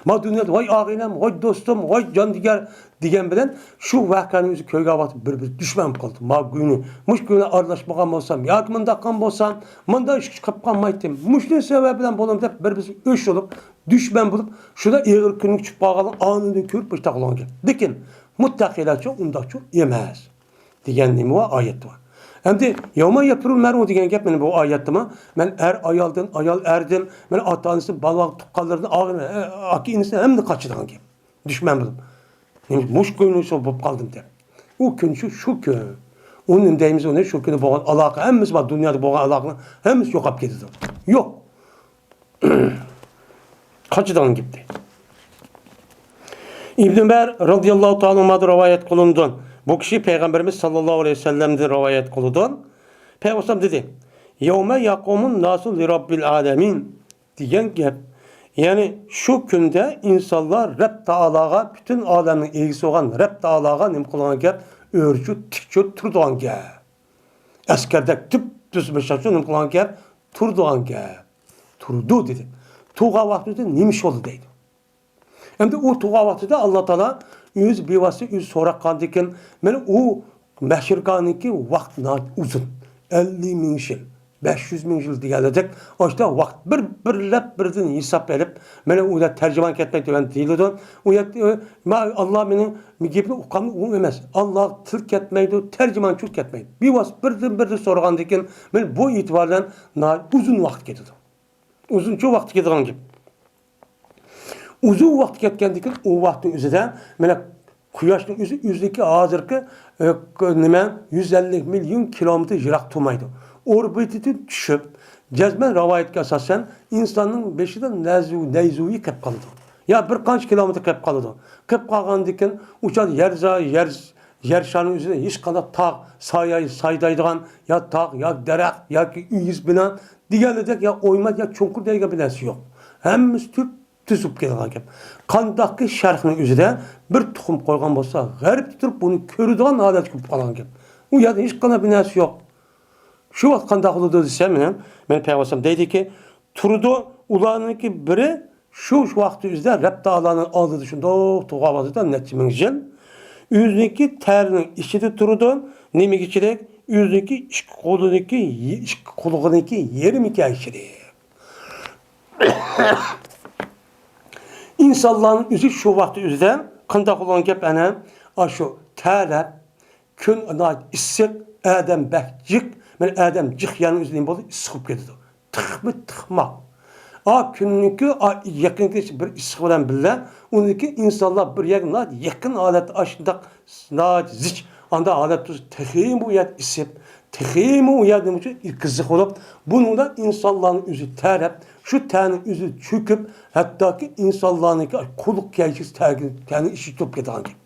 ما دۇنيادا «ۋاي ئاغىنەم، ۋاي دوستۇم، ۋاي جان جىگەر» دېگەن بىلەن شۇ ۋەقەنىڭ ئۆزى كۆرگەن ۋاقىتتا بىر-بىرى دۈشمەن بولۇپ قالدى. ما گۇينى، مۇشۇ گۇينى ئارىلاشمىغان بولسام ياكى مۇنداق قىلغان بولسام، مۇنداق ئىش چىقىپ قالمايتتى. مۇشۇنىڭ سەۋەبى بىلەن بولدى دەپ بىر-بىرسى ئۆچ بولۇپ، دۈشمەن بولۇپ، شۇنداق ئېغىر كۈنگە چۈشۈپ قالغانلار ئانىدىن كۆرۈپ مۇشۇنداق قىلغان گەپ. لېكىن مۇتتەقىيلارچۇ ئۇنداقچۇ ئەمەس. دېگەن نېمە بار؟ ئايەت بار. ئەمدى «يەۋمە يەفىررۇل مەرئۇ» دېگەن گەپ مانا بۇ ئايەتتىمۇ؟ مەن ئەر ئايالدىن، ئايال ئەردىن، مانا ئاتا-ئانىسىدىن، بالا تۇغقانلىرىدىن، ئاغىنە، ئاكا-ئىنىسىدىن ھەممە قاچىدىغان گەپ. دۈشمەن بولۇپ. نېمە، مۇشۇ كۈنى شۇ بولۇپ قالدىم دەپ. ئۇ كۈن شۇ، شۇ كۈن. ئۇنى نېمە دەيمىز، ئۇنى شۇ كۈنى بولغان ئالاقە، ھەممىسى بار، دۇنيادا بولغان ئالاقىنىڭ ھەممىسى يوقاپ كېتىدۇ. يوق. قاچىدىغان گەپتى. ئىبن ئۆمەر رازىياللاھۇ تائالا ئەنھۇمادىن رىۋايەت قىلىنىدۇ. بۇ كىشى پەيغەمبىرىمىز ساللاللاھۇ ئەلەيھى ۋەسەللەمدىن رىۋايەت قىلىدۇ. پەيغەمبەر دېدى: «يەۋمە يەقۇمۇن ناسۇ لىرەببىل ئالەمىن» دېگەن گەپ. يەنى شۇ كۈندە ئىنسانلار رەب تائالاغا، پۈتۈن ئالەمنىڭ ئىگىسى بولغان رەب تائالاغا نېمە قىلغان گەپ؟ ئۆرە چۆ، تىك چۆ تۇرىدىغان گەپ. ئەسكەردەك تۈپتۈز مۇشۇ نېمە قىلغان گەپ؟ تۇرىدىغان گەپ. تۇرىدۇ دېدى. تۇرغان ۋاقتىدا نېمە ئىش بولدى دەيدۇ. ئەمدى ئۇ تۇرغان ۋاقتىدا ئاللا تائالا ئۆزى بىۋاسىتە ئۆزى سوراپ قالغاندىكىن، مانا ئۇ مەھشەرگاھنىڭكى ۋاقتى ناھايىتى ئۇزۇن. ئەللىك مىڭ يىل، بەش يۈز مىڭ يىل دېگەندەك، ئاشۇنداق ۋاقىت بىر-بىرلەپ بىردىن ھېساب ئېلىپ، مانا ئۇ يەردە تەرجىمان كەتمەيدۇ دېگەن دېيىلىدۇ. ئۇ يەردە، ئە، ما-، ئاللا مېنىڭ گېپىمنى ئۇققان ئۇ ئەمەس. ئاللا تىل كەتمەيدۇ، تەرجىمان چۇ كەتمەيدۇ. بىۋاسىتە بىردىن بىردىن سورىغاندىكىن، مانا بۇ ئېتىبار بىلەن ناھايىتى ئۇزۇن ۋاقىت كېتىدۇ. ئۇزۇنچە ۋاقىت كېتىدىغان گەپ. ئۇزۇن ۋاقىت كەتكەندىكىن، ئۇ ۋاقىتنىڭ ئۆزىدە مانا قۇياشنىڭ ئۆزى، ئۆزىنىڭكى ھازىرقى، ئە، نېمە، يۈز ئەللىك مىليون كىلومېتىر يىراق تۇرمايدۇ. ئوربىتىدىن چۈشۈپ، جەزمەن رىۋايەتكە ئاساسەن، ئىنساننىڭ بېشىدا نەزۇ-، نەيزۇيى قېلىپ قالىدۇ. يا بىر قانچە كىلومېتىر قېلىپ قالىدۇ. قېلىپ قالغاندىكىن، ئۇ چاغدا يەر زا-، يەر، يەر شارىنىڭ ئۆزىدە ھېچقانداق تاغ، سايە، سايدايدىغان يا تاغ، يا دەرەخ، ياكى ئېگىز بىنا دېگەنلىدەك يا ئويمات يا چوڭقۇر دەيدىغان بىر نەرسە يوق. ھەممىسى تۈپتۈز بولۇپ كېتىدىغان گەپ. قانداقكى شەرقنىڭ ئۆزىدە بىر تۇخۇم قويغان بولسا، غەربتە تۇرۇپ بۇنى كۆرىدىغان ھالەتكە كېلىپ قالغان گەپ. ئۇ يەردە ھېچقانداق بىر نەرسە يوق. شۇ ۋاقىت قانداق بولىدۇ دېسەم، مېنىڭ، مېنىڭ پەيغەمبەرىم دەيدىكى، تۇرىدۇ، ئۇلارنىڭكى بىرى شۇ، شۇ ۋاقىتتا ئۆزىدە رەب تائالانىڭ ئالدىدا شۇنداق تۇرغان ۋاقتىدا نەچچە مىڭ يىل ئۆزىنىڭكى تەرىنىڭ ئىچىدە تۇرىدۇ. نېمىگىچىلىك؟ ئۆزىنىڭكى ئىككى قولىنىڭكى، ئىككى قۇلىقىنىڭكى يېرىمىگە ئىچىدە. ئىنسانلارنىڭ ئۆزى شۇ ۋاقىتتا ئۆزىدە قانداق بولغان گەپ ئەنە؟ ئاشۇ تەرلەپ، كۈن ناھايىتى ئىسسىق، ئادەم بەك جىق. مانا ئادەم جىق يەرنىڭ ئۆزى نېمە بولدى؟ ئىسسىق بولۇپ كېتىدۇ. تېخىمۇ تېخىماق. ئا كۈننىڭكى، ئا يېقىنقى بىر ئىسسىق بىلەن بىللە، ئۇنىڭكى ئىنسانلار بىر يەرگە ناھايىتى يېقىن ھالەتتە ئاشۇنداق ناھايىتى زىچ، ئانداق ھالەتتە تېخىمۇ بۇ يەر ئىسسىپ، تېخىمۇ ئۇ يەر نېمە ئۈچۈن قىزىق بولۇپ، بۇنىڭدا ئىنسانلارنىڭ ئۆزى تەرەپ، شۇ تەرنىڭ ئۆزى چۆكۈپ، ھەتتاكى ئىنسانلارنىڭكى قۇلىقى كەيچىسى تەرنىڭ ئىچىگە كىرىپ كېتىدىغان گەپ.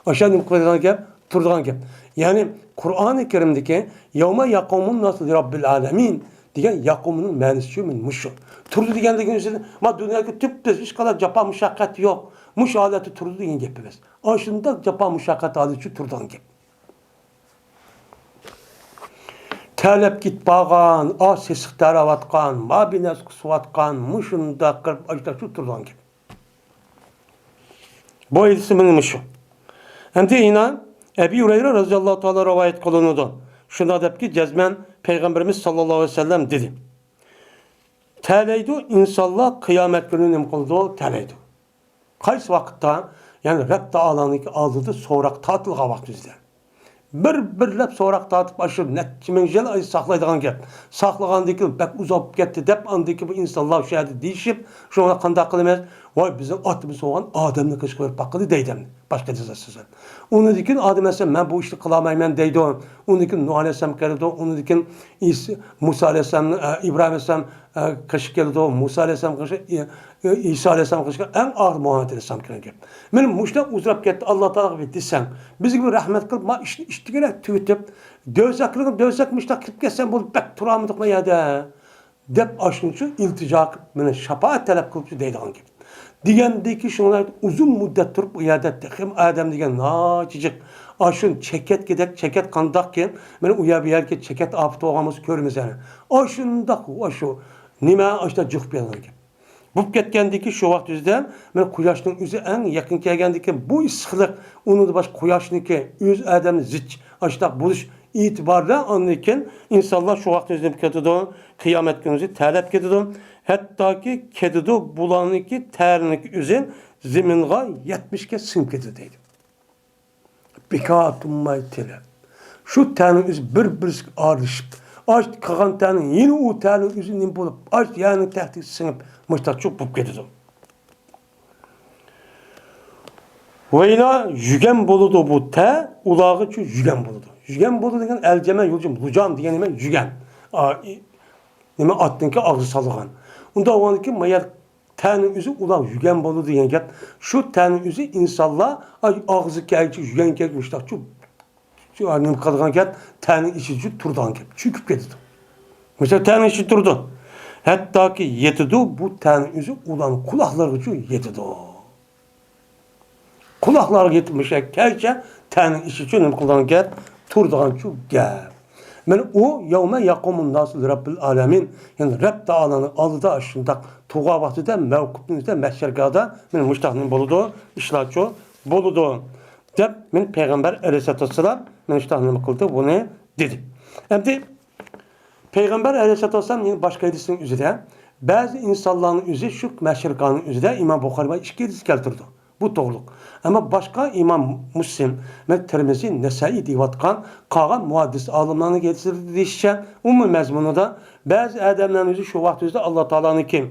ئاشۇ نېمە قىلىدىغان گەپ؟ تۇرىدىغان گەپ. يەنى قۇرئانى كەرىمدىكى «يەۋمە يەقۇمۇن ناسۇ لىرەببىل ئالەمىن» دېگەن يەقۇمنىڭ مەنىسىچۇ مۇشۇ. تۇرىدۇ دېگەندىكىن ئۆزىدە، ما دۇنيادىكى تۈپتۈز، ھېچقانداق جاپا مۇشەققەت يوق. مۇشۇ ھالەتتە تۇرىدۇ دېگەن گەپ ئەمەس. ئاشۇنداق جاپا مۇشەققەت ھالىتىچۇ تۇرىدىغان گەپ. تەرلەپ كېتىپ بارغان، ئا سېسىق تەرەۋاتقان، ما بىر نەرسە قىسىۋاتقان، مۇشۇنداق قىلىپ ئاشۇنداقچۇ تۇرىدىغان گەپ. بۇ ھەدىسى مانا مۇشۇ. ئەمدى يەنە ئەبى ھۇرەيرە رازىياللاھۇ تائالا رىۋايەت قىلىنىدۇ. شۇنداق دەپكى، جەزمەن پەيغەمبىرىمىز ساللاللاھۇ ئەلەيھى ۋەسەللەم دېدى: تەلەيدۇ، ئىنسانلار قىيامەت كۈنى نېمە قىلىدۇ؟ تەلەيدۇ. قايسى ۋاقىتتا؟ يەنى رەب تائالانىڭكى ئالدىدا سوراق تارتىلغان ۋاقتىمىزدا. بىر-بىرلەپ سوراق تارتىپ، ئاشۇ نەچچە مىڭ يىل ساقلايدىغان گەپ. ساقلىغاندىن كېيىن بەك ئۇزاپ كەتتى دەپ، ئاندىن كېيىن بۇ ئىنسانلار شۇ يەردە دېيىشىپ، شۇڭا قانداق قىلىمىز؟ ۋاي، بىزنىڭ ئاتىمىز بولغان ئادەمنى قېشىغا بېرىپ باققىلى دەيدۇ ئەمدى. باشقا جازاسىز. ئۇنىڭدىن كېيىن ئادەم ئەلەيھىسسالام، مەن بۇ ئىشنى قىلالمايمەن دەيدۇ. ئۇنىڭدىن كېيىن نۇھ ئەلەيھىسسالام كېلىدۇ. ئۇنىڭدىن كېيىن ئىس-، مۇسا ئەلەيھىسسالام، ئە، ئىبراھىم ئەلەيھىسسالام، ئە، قېشىغا كېلىدۇ. مۇسا ئەلەيھىسسالام قېشىغا، ئى-، ئى-، ئىسا ئەلەيھىسسالام قېشىغا، ئەڭ ئاخىرى مۇھەممەد ئەلەيھىسسالام كېلىدۇ. مانا مۇشۇنداق ئۇزىراپ كەتتى، ئاللا تائالاغا بىر دېسەڭ، بىزگە بىر رەھمەت قىلىپ، ما ئىشنى ئىتتىكىرەك تۈگىتىپ، دۆزەخلىكنى دۆزەخ مۇشۇنداق كىرىپ كەتسەم بولدى، بەك تۇرالمىدۇق ما يەردە، دەپ ئاشۇنچە ئىلتىجا قىلىپ، مانا شاپائەت تەلەپ قىلىپچۇ دەيدىغان گەپ. دېگەندىكى شۇڭا ئۇزۇن مۇددەت تۇرۇپ، ئۇ يەردە تېخىمۇ ئادەم دېگەن ناچىجىق، ئاشۇ چېكەتكىدەك، چېكەت قانداقكىن، مانا ئۇ يەر بۇ يەرگە چېكەت ئاپىتى بولغان بولسا كۆرىمىز يەنە. ئاشۇنداق، ئاشۇ نېمە، ئاشۇنداق جۇق بېرىلگەن گەپ. بولۇپ كەتكەندىكى شۇ ۋاقىت ئۆزىدە، مانا قۇياشنىڭ ئۆزى ئەڭ يېقىن كەلگەندىكى بۇ ئىسسىقلىق، ئۇنىڭدىن باشقا قۇياشنىڭكى ئۆز ئادەمنى زىچ، ئاشۇنداق بولۇش ئېتىباردا، ئاندىن كېيىن ئىنسانلار شۇ ۋاقىت ئۆزىنى كېتىدۇ، قىيامەت كۈنى ئۆزى تەرلەپ كېتىدۇ. ھەتتاكى كېتىدۇ، بۇلارنىڭكى تەرنىڭكى ئۆزى زېمىنغا يەتمىشكە سىڭىپ كېتىدۇ دەيدۇ. بىكار تۇرماي تېرەپ. شۇ تەرنىڭ ئۆزى بىر-بىرسىگە ئارىلىشىپ، ئاشۇ قالغان تەرنىڭ يەنە ئۇ تەرنىڭ ئۆزى نېمە بولۇپ، ئاشۇ يەرنىڭ تەختىگە سىڭىپ، مۇشتاق چوقۇپ كېتىدۇ. ۋەيلا يۈگەن بولىدۇ بۇ تەر، ئۇلارغىچۇ يۈگەن بولىدۇ. يۈگەن بولىدۇ دېگەن ئەلجەمە يولجۇم، لۇجام دېگەن نېمە؟ يۈگەن. ئا، ئى، نېمە، ئاتنىڭكى ئاغزىغا سالىدىغان. ئۇنداق بولغاندىكىن، ما يەر تەرنىڭ ئۆزى ئۇلار يۈگەن بولىدۇ دېگەن گەپ. شۇ تەرنىڭ ئۆزى ئىنسانلار، ئاي، ئاغزى كەلگۈچە، يۈگەن كەلگۈچە مۇشتاقچۇ، شۇ نېمە قىلىدىغان گەپ، تەرنىڭ ئىچىدىچۇ تۇرىدىغان گەپ، چۆكۈپ كېتىدۇ. مۇشۇ تەرنىڭ ئىچىدە تۇرىدۇ. ھەتتاكى يېتىدۇ، بۇ تەرنىڭ ئۆزى ئۇلارنىڭ قۇلاقلىرىغىچۇ يېتىدۇ. قۇلاقلارغا يېتىپ مۇشۇ كەلگۈچە تەرنىڭ ئىچىدىچۇ نېمە قىلىدىغان گەپ، تۇرىدىغانچۇ گەپ. مانا ئۇ يەۋمە يەقۇمۇن ناسۇ لىرەببىل ئالەمىن. يەنى رەب تائالانىڭ ئالدىدا شۇنداق تۇرغان ۋاقتىدا، مەۋقۇپنىڭ ئۆزىدە، مەھشەرگاھدا مانا مۇشۇنداق نېمە بولىدۇ، ئىشلارچۇ بولىدۇ، دەپ مانا پەيغەمبەر ئەلەيھىسسالاتۇ ۋەسسالام مانا شۇنداق نېمە قىلدى، بۇنى دېدى. ئەمدى پەيغەمبەر ئەلەيھىسسالاتۇ ۋەسسالام يەنە باشقا ھەدىسنىڭ ئۆزىدە، بەزى ئىنسانلارنىڭ ئۆزى شۇ مەھشەرگاھنىڭ ئۆزىدە، ئىمام بۇخارى ۋە ئىككى ھەدىس كەلتۈرىدۇ. بۇ توغرۇلۇق. ئەمما باشقا ئىمام مۇسلىم ۋە تىرمىزى، نەسائىي دېيىۋاتقان قالغان مۇھەددىس ئالىملارنىڭ ھەدىسلىرىدە دېيىشىچە، ئومۇمىي مەزمۇنىدا بەزى ئادەملەرنىڭ ئۆزى شۇ ۋاقىت ئۆزىدە ئاللا تائالانىڭكى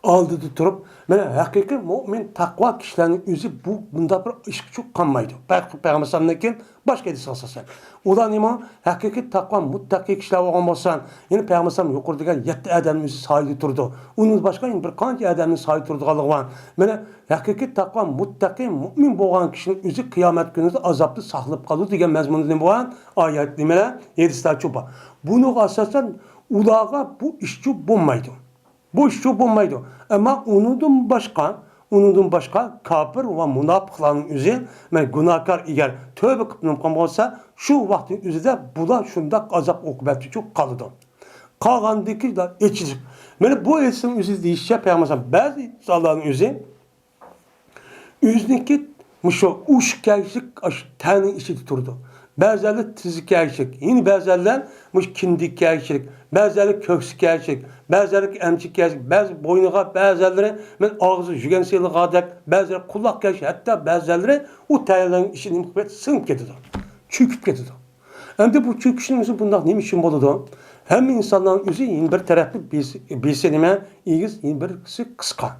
ئالدىدا تۇرۇپ، مانا ھەقىقىي مۆمىن، تەقۋا كىشىلەرنىڭ ئۆزى بۇ، بۇنداق بىر ئىشقىچۇ قالمايدۇ. پەيغەمبەر ئەلەيھىسسالامدىن كېيىن باشقا ھەدىسكە ئاساسەن. ئۇلار نېمە؟ ھەقىقىي تەقۋا، مۇتتەقىي كىشىلەر بولغان بولسا، يەنە پەيغەمبەر ئەلەيھىسسالام يۇقىرىدا دېگەن يەتتە ئادەمنىڭ ئۆزى سايىدا تۇرىدۇ. ئۇنىڭدىن باشقا يەنە بىر قانچە ئادەمنىڭ سايىدا تۇرىدىغانلىقى بار. مانا ھەقىقىي تەقۋا، مۇتتەقىي مۆمىن بولغان كىشىنىڭ ئۆزى قىيامەت كۈنىدە ئازابتا ساقلىنىپ قالىدۇ دېگەن مەزمۇندا نېمە بولغان ئايەت، نېمىلەر، ھەدىسلەرچۇ بار. بۇنىڭغا ئاساسەن ئۇلارغا بۇ ئىشچۇ بولمايدۇ. بۇ ئىشچۇ بولمايدۇ. ئەمما ئۇنىڭدىن باشقا، ئۇنىڭدىن باشقا كاپىر ۋە مۇناپىقلارنىڭ ئۆزى، مەن گۇناھكار، ئەگەر تۆۋبە قىلىپ نېمە قىلغان بولسا، شۇ ۋاقىتنىڭ ئۆزىدە بۇلار شۇنداق ئازاب ئوقۇبەتتىچۇ قالىدۇ. قالغاندىكى ئېچىلىش. مانا بۇ ھەدىسنىڭ ئۆزى دېيىشىچە، پەيغەمبەر بەزى ئىنسانلارنىڭ ئۆزى ئۆزىنىڭكى مۇشۇ ئۇششۇق كەلگۈچىلىك ئاشۇ تەننىڭ ئىچىدە تۇرىدۇ. بەزىلەر تىزى كەلگۈچىلىك، يەنە بەزىلەر مۇشۇ كىندىكى كەلگۈچىلىك، بەزىلەر كۆكسى كەلگۈچىلىك، بەزىلەر ئەمچىك كەلگۈچىلىك، بەزى بوينىغا، بەزىلىرى مەن ئاغزىغا يۈگەن سېلىنغاندەك، بەزىلىرى قۇلاق كەلگۈچىلىك، ھەتتا بەزىلىرى ئۇ تەنلەرنىڭ ئىچىدە نېمە قىلىپ كېتىدۇ؟ سىڭىپ كېتىدۇ. ئەمدى بۇ چۆكۈشنىڭ ئۆزى بۇنداق نېمە ئۈچۈن بولىدۇ؟ ھەممە ئىنسانلارنىڭ ئۆزى يەنە بىر تەرەپتىن بېسى، بېسى نېمە؟ ئېگىز، يەنە بىرسى قىسقا.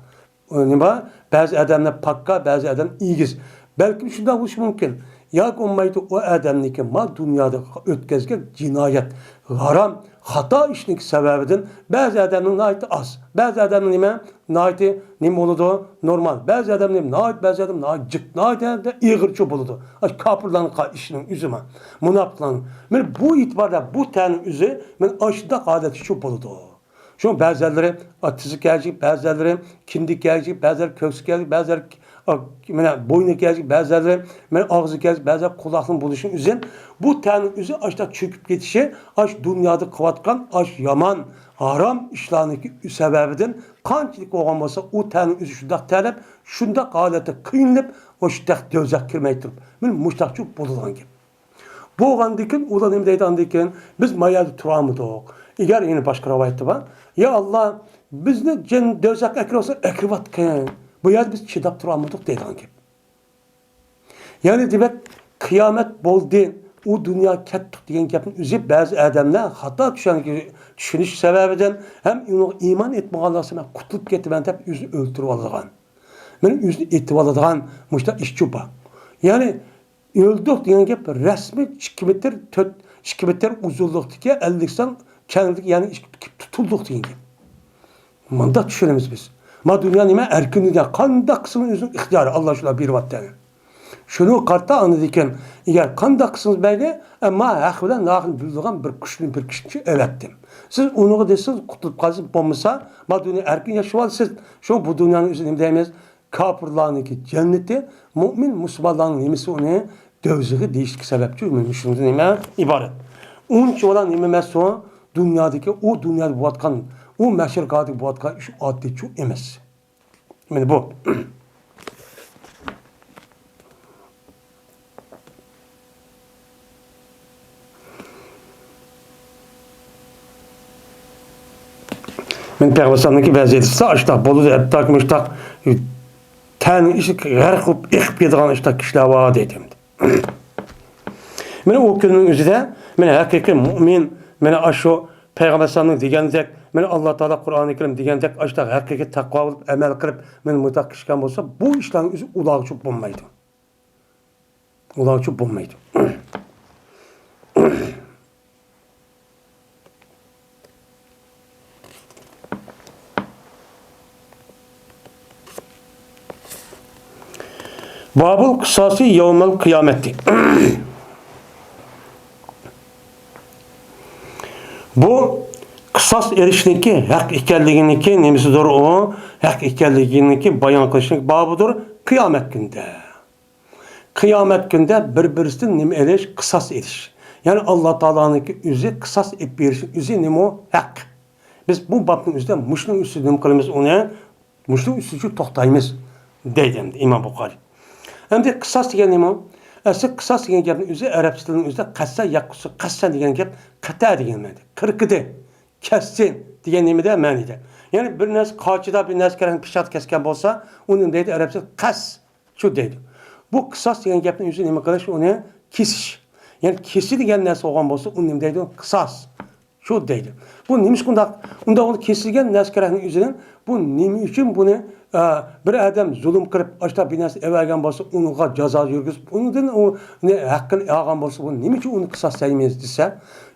نېمە؟ بەزى ئادەملەر پاككا، بەزى ئادەم ئېگىز. بەلكىم شۇنداق بولۇشى مۇمكىن. ياكى بولمايدۇ، ئۇ ئادەمنىڭكى ما دۇنيادا ئۆتكەزگەن جىنايەت، ھارام، خاتا ئىشنىڭكى سەۋەبىدىن بەزى ئادەمنىڭ ناھايىتى ئاز، بەزى ئادەمنىڭ نېمە؟ ناھايىتى نېمە بولىدۇ؟ نورمال. بەزى ئادەم نېمە؟ ناھايىتى، بەزى ئادەم ناھايىتى جىق، ناھايىتى ئېغىرچۇ بولىدۇ. ئاشۇ كاپىرلارنىڭ قا-، ئىشىنىڭ ئۆزىمۇ، مۇناپىقلارنىڭ. مانا بۇ ئېتىباردا بۇ تەننىڭ ئۆزى مانا ئاشۇنداق ھالەتتىچۇ بولىدۇ. شۇڭا بەزىلىرى، ئا، تىزى كەلگۈچىلىك، بەزىلىرى كىندىكى كەلگۈچىلىك، بەزىلىرى كۆكسى كەلگۈچىلىك، بەزىلىرى، ئا، مانا بوينى كەلگۈچىلىك، بەزىلىرى مانا ئاغزى كەلگۈچىلىك، بەزىلىرى قۇلاقنىڭ بولۇشىنىڭ ئۆزى، بۇ تەننىڭ ئۆزى ئاشۇنداق چۆكۈپ كېتىشى، ئاشۇ دۇنيادا قىلىۋاتقان ئاشۇ يامان، ھارام ئىشلارنىڭكى سەۋەبىدىن قانچىلىك بولغان بولسا، ئۇ تەننىڭ ئۆزى شۇنداق تەرلەپ، شۇنداق ھالەتتە قىينىلىپ، ئاشۇنداق دوزاخقا كىرمەي تۇرۇپ، مانا مۇشۇنداقچۇ بولىدىغان گەپ. بولغاندىكىن ئۇلار نېمە دەيدىغاندىكىن، بىز ما يەردە تۇرالمىدۇق. ئەگەر يەنە باشقا رىۋايەتتە بار، يا ئاللا، بىزنى جەن-، دوزاخقا ئەكىرىۋاتسا ئەكىرىۋەتكىن. بۇ يەردە بىز چىداپ تۇرالمىدۇق دەيدىغان گەپ. يەنى دېمەك، قىيامەت بولدى، ئۇ دۇنيا كەتتۇق دېگەن گەپنى ئۆزى بەزى ئادەملەر خاتا چۈشەنگە-، چۈشىنىش سەۋەبىدىن ھەم ئۇنىڭغا ئىمان ئېيتمىغانلار سەۋەبىدىن قۇتۇلۇپ كېتىمەن دەپ ئۆزىنى ئۆلتۈرۈۋالىدىغان. مانا ئۆزىنى ئېتىۋالىدىغان مۇشۇنداق ئىشچۇ بار. يەنى ئۆلدۇق دېگەن گەپ رەسمىي ئىككى مېتىر تۆت، ئىككى مېتىر ئۇزۇنلۇقتىكى، ئەللىك سان كەڭلىكتىكى، يەنى ئىككى تۇتۇلدۇق دېگەن گەپ. مۇنداق چۈشىنىمىز بىز. ما دۇنيا نېمە؟ ئەركىن دۇنيا. قانداق قىلسىمۇ ئۆزىنىڭ ئىختىيارى، ئاللا شۇلار بېرىۋاتتى. شۇنىڭغا قارىتا ئاندىن كېيىن، ئەگەر قانداق قىلسىڭىز مەيلى، ئەمما ھەق بىلەن ناھەقنى بىلىدىغان بىر كۈچنى، بىر كىشىنى ئەۋەتتىم. سىز ئۇنىڭغا دېسىڭىز قۇتۇلۇپ قالسىڭىز، بولمىسا، ما دۇنيا ئەركىن ياشىۋالىسىز. شۇڭا بۇ دۇنيانىڭ ئۆزى نېمە دەيمىز؟ كاپىرلارنىڭكى جەننىتى، مۆمىن مۇسۇلمانلارنىڭ نېمىسى ئۇنى دۆزىخى دېيىشلىك سەۋەبچۇ، مۇشۇنىڭدىن نېمە ئىبارەت. ئۇنچىۋالا نېمە ئەمەس ئۇ، دۇنيادىكى، ئۇ دۇنيادا بولۇۋاتقان، ئۇ مەھشەرگاھدىكى بولۇۋاتقان ئىش ئاددىيچۇ ئەمەس. مانا بۇ. مەن پەيغەمبەر ئەلەيھىسسالامنىڭكى بەزى ھەدىسلەر ئاشتاق بولىدۇ، ھەتتاكى مۇشتاق تەننىڭ ئىچى غەرق بولۇپ ئېقىپ كېتىدىغان ئاشتاق كىشىلەر بار دەيدۇ. مانا ئۇ كۈننىڭ ئۆزىدە مانا ھەقىقىي مۇئمىن، مانا ئاشۇ پەيغەمبەر ئەلەيھىسسالامنىڭ دېگەندەك، مانا ئاللا تائالا قۇرئانى كەرىم دېگەندەك ئاشتاق ھەقىقىي تەقۋا بولۇپ ئەمەل قىلىپ، مانا مۇنداق كىشى بولسا، بۇ ئىشلارنىڭ ئۆزى ئۇلارغىچە بولمايدۇ. ئۇلارچۇ بولمايدۇ. بابۇل قىساسى يەۋمەل قىيامەتى. بۇ قىساس ئېلىشنىڭكى ھەق ئىكەنلىكىنىڭكى نېمىسىدۇر ئۇ؟ ھەق ئىكەنلىكىنىڭكى بايان قىلىشنىڭ بابىدۇر قىيامەت كۈنىدە. قىيامەت كۈندە بىر-بىرسىدىن نېمە ئېلىش؟ قىساس ئېلىش. يەنى ئاللا تائالانىڭكى ئۆزى قىساس ئېلىپ بېرىش ئۆزى نېمە ئۇ؟ ھەق. بىز بۇ بابنىڭ ئۆزىدە مۇشۇنىڭ ئۈستىدە نېمە قىلىمىز ئۇنى؟ مۇشۇنىڭ ئۈستىدە توختايمىز دەيدۇ ئەمدى ئىمام بۇخارىي. ئەمدى قىساس دېگەن نېمە ئۇ؟ ئەسلى قىساس دېگەن گەپنىڭ ئۆزى ئەرەبچە تىلنىڭ ئۆزىدە قەسسە ياكى قەسسە دېگەن گەپ قەتە دېگەن مەنىدە. قىرقىدى، كەستى دېگەن نېمىدە مەنىدە. يەنى بىر نەرسە قاچىدا بىر نەرسە كەرەڭ پىچاق كەسكەن بولسا، ئۇنى نېمە دەيدۇ ئەرەبچە؟ قەس. شۇ دەيدۇ. بۇ قىساس دېگەن گەپنىڭ ئۆزى نېمە قىلىش؟ ئۇنى كېسىش. يەنى كېسىلگەن نەرسە بولغان بولسا، ئۇنى نېمە دەيدۇ؟ قىساس. شۇ دەيدۇ. بۇ نېمىشقا ئۇنداق؟ ئۇنداق بولغاندا كېسىلگەن نەرسە كەرەڭنىڭ ئۆزىنىڭ بۇ نېمە ئۈچۈن بۇنى، ئە، بىر ئادەم زۇلۇم قىلىپ، ئاشتا بىر نەرسە ئەۋەرگەن بولسا، ئۇنىڭغا جازا يۈرگۈزۈپ، ئۇنىڭدىن ئۇنى ھەققىنى ئالغان بولسا، بۇ نېمە ئۈچۈن ئۇنى قىساس دەيمىز دېسە،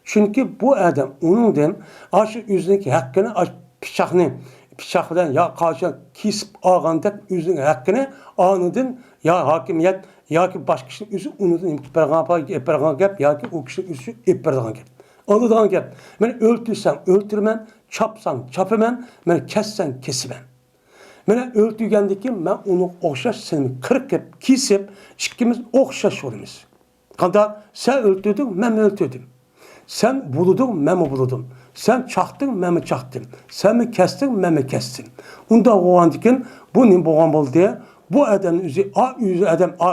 چۈنكى بۇ ئادەم ئۇنىڭدىن ئاشۇ ئۆزىنىڭكى ھەققىنى، ئاش-، پىچاقنى، پىچاق بىلەن يا قاچان كېسىپ ئالغاندەك ئۆزىنىڭ ھەققىنى ئانىدىن يا ھاكىمىيەت ياكى باشقا كىشىنىڭ ئۆزى ئۇنىدىن ئېلىپ بەرگەن، ئېلىپ بەرگەن گەپ ياكى ئۇ كىشىنىڭ ئۆزى ئېلىپ بەرىدىغان گەپ. ئالىدىغان گەپ. مەن ئۆلتۈرسەڭ ئۆلتۈرىمەن، چاپساڭ چاپىمەن، مەن كەسسەڭ كېسىمەن. مەن ئۆلتۈرگەندىن كېيىن مەن ئۇنىڭغا ئوخشاش سېنىمۇ قىرىق قىلىپ كېسىپ، ئىككىمىز ئوخشاش بولىمىز. قانداق؟ سەن ئۆلتۈردۈڭ، مەنمۇ ئۆلتۈردۈم. سەن بۇلىدىڭ، مەنمۇ بۇلىدىم. سەن چاقتىڭ، مەنمۇ چاقتىم. سەنمۇ كەستىڭ، مەنمۇ كەستىم. ئۇنداق بولغاندىكىن بۇ نېمە بولغان بولدى؟ بۇ ئادەمنىڭ ئۆزى، ئا، ئۆزى ئادەم، ئا،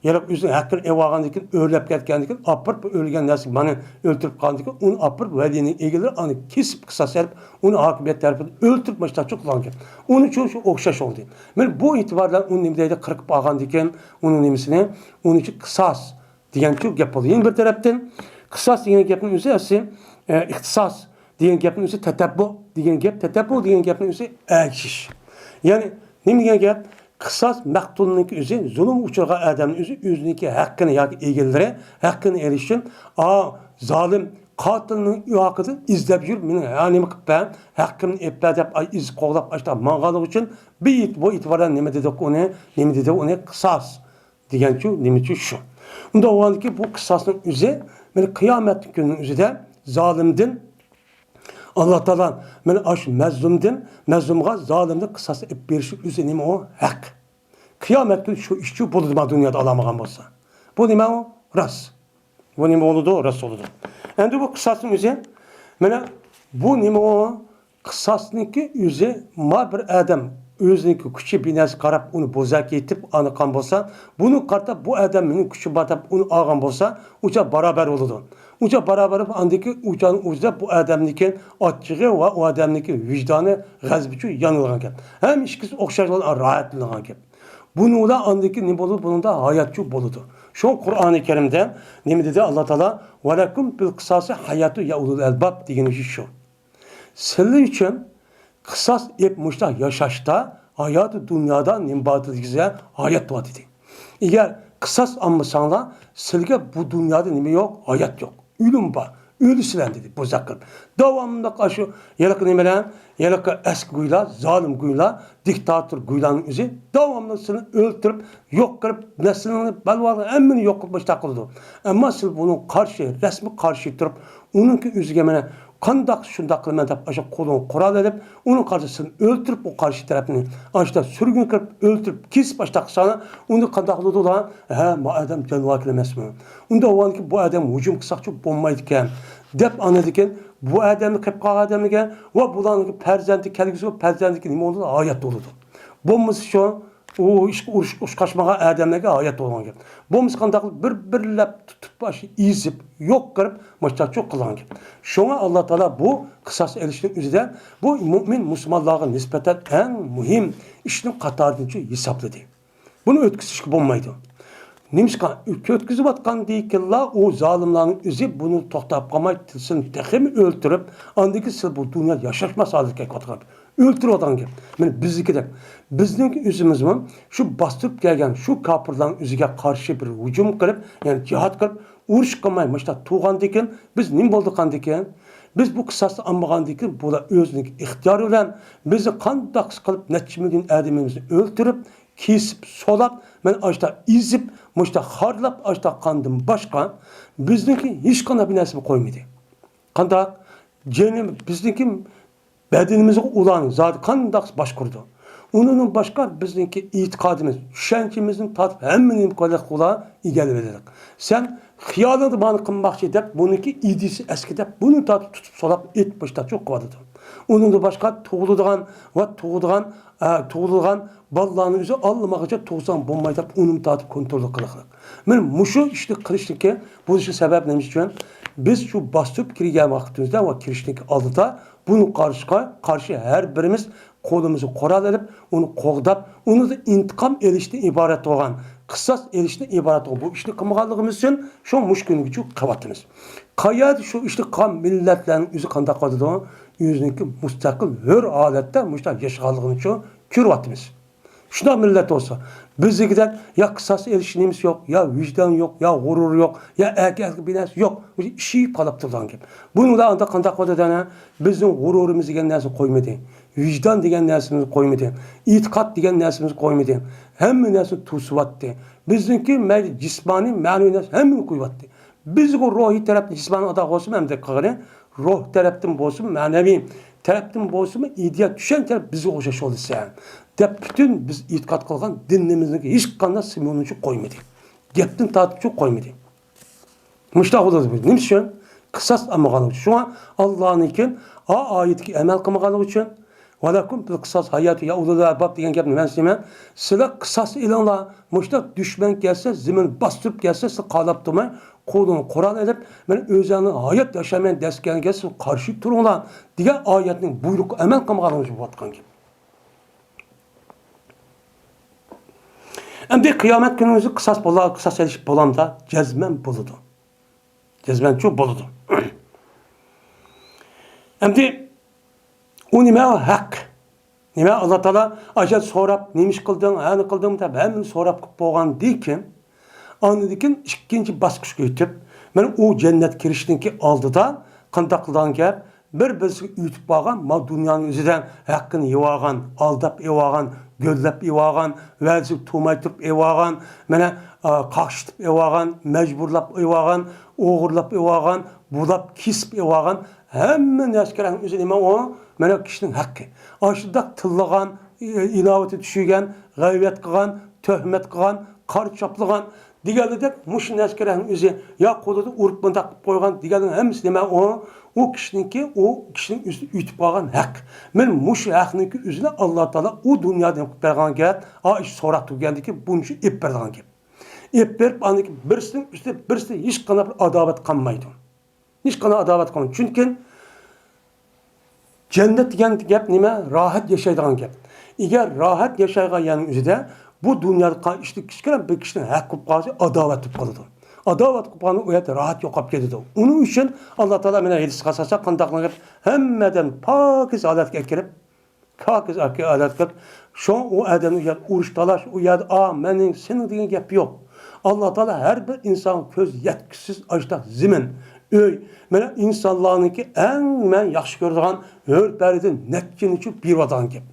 يەنى ئۆزىنىڭ ھەققىنى ئېلىۋالغاندىن كېيىن، ئۆرلەپ كەتكەندىن كېيىن، ئاپىرىپ بۇ ئۆلگەن نەرسىگە مانا ئۆلتۈرۈپ قالغاندىن كېيىن، ئۇنى ئاپىرىپ ۋەلىينىڭ ئىگىلىرى ئۇنى كېسىپ قىساس ئېلىپ، ئۇنى ھاكىمىيەت تەرىپىدىن ئۆلتۈرۈپ مۇشۇنداق قىلغان گەپ. ئۇنىڭ ئۈچۈن شۇ ئوخشاش بولدى. مانا بۇ ئېتىبار بىلەن ئۇنى نېمە دەيدۇ؟ قىرقىپ ئالغاندىن كېيىن ئۇنىڭ نېمىسىنى، ئۇنىڭ ئۈچۈن قىساس دېگەن شۇ گەپ بولدى. يەنە بىر تەرەپتىن، قىساس دېگەن گەپنىڭ ئۆزى ئەسلى، ئە، ئىختىساس دېگەن گەپنىڭ ئۆزى تەتەببۇ دېگەن گەپ، تەتەببۇ دېگەن گەپنىڭ ئۆزى ئەگىشىش. يەنى نېمە دېگەن گەپ؟ قىساس مەقتۇلنىڭكى ئۆزى، زۇلۇم ئۇچرىغان ئادەمنىڭ ئۆزى ئۆزىنىڭكى ھەققىنى ياكى ئىگىلىرى ھەققىنى ئېلىش ئۈچۈن، ئا، زالىم قاتىلنىڭ ئارقىدىن ئىزدەپ يۈرۈپ، مېنىڭ ھە نېمە قىلىپ بەر، ھەققىمنى ئېلىپ بەر دەپ، ئاي، ئىز قوغلاپ، ئاشتا ماڭغانلىقى ئۈچۈن بۇ ئېت-، بۇ ئېتىبار بىلەن نېمە دېدۇق ئۇنى؟ نېمە دېدى ئۇنى؟ قىساس دېگەنچۇ، نېمىچۇ شۇ. ئۇنداق بولغاندىكىن بۇ قىساسنىڭ ئۆزى، مانا قىيامەت كۈنىنىڭ ئۆزىدە زالىمدىن ئاللا تائالا مانا ئاشۇ مەزلۇمدىن، مەزلۇمغا، زالىمدىن قىساس ئېلىپ بېرىشى ئۆزى نېمە ئۇ؟ ھەق. قىيامەت كۈنى شۇ ئىشچۇ بولىدۇ، ما دۇنيادا ئالالمىغان بولسا. بۇ نېمە ئۇ؟ راست. بۇ نېمە بولىدۇ؟ راست بولىدۇ. ئەمدى بۇ قىساسنىڭ ئۆزى، مانا بۇ نېمە ئۇ؟ قىساسنىڭكى ئۆزى ما بىر ئادەم ئۆزىنىڭكى كۈچى بىناسى قاراپ ئۇنى بوزەك ئېتىپ ئانىقان بولسا، بۇنى قارىتا بۇ ئادەم مېنىڭ كۈچۈم بار دەپ ئۇنى ئالغان بولسا، ئۇچا بارابەر بولىدۇ. ئۇچا بارابەر بولۇپ، ئاندىكى ئۇچانىڭ ئۆزىدە بۇ ئادەمنىڭكى ئاچچىقى ۋە ئۇ ئادەمنىڭكى ۋىجدانى، غەزىپى ئۈچۈن يانىلغان گەپ. ھەم ئىككىسى ئوخشاش بولۇپ راھەتلىنىدىغان گەپ. بۇنىڭدا ئاندىكى نېمە بولىدۇ؟ بۇنىڭدا ھاياتچۇ بولىدۇ. شۇ قۇرئانى كەرىمدە نېمە دېدى ئاللا تائالا؟ ۋەلەكۇم پىل قىساسى ھاياتۇن يا ئۇلۇل ئەلباب دېگىنى شۇ. سىلەر ئۈچۈن قىساس ئېلىپ مۇشۇنداق ياشاشتا، ھاياتى دۇنيادا نېمە بار دېسە، ھايات بار دېدى. ئەگەر قىساس ئالمىساڭلار، سىلەرگە بۇ دۇنيادا نېمە يوق؟ ھايات يوق. ئۆلۈم بار. ئۆلىسىلەن دېدى بوزەك قىلىپ. داۋاملىق ئاشۇ ھېلىقى نېمىلەر، ھېلىقى ئەسكى گۇيلار، زالىم گۇيلار، دىكتاتور گۇيلارنىڭ ئۆزى داۋاملىق سىلەرنى ئۆلتۈرۈپ، يوق قىلىپ، نەسلىنى، بەلباغنى، ھەممىنى يوق قىلىپ مۇشۇنداق قىلىدۇ. ئەمما سىز بۇنىڭغا قارشى، رەسمىي قارشى تۇرۇپ، ئۇنىڭكى ئۆزىگە مەنە قانداق شۇنداق قىلىمەن دەپ ئاشۇ قولىغا قورال ئېلىپ، ئۇنىڭ قارشىسىنى ئۆلتۈرۈپ، ئۇ قارشى تەرەپنى ئاشتا سۈرگۈن قىلىپ، ئۆلتۈرۈپ، كېسىپ ئاشتا قىلساڭلار، ئۇنى قانداق قىلىدۇ ئۇلار؟ ھە، ما ئادەم جانىۋاركەن ئەمەسمۇ؟ ئۇنداق بولغاندىكىن بۇ ئادەم ھۇجۇم قىلساقچۇ بولمايدىكەن، دەپ ئاندىن كېيىن بۇ ئادەمنى قېلىپ قالغان ئادەملەرگە ۋە بۇلارنىڭ پەرزەنتى كەلگۈسى پەرزەنتىكى نېمە بولىدۇ؟ ھايات بولىدۇ. بولمىسا شۇ، ئۇ ئىشقا ئۇرۇشقا ئۇچراشمىغان ئادەملەرگە ھايات بولغان گەپ. بولمىسا قانداق قىلىپ بىر-بىرلەپ تۇتۇپ، ئاشۇ ئېزىپ، يوق قىلىپ، مۇشۇنداقچۇ قىلغان گەپ. شۇڭا ئاللا تائالا بۇ قىساس ئېلىشنىڭ ئۆزىدە بۇ مۆمىن مۇسۇلمانلارغا نىسبەتەن ئەڭ مۇھىم ئىشنىڭ قاتارىدىنچۇ ھېسابلىدى. بۇنى ئۆتكۈزۈشكە بولمايدۇ. نېمىشقا؟ ئۆتكۈزۈۋاتقاندىكىنلا ئۇ زالىملارنىڭ ئۆزى بۇنى توختاپ قالماي، سىلىنى تېخىمۇ ئۆلتۈرۈپ، ئاندىن كېيىن سىلەر بۇ دۇنيا ياشاشماس ھالەتكە كېلىۋاتقان. ئۆلتۈرۈۋاتقان گەپ. مانا بىزنىڭكىدەك. بىزنىڭكى ئۆزىمىزمۇ شۇ باستۇرۇپ كەلگەن شۇ كاپىرلارنىڭ ئۆزىگە قارشى بىر ھۇجۇم قىلىپ، يەنى جىھاد قىلىپ، ئۇرۇش قىلماي مۇشۇنداق تۇرغاندىكىن، بىز نېمە بولىدىغاندىكىن؟ بىز بۇ قىساسنى ئالمىغاندىكىن، بۇلار ئۆزىنىڭ ئىختىيارى بىلەن بىزنى قانداق قىلىپ نەچچە مىليون ئادىمىمىزنى ئۆلتۈرۈپ، كېسىپ، سولاپ، مانا ئاشتا ئېزىپ، مۇشتا خارلاپ، ئاشتا قاندىن باشقا بىزنىڭكى ھېچقانداق بىر نەرسىمىز قويمىدى. قانداق؟ جېنىم، بىزنىڭكى بەدىنىمىزگە ئۇلارنىڭ زادى قانداق باشقۇرىدۇ؟ ئۇنىڭدىن باشقا بىزنىڭكى ئېتىقادىمىز، چۈشەنچىمىزدىن تارتىپ ھەممىنى ئۇلار ئىگىلىۋېلىدۇ. سەن خىيالىڭدا مانى قىلماقچى دەپ، بۇنىڭكى ئىدىيىسى ئەسكى دەپ، بۇنى تارتىپ تۇتۇپ سولاپ ئېتىپ باشلاپ چوق قىلىۋاتىدۇ. ئۇنىڭدىن باشقا تۇغۇلىدىغان ۋە تۇغىدىغان، ئە، تۇغۇلىدىغان بالىلارنى ئۆزى ئاللىماغىچە تۇغساڭ بولماي دەپ ئۇنىمۇ تارتىپ كونترول قىلىقلىق. مانا مۇشۇ ئىشنى قىلىشنىڭكى بولۇشى سەۋەب نېمە ئۈچۈن؟ بىز شۇ باستۇرۇپ كىرگەن ۋاقتىمىزدا ۋە كىرىشنىڭكى ئالدىدا بۇنىڭ قارشىغا قارشى ھەر بىرىمىز قولىمىزغا قورال ئېلىپ، ئۇنى قوغداپ، ئۇنىڭدىن ئىنتىقام ئېلىشتىن ئىبارەت بولغان، قىساس ئېلىشتىن ئىبارەت بولغان بۇ ئىشنى قىلمىغانلىقىمىز ئۈچۈن شۇ مۇشۇ كۈنگىچە قىلىۋاتىمىز. قەيەردە شۇ ئىشنى قىلغان مىللەتلەرنىڭ ئۆزى قانداق قىلىدۇ؟ ئۆزىنىڭكى مۇستەقىل، ھۆر ھالەتتە مۇشۇنداق ياشىغانلىقىنى شۇ كۆرۈۋاتىمىز. شۇنداق مىللەت بولسا، بىزدىكىدەك يا قىساس ئېلىش نېمىسى يوق، يا ۋىجدان يوق، يا غۇرۇر يوق، يا ئەركەكلىك بىر نەرسە يوق. مۇشۇ ئىششىيىپ قالاپتۇ دېگەن گەپ. بۇنىڭدا ئاندا قانداق بولدى دەنا؟ بىزنىڭ غۇرۇرىمىز دېگەن نەرسىنى قويمىدى. ۋىجدان دېگەن نەرسىمىزنى قويمىدى. ئېتىقاد دېگەن نەرسىمىزنى قويمىدى. ھەممە نەرسىنى توسۇۋەتتى. بىزنىڭكى مەيلى جىسمانىي، مەنىۋى نەرسە ھەممىنى قويۇۋەتتى. بىزگە روھىي تەرەپتىن جىسمانىي ئاتا بولسىمۇ ئەمدى قىلغىنى، روھ تەرەپتىن بولسىمۇ، مەنىۋى تەرەپتىن بولسىمۇ، ئىدىيە، چۈشەنچە تەرەپ بىزگە ئوخشاش بولىسەن دەپ پۈتۈن بىز ئېتىقاد قىلغان دىنىمىزنىڭ ھېچقانداق سىمۋولىنى قويمىدى. گەپتىن تارتىپچۇ قويمىدى. مۇشۇنداق بولىدۇ بۇ. نېمە ئۈچۈن؟ قىساس ئالمىغانلىقى ئۈچۈن. شۇڭا ئاللانىڭكى ئا ئايىتىگە ئەمەل قىلمىغانلىقى ئۈچۈن، ۋەلەكۇم فىل قىساس ھاياتۇن يا ئۇلۇل ئەلباب دېگەن گەپنى مەن سۆزلەيمەن. سىلەر قىساس ئېلىڭلار، مۇشۇنداق دۈشمەن كەلسە، زېمىن باستۇرۇپ كەلسە، سىلەر قالاپ تۇرماي، قولىغا قورال ئېلىپ، مەن ئۆزۈڭنى ھايات ياشايمەن دەسكەنگە سىز قارشى تۇرۇڭلار دېگەن ئايەتنىڭ بۇيرۇقىغا ئەمەل قىلمىغانلىقى ئۈچۈن بولۇۋاتقان گەپ. ئەمدى قىيامەت كۈنى ئۆزى قىساس بولا، قىساس ئېلىش بولامدا؟ جەزمەن بولىدۇ. جەزمەنچۇ بولىدۇ. ئەمدى ئۇ نېمە؟ ھەق. نېمە؟ ئاللا تائالا ئاشۇ سوراپ، نېمە ئىش قىلدىڭ، ھەنى قىلدىڭ دەپ ھەممىنى سوراپ قىلىپ بولغاندىن كېيىن، ئاندىن كېيىن ئىككىنچى باسقۇچقا ئۆتۈپ، مانا ئۇ جەننەتكە كىرىشتىن كېيىن ئالدىدا قانداق قىلىدىغان گەپ؟ بىر-بىرسىگە ئۆتۈپ بارغان، ما دۇنيانىڭ ئۆزىدە ھەققىنى يېۋالغان، ئالداپ ئېلىۋالغان، گۆرلەپ ئېلىۋالغان، ۋەدىسىگە تۇرماي تۇرۇپ ئېلىۋالغان، مانا، ئا، قاقشىتىپ ئېلىۋالغان، مەجبۇرلاپ ئېلىۋالغان، ئوغرىلاپ ئېلىۋالغان، بۇلاپ، كېسىپ ئېلىۋالغان ھەممە نەرسىلەرنىڭ ئۆزى نېمە ئۇ؟ مانا كىشىنىڭ ھەققى. ئاشۇنداق تىللىغان، ئىناۋىتى چۈشۈرگەن، غەيۋەت قىلغان، تۆھمەت قىلغان، قارا چاپلىغان دېگەنلىدەك مۇشۇ نەرسىلەرنىڭ ئۆزى يا قولىدا ئۇرۇپ مۇنداق قىلىپ قويغان دېگەننىڭ ھەممىسى نېمە ئۇ؟ ئۇ كىشىنىڭكى، ئۇ كىشىنىڭ ئۆزىدە ئۆتۈپ قالغان ھەق. مانا مۇشۇ ھەقنىڭكى ئۆزىنى ئاللا تائالا ئۇ دۇنيادا نېمە قىلىپ بەرگەن گەپ؟ ئا، ئىش سوراپ تۇرغاندىكى بۇنى شۇ ئېلىپ بەرىدىغان گەپ. ئېلىپ بېرىپ، ئاندىن كېيىن بىرسىنىڭ ئۈستىدە بىرسى ھېچقانداق بىر ئاداۋەت قالمايدۇ. ھېچقانداق ئاداۋەت قالمايدۇ. چۈنكى جەننەت دېگەن گەپ نېمە؟ راھەت ياشايدىغان گەپ. ئەگەر راھەت ياشايدىغان يەرنىڭ ئۆزىدە بۇ دۇنيادا قىلغان ئىشتا كىچىككىنە بىر كىشىنىڭ ھەق بولۇپ قالسا، ئاداۋەت بولۇپ قالىدۇ. ئاداۋەت بولۇپ قالغاندا ئۇ يەردە راھەت يوقاپ كېتىدۇ. ئۇنىڭ ئۈچۈن ئاللا تائالا مانا ھەدىسكە ئاساسەن قانداق قىلغان گەپ؟ ھەممە ئادەمنى پاكىز ھالەتكە ئەكىرىپ، پاكىز ئەركىن ئادەت قىلىپ، شۇڭا ئۇ ئادەمنى ئۇ يەردە ئۇرۇش تالاش، ئۇ يەردە، ئا، مېنىڭ، سېنىڭ دېگەن گەپ يوق. ئاللا تائالا ھەر بىر ئىنسانغا كۆز يەتكۈسىز ئاشۇنداق زېمىن، ئۆي، مانا ئىنسانلارنىڭكى ئەڭ مەن ياخشى كۆرىدىغان ھۆر-پەرىدىن نەچچىنى چۈ بېرىۋاتقان گەپ.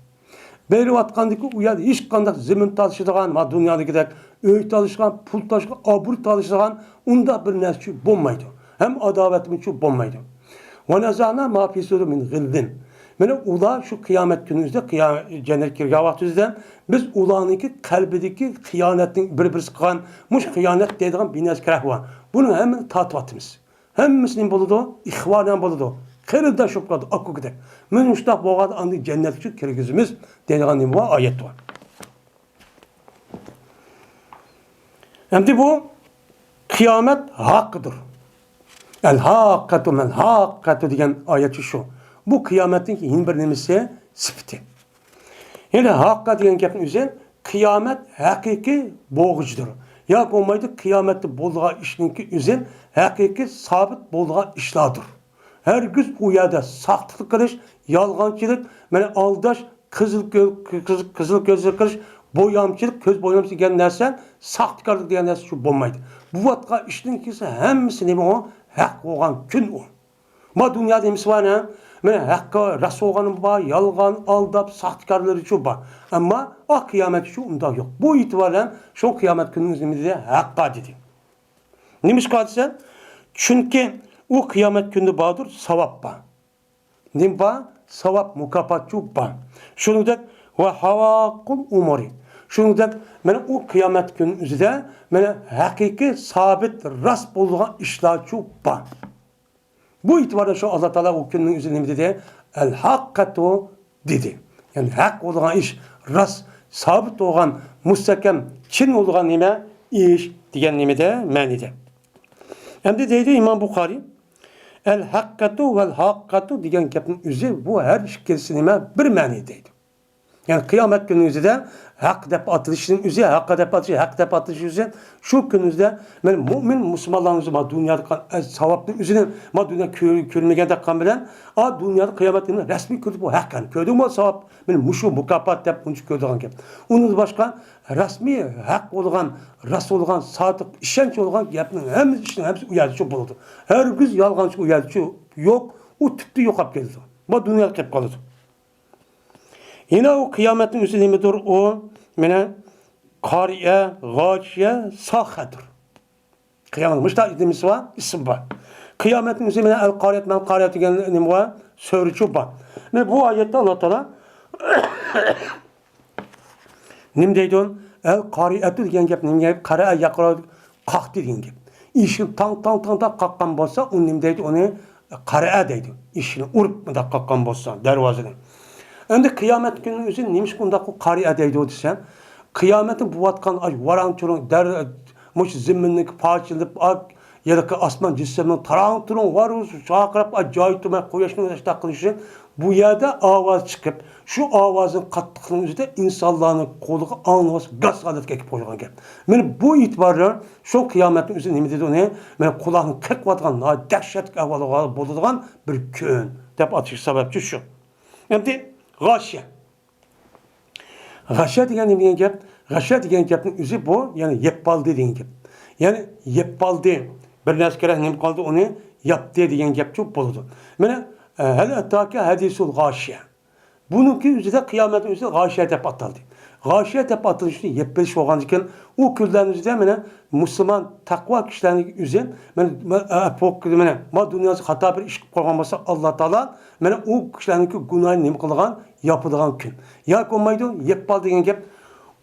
بېرىۋاتقاندىكى ئۇ يەردە ھېچقانداق زېمىن تارتىشىدىغان، ما دۇنيادىكىدەك ئۆي تالىشىدىغان، پۇل تالىشىدىغان، ئابرۇي تالىشىدىغان ئۇنداق بىر نەرسە چۈ بولمايدۇ. ھەم ئاداۋەتمۇ چۈ بولمايدۇ. ۋە نەزەئنا ما فى سۇدۇرىھىم مىن غىللىن. مانا ئۇلار شۇ قىيامەت كۈنىمىزدە قىيا-، جەننەتكە كىرگەن ۋاقتىمىزدا بىز ئۇلارنىڭكى قەلبىدىكى خىيانەتنىڭ بىر-، بىرسى قىلغان مۇشۇ خىيانەت دەيدىغان بىر نەرسە كىرەك بار. بۇنىڭ ھەممىنى تارتىۋاتىمىز. ھەممىسى نېمە بولىدۇ؟ ئىخۋانەن بولىدۇ. قېرىنداش بولۇپ قالىدۇ، ئاكا-ئۇكىدەك. مانا مۇشۇنداق بولغاندا ئاندىن جەننەتكە كىرگۈزىمىز دەيدىغان نېمە بار؟ ئايەت بار. ئەمدى بۇ قىيامەت ھەققىدۇر. ئەل ھاققەتۇ مەل ھاققەتۇ دېگەن ئايەت شۇ. بۇ قىيامەتنىڭ يەنە بىر نېمىسى؟ سۈپىتى. يەنى ھاققە دېگەن گەپنىڭ ئۆزى قىيامەت ھەقىقىي بولغۇچىدۇر. ياكى بولمايدۇ، قىيامەتتە بولىدىغان ئىشنىڭكى ئۆزى ھەقىقىي سابىت بولىدىغان ئىشلاردۇر. ھەرگىز ئۇ يەردە ساختىلىق قىلىش، يالغانچىلىق، مانا ئالداش، قىزىل كۆ-، قىزىل، قىزىل كۆزلۈك قىلىش، بويامچىلىق، كۆز بويامچىسى دېگەن نەرسە، ساختىكارلىق دېگەن نەرسە شۇ بولمايدۇ. بولۇۋاتقان ئىشنىڭكىسى ھەممىسى نېمە ئۇ؟ ھەق بولغان كۈن ئۇ. ما دۇنيادا نېمىسى بار، ھە؟ مانا ھەققە راست بولغانمۇ بار، يالغان، ئالداپ، ساختىكارلىرىچۇ بار. ئەمما ئا قىيامەتچۇ ئۇنداق يوق. بۇ ئېتىبار بىلەن شۇ قىيامەت كۈنىمىز نېمە دېدى؟ ھەققە دېدى. نېمىشقا دېسە، چۈنكى ئۇ قىيامەت كۈنىدە باردۇر، ساۋاب بار. نېمە بار؟ ساۋاب، مۇكاپاتچۇ بار. شۇنىڭدەك ۋە ھاۋاقۇل ئۇمۇرى. شۇنىڭدەك مانا ئۇ قىيامەت كۈنى ئۆزىدە مانا ھەقىقىي سابىت، راست بولىدىغان ئىشلارچۇ بار. بۇ ئېتىباردا شۇ ئاللا تائالا ئۇ كۈننىڭ ئۆزى نېمە دېدى؟ ئەل ھاققەتۇ دېدى. يەنى ھەق بولىدىغان ئىش، راست، سابىت بولغان، مۇستەھكەم، چىن بولىدىغان نېمە؟ ئىش دېگەن نېمىدە؟ مەنىدە. ئەمدى دەيدۇ ئىمام بۇخارىي، ئەل ھەققەتۇ ۋەل ھاققەتۇ دېگەن گەپنىڭ ئۆزى بۇ ھەر ئىككىلىسى نېمە؟ بىر مەنى دەيدۇ. يەنى قىيامەت كۈنىنىڭ ئۆزىدە ھەق دەپ ئاتىلىشنىڭ ئۆزى، ھەققە دەپ ئاتىلىش، ھەق دەپ ئاتىلىش ئۆزى، شۇ كۈنىمىزدە مانا مۇئمىن مۇسۇلمانلارنىڭ ئۆزى ما دۇنيادا قىلغان ئەز ساۋابنىڭ ئۆزىنى ما دۇنيا كۆر-، كۆرمىگەندەك قىلغان بىلەن، ئا دۇنيادا قىيامەت كۈنى رەسمىي كۆردى بۇ ھەق، يەنى كۆردۈڭمۇ ساۋاب، مانا مۇشۇ مۇكاپات دەپ ئۇنچە كۆرىدىغان گەپ. ئۇنىڭدىن باشقا رەسمىي ھەق بولغان، راست بولغان، سادىق، ئىشەنچ بولغان گەپنىڭ ھەممىسى، ئىشنىڭ ھەممىسى ئۇ يەردىچۇ بولىدۇ. ھەرگىز يالغانچى ئۇ يەردىچۇ يوق، ئۇ تۈپتە يوقاپ كېتىدۇ. ما دۇنيادا قېلىپ قالىدۇ. يەنە ئۇ قىيامەتنىڭ ئۆزى نېمىدۇر؟ ئۇ مانا قارىئە، غاشىيە، ساخەدۇر. قىيامەت مۇشۇنداق نېمىسى بار، ئىسمى بار. قىيامەتنىڭ ئۆزى مانا ئەل قارىئەت، مەل قارىئەت دېگەن نېمە بار؟ سۈرىچۇ بار. مانا بۇ ئايەتتە ئاللا تائالا نېمە دەيدۇ؟ ئەل قارىئەتۇ دېگەن گەپ نېمە گەپ؟ قەرەئە يەقرۇ، قاقتى دېگەن گەپ. ئىشىكنى تاڭ، تاڭ، تاڭ، تاڭ قاققان بولسا، ئۇنى نېمە دەيدۇ؟ ئۇنى قەرەئە دەيدۇ. ئىشىكنى ئۇرۇپ مۇنداق قاققان بولسا، دەرۋازىنى. ئەمدى قىيامەت كۈنى ئۆزى نېمىشقا ئۇنداق قارىئە دەيدۇ دېسە، قىيامەتنى بولۇۋاتقان ئاي ۋاراڭ-چۇرۇڭ دەر-، مۇشۇ زېمىننىڭكى پارچىلىنىپ، ئا، يەنىكى ئاسمان جىسىمنىڭ تاراڭ-تۇرۇڭ ۋارۇ چاقىرىپ، ئا، جاي تۇرماي قۇياشنىڭ ئاشتاق قىلىشى، بۇ يەردە ئاۋاز چىقىپ، شۇ ئاۋازنىڭ قاتتىقلىقىنىڭ ئۆزىدە ئىنسانلارنىڭ قۇلىقى ئاڭلىماس گاس ھالەتكە ئەكىپ قويغان گەپ. مانا بۇ ئېتىبار بىلەن شۇ قىيامەتنىڭ ئۆزى نېمە دېدى ئۇنى؟ مانا قۇلاقنى قېقىۋاتقان ناھايىتى دەھشەتلىك ئەھۋالغا بولىدىغان بىر كۈن دەپ ئاتىشى سەۋەبچى شۇ. ئەمدى غاشىيە. غەشە دېگەن نېمە دېگەن گەپ؟ غەشە دېگەن گەپنىڭ ئۆزى بۇ، يەنى يەپ بالدى دېگەن گەپ. يەنى يەپ بالدى، بىر نەرسە كېرەك نېمە قىلدى، ئۇنى ياپتى دېگەن گەپچۇ بولىدۇ. مانا، ئە، ھەل ئەتاكە ھەدىسۇل غاشىيە. بۇنىڭكى ئۆزىدە قىيامەتنىڭ ئۆزى غاشىيە دەپ ئاتالدى. غاشىيە دەپ ئاتىلىشى يەپ بېلىش بولغاندىكىن، ئۇ كۈنلەرنىڭ ئۆزىدە مانا مۇسۇلمان تەقۋا كىشىلەرنىڭ ئۆزى، مانا، مانا، ئە، پوق-، مانا، ما دۇنياسى خاتا بىر ئىش قىلىپ قويغان بولسا، ئاللا تائالا مانا ئۇ كىشىلەرنىڭكى گۇناھىنى نېمە قىلىدىغان؟ ياپىدىغان كۈن. ياكى بولمايدۇ، يەپ بال دېگەن گەپ،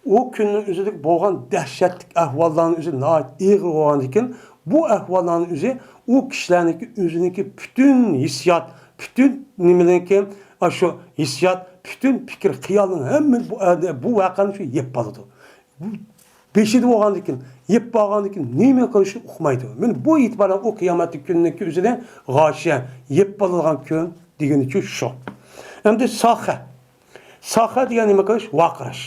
ئۇ كۈننىڭ ئۆزىدە بولغان دەھشەتلىك ئەھۋاللارنىڭ ئۆزى ناھايىتى ئېغىر بولغاندىكىن، بۇ ئەھۋاللارنىڭ ئۆزى ئۇ كىشىلەرنىڭكى ئۆزىنىڭكى پۈتۈن ھېسسىيات، پۈتۈن نېمىنىڭكى، ئاشۇ ھېسسىيات، پۈتۈن پىكىر، خىيالنىڭ ھەممىسى بۇ، بۇ ۋەقەنى شۇ يەپ بالىدۇ. بېشىدا بولغاندىكىن، يەپ بارغاندىكىن نېمە قىلىشنى ئۇقمايدۇ. مانا بۇ ئېتىبارەن ئۇ قىيامەتتىكى كۈننىڭكى ئۆزىنى غاشىيە، يەپ بالىدىغان كۈن دېگىنىچۇ شۇ. ئەمدى ساخە. ساخە دېگەن نېمە قىلىش؟ ۋارقىراش.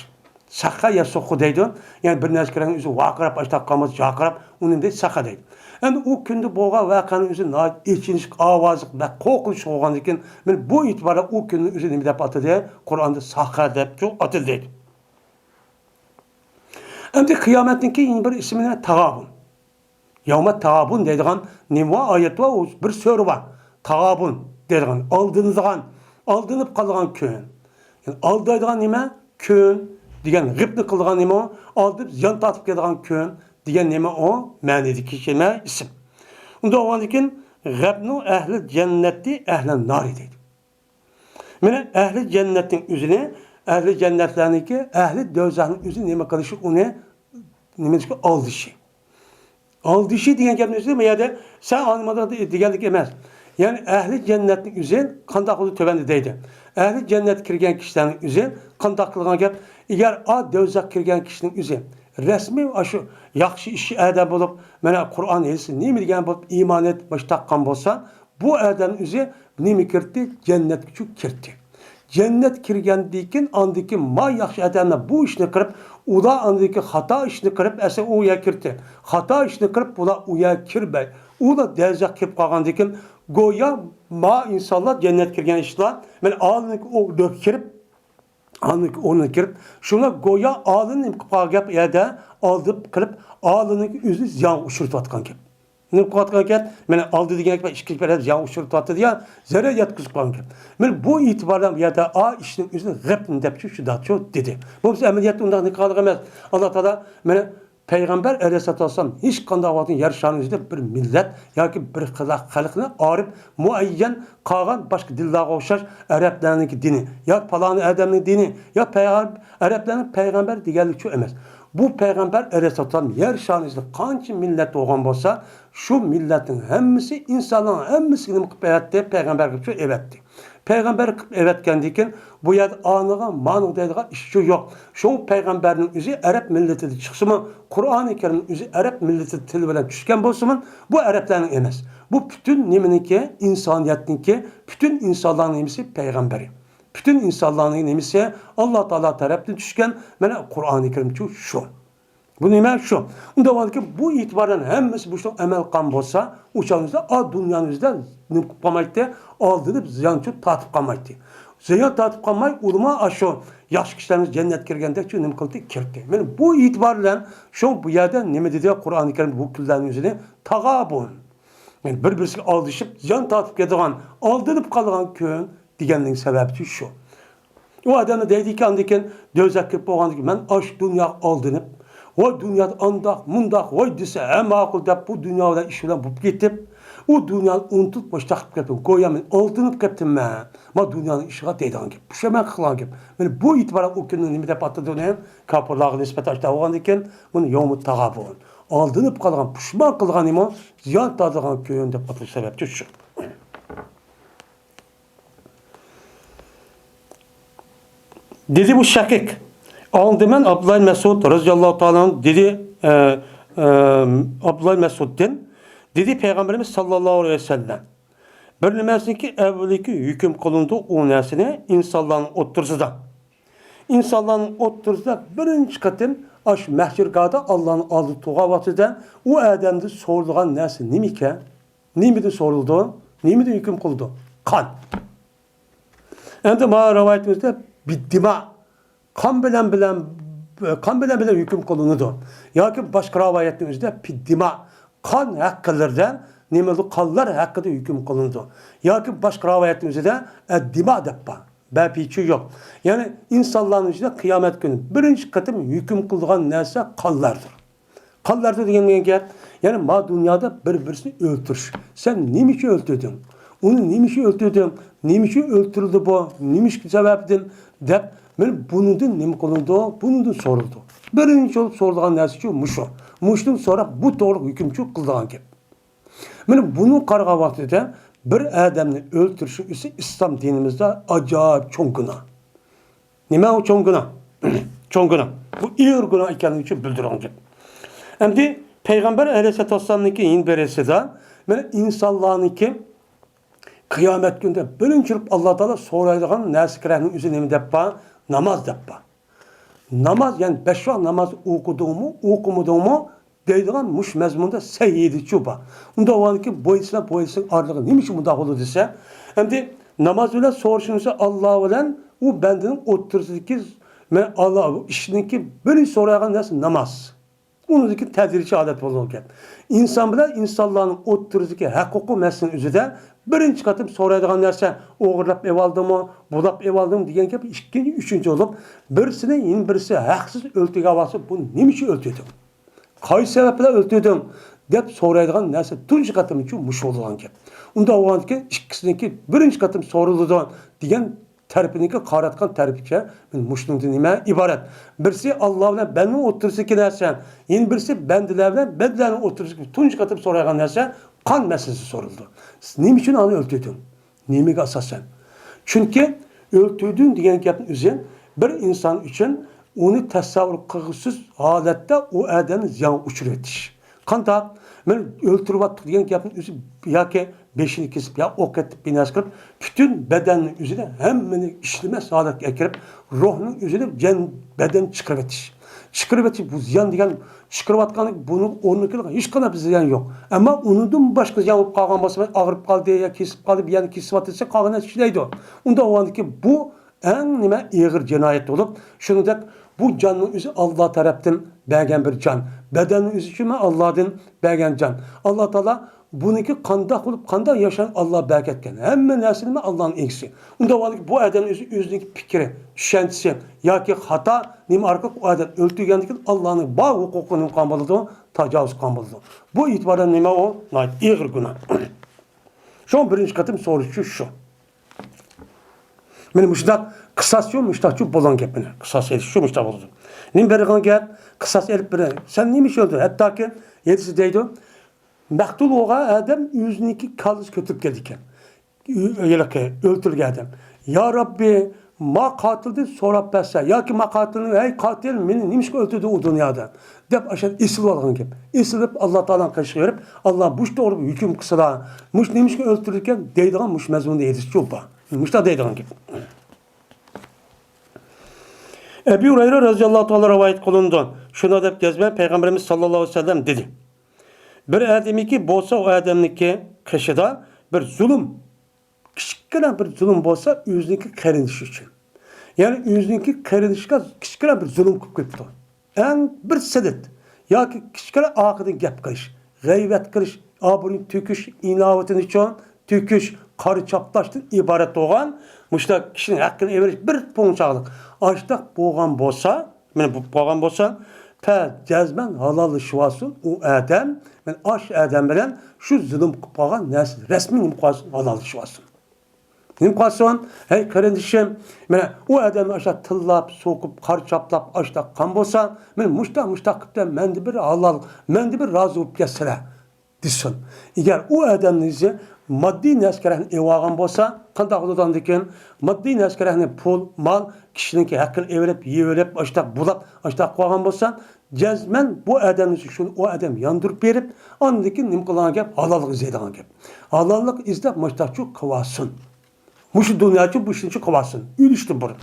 ساخە يەسۇخۇ دەيدۇ. يەنى بىر نەرسە كېرەكنىڭ ئۆزى ۋارقىراپ، ئاشتاق قالماس، جارقىراپ، ئۇنى دەيدۇ ساخە دەيدۇ. ئەمدى ئۇ كۈندە بولغان ۋەقەنىڭ ئۆزى ناھايىتى ئېچىنىشلىق، ئاۋازلىق، بەك قورقۇنچلۇق بولغاندىكىن، مانا بۇ ئېتىبارەن ئۇ كۈننىڭ ئۆزى نېمە دەپ ئاتىدى؟ قۇرئاندا ساخە دەپچۇ ئاتىدى دەيدۇ. ئەمدى قىيامەتنىڭكى يەنە بىر ئىسمى نېمە؟ تاغابۇن. يەۋمەت تاغابۇن دەيدىغان نېمە بار؟ ئايەت بار، بىر سۈرە بار. تاغابۇن دەيدىغان، ئالدىنىدىغان، ئالدىنىپ قالىدىغان كۈن. يەنى ئالدايدىغان نېمە؟ كۈن دېگەن غىپنى قىلىدىغان نېمە ئۇ؟ ئالدىنىپ زىيان تارتىپ كېلىدىغان كۈن دېگەن نېمە ئۇ؟ مەنىدىكى نېمە؟ ئىسىم. ئۇنداق بولغاندىن كېيىن غەبنۇ ئەھلى جەننەتتى ئەھلى نارى دەيدۇ. مانا ئەھلى جەننەتنىڭ ئۆزىنى، ئەھلى جەننەتلەرنىڭكى، ئەھلى دوزاخنىڭ ئۆزى نېمە قىلىشى، ئۇنى نېمە دېيىشكە؟ ئالدىشى. ئالدىشى دېگەن گەپنىڭ ئۆزى بۇ يەردە سەن ئانىمادا دېگەنلىك ئەمەس. يەنى ئەھلى جەننەتنىڭ ئۆزى قانداق بولىدۇ تۆۋەندە دەيدۇ. ئەھلى جەننەتكە كىرگەن كىشىلەرنىڭ ئۆزى قانداق قىلغان گەپ؟ ئەگەر ئا دوزاخقا كىرگەن كىشىنىڭ ئۆزى رەسمىي ئاشۇ ياخشى ئىش ئادەم بولۇپ، مانا قۇرئان ھەدىسى نېمە دېگەن بولۇپ ئىمان ئېيتىپ مۇشۇ تاققان بولسا، بۇ ئادەم ئۆزى نېمە كىردى؟ جەننەتكە كىردى. جەننەت كىرگەندىن كېيىن، ئاندىن كېيىن ما ياخشى ئادەملەر بۇ ئىشنى قىلىپ، ئۇلار ئاندىن كېيىن خاتا ئىشنى قىلىپ، ئەسلى ئۇ يەرگە كىردى. خاتا ئىشنى قىلىپ، بۇلار ئۇ يەرگە كىرمەي، ئۇلار دەرزەخ كىرىپ قالغاندىن كېيىن، گويا ما ئىنسانلار جەننەت كىرگەن ئىشلار، مانا ئالىنىڭ ئورنىغا كىرىپ، ئالىنىڭ ئورنىغا كىرىپ، شۇلار گويا ئالىنى نېمە قىلىپ قالغان گەپ، يەردە ئالدىپ قىلىپ، ئالىنىڭ ئۆزىنى زىيانغا ئۇچرىتىۋاتقان گەپ. نېمە قىلىۋاتقان گەپ؟ مانا ئالدى دېگەن گەپ ئىككىنچى بىر زىيان ئۇچرىتىۋاتىدۇ يا زەرەر يەتكۈزۈپ قالغان گەپ. مانا بۇ ئېتىبار بىلەن بۇ يەردە ئا ئىشنىڭ ئۆزىنى غەپنى دەپچۇ شۇنداقچۇ دېدى. بولمىسا ئەمەلىيەتتە ئۇنداق نېمە قىلغان ئەمەس. ئاللا تائالا مانا پەيغەمبەر ئەلەيھىسسالاتۇ ۋەسسالام ھېچقانداق ۋاقىتتا يەر شارىنىڭ يۈزىدە بىر مىللەت ياكى بىر خىل خەلقنى ئايرىپ مۇئەييەن قالغان باشقا دىنلارغا ئوخشاش ئەرەبلەرنىڭكى دىنى يا پالانى ئادەمنىڭ دىنى يا پەيغەم-، ئەرەبلەرنىڭ پەيغەمبەر دېگەنلىكچۇ ئەمەس. بۇ پەيغەمبەر ئەلەيھىسسالام يەر شارىنىڭ ئىچىدە قانچە مىللەت بولغان بولسا، شۇ مىللەتنىڭ ھەممىسى ئىنسانلارنىڭ ھەممىسىگە نېمە قىلىپ ئەۋەتتى؟ پەيغەمبەر قىلىپ شۇ ئەۋەتتى. پەيغەمبەر قىلىپ ئەۋەتكەندىن كېيىن بۇ يەردە ئانىغا، مانىغا دەيدىغان ئىش شۇ يوق. شۇ پەيغەمبەرنىڭ ئۆزى ئەرەب مىللىتىدە چىقسىمۇ، قۇرئانى كەرىمنىڭ ئۆزى ئەرەب مىللىتى تىلى بىلەن چۈشكەن بولسىمۇ، بۇ ئەرەبلەرنىڭ ئەمەس. بۇ پۈتۈن نېمىنىڭكى؟ ئىنسانىيەتنىڭكى، پۈتۈن ئىنسانلارنىڭ نېمىسى؟ پەيغەمبىرى. پۈتۈن ئىنسانلارنىڭ نېمىسى؟ ئاللا تائالا تەرەپتىن چۈشكەن، مانا، قۇرئانى كەرىمچۇ شۇ. بۇ نېمە؟ شۇ. ئۇنداق بولغاندىكىن، بۇ ئېتىبار بىلەن ھەممىسى بۇ ئىشقا ئەمەل قىلغان بولسا، ئۇ چاغدا ئا دۇنيانىڭ ئۆزىدە نېمە قىلىپ قالمايتتى؟ ئالدىنىپ زىيانچۇ تارتىپ قالمايتتى. زىيان تارتىپ قالماي، ئۇلىما ئاشۇ ياخشى كىشىلەرنىڭ جەننەتكە كىرگەندەك شۇ نېمە قىلدى؟ كىردى. مانا بۇ ئېتىبار بىلەن شۇ بۇ يەردە نېمە دېدى؟ قۇرئانى كەرىم بۇ كۈنلەرنىڭ ئۆزىنى تاغابۇن. يەنى بىر-بىرسىگە ئالدىشىپ، زىيان تارتىپ كېتىدىغان، ئالدىنىپ قالىدىغان كۈن دېگەننىڭ سەۋەبى شۇ. ئۇ ئادەمنى دەيدىكى، ئاندىن كېيىن دوزاخقا كىرىپ بولغاندىن كېيىن، مەن ئاشۇ دۇنياغا ئالدىنىپ، ۋاي دۇنيادا ئانداق، مۇنداق، ۋاي دېسە، ھە ماقۇل دەپ، بۇ دۇنيا بىلەن ئىش بىلەن بولۇپ كېتىپ، ئۇ دۇنيانى ئۇنتۇپ، مۇشۇنداق قىلىپ كەتتىم. گويا مەن ئالدىنىپ كەتتىممەن. ما دۇنيانىڭ ئىشىغا دەيدىغان گەپ. پۇشايمان قىلغان گەپ. مانا بۇ ئېتىبار بىلەن ئۇ كۈننى نېمە دەپ ئاتىدۇ؟ كاپىرلارغا نىسبەتەن ئاشۇنداق بولغاندىن كېيىن، بۇنى يەۋمۇت تاغابۇن. ئالدىنىپ قالغان، پۇشمان قىلغان نېمە؟ زىيان تارتىدىغان كۈن دەپ ئاتىلىش سەۋەبچۇ شۇ. دېدى بۇ شەقىق. ئاڭلىدىم مەن ئابدۇللا مەسئۇد رەزىياللاھۇ تائالا ئەنھۇ دېدى، ئە، ئە، ئابدۇللا مەسئۇدتىن. دېدى پەيغەمبىرىمىز ساللاللاھۇ ئەلەيھى ۋەسەللەم. بىر نېمىسىنىڭكى ئەۋۋىلىكى ھۆكۈم قىلىنىدۇ ئۇ نەرسىنى ئىنسانلارنىڭ ئوتتۇرىسىدا. ئىنسانلارنىڭ ئوتتۇرىسىدا بىرىنچى قېتىم ئاشۇ مەھشەرگاھدا ئاللانىڭ ئالدىدا تۇرغان ۋاقتىدا ئۇ ئادەمدىن سورىلىدىغان نەرسە نېمىكەن؟ نېمىدىن سورىلىدۇ؟ نېمىدىن ھۆكۈم قىلىدۇ؟ قان. ئەمدى ما رىۋايىتىمىزدە بىددىما، قان بىلەن، بىلەن، قان بىلەن، بىلەن ھۆكۈم قىلىنىدۇ. ياكى باشقا رىۋايەتنىڭ ئۆزىدە پىددىما، قان ھەققىلىرىدە نېمە بولىدۇ؟ قانلار ھەققىدە ھۆكۈم قىلىنىدۇ. ياكى باشقا رىۋايەتنىڭ ئۆزىدە ئەددىما دەپ بار. بەپىچۇ يوق. يەنى ئىنسانلارنىڭ ئىچىدە قىيامەت كۈنى بىرىنچى قېتىم ھۆكۈم قىلىدىغان نەرسە قانلاردۇر. قانلاردۇر دېگەن گەپ، يەنى ما دۇنيادا بىر-بىرسىنى ئۆلتۈرۈش. سەن نېمە ئۈچۈن ئۆلتۈردۈڭ؟ ئۇنى نېمە ئۈچۈن ئۆلتۈردۈڭ؟ نېمە ئۈچۈن ئۆلتۈرۈلدى بۇ؟ نېمە ئۈچۈن سەۋەبىدىن؟ دەپ، مانا بۇنىڭدىن نېمە قىلىنىدۇ؟ بۇنىڭدىن سورىلىدۇ. بىرىنچى بولۇپ سورىلىدىغان نەرسىچۇ مۇشۇ. مۇشۇدىن سوراپ بۇ توغرىلىق ھۆكۈمچۇ قىلىدىغان گەپ. مانا بۇنى قارىغان ۋاقتىدا بىر ئادەمنى ئۆلتۈرۈشنىڭ ئىسى ئىسلام دىنىمىزدا ئاجايىپ چوڭ گۇناھ. نېمە ئۇ چوڭ گۇناھ؟ چوڭ گۇناھ. بۇ ئېغىر گۇناھ ئىكەنلىكى ئۈچۈن بىلدۈرگەن گەپ. ئەمدى پەيغەمبەر ئەلەيھىسسالاتۇ ۋەسسالامنىڭكى يەنە بىرسىدا، مانا ئىنسانلارنىڭكى قىيامەت كۈنىدە بىرىنچى بولۇپ ئاللا تائالا سورايدىغان نەرسە كېرەكنىڭ ئۆزى نېمە دەپ بار؟ ناماز دەپ بار. ناماز، يەنى بەش ۋاق ناماز ئوقۇدۇڭمۇ، ئوقۇمىدىڭمۇ دەيدىغان مۇشۇ مەزمۇندا سەھىھىدىچۇ بار. ئۇنداق بولغاندىكىن بويسىنا، بويسىنا ئارىلىقى نېمە ئۈچۈن مۇنداق بولىدۇ دېسە، ئەمدى ناماز بىلەن سورىشىمىزدا ئاللا بىلەن ئۇ بەندىنىڭ ئوتتۇرىسىدىكى، مەن ئاللا، ئىشنىڭكى بىرىنچى سورايدىغان نەرسە ناماز. بۇنىڭدىكى تەدرىجىي ھالەت بولىدىغان گەپ. ئىنسان بىلەن ئىنسانلارنىڭ ئوتتۇرىسىدىكى ھەق-ھوقۇق مەسىلىنىڭ ئۆزىدە بىرىنچى قېتىم سورايدىغان نەرسە، ئوغرىلاپ ئېۋالدىمۇ، بۇلاپ ئېۋالدىمۇ دېگەن گەپ ئىككىنچى، ئۈچىنچى بولۇپ، بىرسىنى يەنە بىرسى ھەقسىز ئۆلتۈرگەن ۋاقتىدا، بۇنى نېمە ئۈچۈن ئۆلتۈردۈڭ؟ قايسى سەۋەب بىلەن ئۆلتۈردۈڭ؟ دەپ سورايدىغان نەرسە تۇنجى قېتىمچۇ مۇشۇ بولىدىغان گەپ. ئۇنداق بولغاندىكىن ئىككىسىنىڭكى بىرىنچى قېتىم سورىلىدۇ دېگەن تەرىپىنىڭكى قاراتقان تەرىپىچە، مەن مۇشۇنىڭدىن نېمە ئىبارەت؟ بىرسى ئاللا بىلەن بەندىنىڭ ئوتتۇرىسىدىكى نەرسە، يەنە بىرسى بەندىلەر بىلەن بەندىلەرنىڭ ئوتتۇرىسىدىكى تۇنجى قېتىم سورايدىغان نەرسە قان مەسىلىسى سورىلىدۇ. سىز نېمە ئۈچۈن ئانى ئۆلتۈردۈڭ؟ نېمىگە ئاساسەن؟ چۈنكى ئۆلتۈردۈڭ دېگەن گەپنىڭ ئۆزى بىر ئىنسان ئۈچۈن ئۇنى تەسەۋۋۇر قىلغۇسىز ھالەتتە ئۇ ئادەمنى زىيانغا ئۇچرىۋېتىش. قانداق؟ مەن ئۆلتۈرۈۋاتتۇق دېگەن گەپنىڭ ئۆزى ياكى بېشىنى كېسىپ، يا ئوق ئېتىپ، بىر نەرسە قىلىپ، پۈتۈن بەدەننىڭ ئۆزىنى ھەممىنى ئىشلىمەس ھالەتكە ئەكىرىپ، روھنىڭ ئۆزىنى جەن-، بەدەن چىقىرىۋېتىش. چىقىرىۋېتىش، بۇ زىيان دېگەن، چىقىرىۋاتقان بۇنىڭ ئورنىغا كېلىدىغان ھېچقانداق بىر زىيان يوق. ئەمما ئۇنىڭدىن باشقا زىيان بولۇپ قالغان بولسا، ئاغرىپ قالدى يا كېسىپ قالدى، بىر يەرنى كېسىۋاتىدۇ دېسە، قالغان نەرسە ئىشلەيدۇ. ئۇنداق بولغاندىكىن بۇ ئەڭ نېمە ئېغىر جىنايەت بولۇپ، شۇنىڭدەك بۇ جاننىڭ ئۆزى ئاللا تەرەپتىن بەرگەن بىر جان. بەدەننىڭ ئۆزى شۇمۇ ئاللادىن بەرگەن جان. ئاللا تائالا بۇنىڭكى قانداق بولۇپ، قانداق ياشىغان ئاللا بەرگەن. ھەممە نەرسە نېمە ئاللانىڭ ئىگىسى. ئۇنداق بولغاندىكىن بۇ ئادەمنىڭ ئۆزى ئۆزىنىڭكى پىكرى، چۈشەنچىسى ياكى خاتا نېمە ئارقىلىق ئۇ ئادەم ئۆلتۈرگەندىكىن ئاللانىڭ بار ھوقۇقىغا نېمە قىلغان بولىدۇ؟ تاجاۋۇز قىلغان بولىدۇ. بۇ ئېتىباردا نېمە ئۇ؟ ناھايىتى ئېغىر گۇناھ. شۇڭا بىرىنچى قېتىم سورىشى شۇ. مانا مۇشۇنداق قىساسچۇ، مۇشتاقچۇ بولغان گەپ مانا. قىساس ئېلىش شۇ مۇشتاق بولىدۇ. نېمە بېرىدىغان گەپ؟ قىساس ئېلىپ بېرە. سەن نېمە ئۈچۈن ئۆلدۈڭ؟ ھەتتاكى ھەدىستە دەيدۇ، مەقتۇل بولغان ئادەم ئۆزىنىڭكى كاللىسى كۆتۈرۈپ كېلىدىكەن. ئۆ-، ھېلىقى ئۆلتۈرگەن ئادەم. يا رەببى، ما قاتىلدىن سوراپ بەرسە، ياكى ما قاتىلنى، ھەي قاتىل، مېنى نېمىشقا ئۆلتۈردۈڭ ئۇ دۇنيادا؟ دەپ ئاشۇ ئېسىلىۋالغان گەپ. ئېسىلىپ، ئاللا تائالانىڭ قېشىغا بېرىپ، ئاللا مۇشۇ توغرا ھۆكۈم قىلسىلا، مۇشۇ نېمىشقا ئۆلتۈرىدىكەن دەيدىغان مۇشۇ مەزمۇندا ھەدىسچۇ بار. مۇشۇنداق دەيدىغان گەپ. ئەبۇ ھۇرەيرە رەزىياللاھۇ تائالا رىۋايەت قىلىنىدۇ. شۇنداق دەپ جەزمەن پەيغەمبىرىمىز ساللاللاھۇ ئەلەيھى ۋەسەللەم دېدى. بىر ئادەمنىڭكى بولسا ئۇ ئادەمنىڭكى قېشىدا بىر زۇلۇم، كىچىككىنە بىر زۇلۇم بولسا ئۆزىنىڭكى قېرىندىشى ئۈچۈن. يەنى ئۆزىنىڭكى قېرىندىشىغا كىچىككىنە بىر زۇلۇم قىلىپ كېتىپتۇ. ئەڭ بىر سىلىت ياكى كىچىككىنە ئارقىدىن گەپ قىلىش، غەيۋەت قىلىش، ئابرۇينى تۆكۈش، ئىناۋىتىنى چوڭ تۆكۈش، قارا چاپلاشتىن ئىبارەت بولغان مۇشۇنداق كىشىنىڭ ھەققىنى ئېلىۋېلىش بىر پۇڭچاقلىق. ئاشۇنداق بولغان بولسا، مانا بولۇپ قالغان بولسا، پە جەزمەن ھالاللىشىۋالسۇن ئۇ ئادەم، مانا ئاشۇ ئادەم بىلەن شۇ زۇلۇم قىلىپ قالغان نەرسىسى رەسمىي نېمە قىلىۋالسۇن، ھالاللىشىۋالسۇن. نېمە قىلسۇن؟ ھەي قېرىندىشىم، مانا ئۇ ئادەمنى ئاشۇنداق تىللاپ، سوقۇپ، قارا چاپلاپ، ئاشۇنداق قىلغان بولسا، مانا مۇشۇنداق، مۇشۇنداق قىپتىمەن، مەندە بىر ھالال، مەندە بىر رازى بولۇپ كەتسىلە، دېسۇن. ئەگەر ئۇ ئادەمنىڭ ئۆزى ماددىي نەرسە-كېرەكنى ئېلىۋالغان بولسا، قانداق بولىدۇ ئاندىن كېيىن؟ ماددىي نەرسە-كېرەكنى، پۇل، مال، كىشىنىڭكى ھەققىنى ئېلىۋېلىپ، يەۋېلىپ، ئاشۇنداق بۇلاپ، ئاشۇنداق قىلىۋالغان بولسا، جەزمەن بۇ ئادەمنى شۇنى ئۇ ئادەم ياندۇرۇپ بېرىپ، ئاندىن كېيىن نېمە قىلىدىغان گەپ؟ ھالاللىق ئىزدەيدىغان گەپ. ھالاللىق ئىزدەپ مۇشتاقچۇ قىلىۋالسۇن. مۇشۇ دۇنياچۇ بۇ ئىشنىچۇ قىلىۋالسۇن. ئۆلۈشتىن بۇرۇن.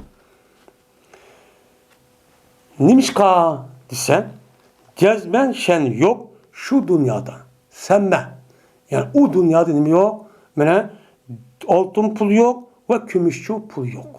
نېمىشقا دېسە، جەزمەن شەن يوق شۇ دۇنيادا. سەممە. يەنى ئۇ دۇنيادا نېمە يوق؟ مانا ئالتۇن پۇل يوق ۋە كۈمۈشچۇ پۇل يوق.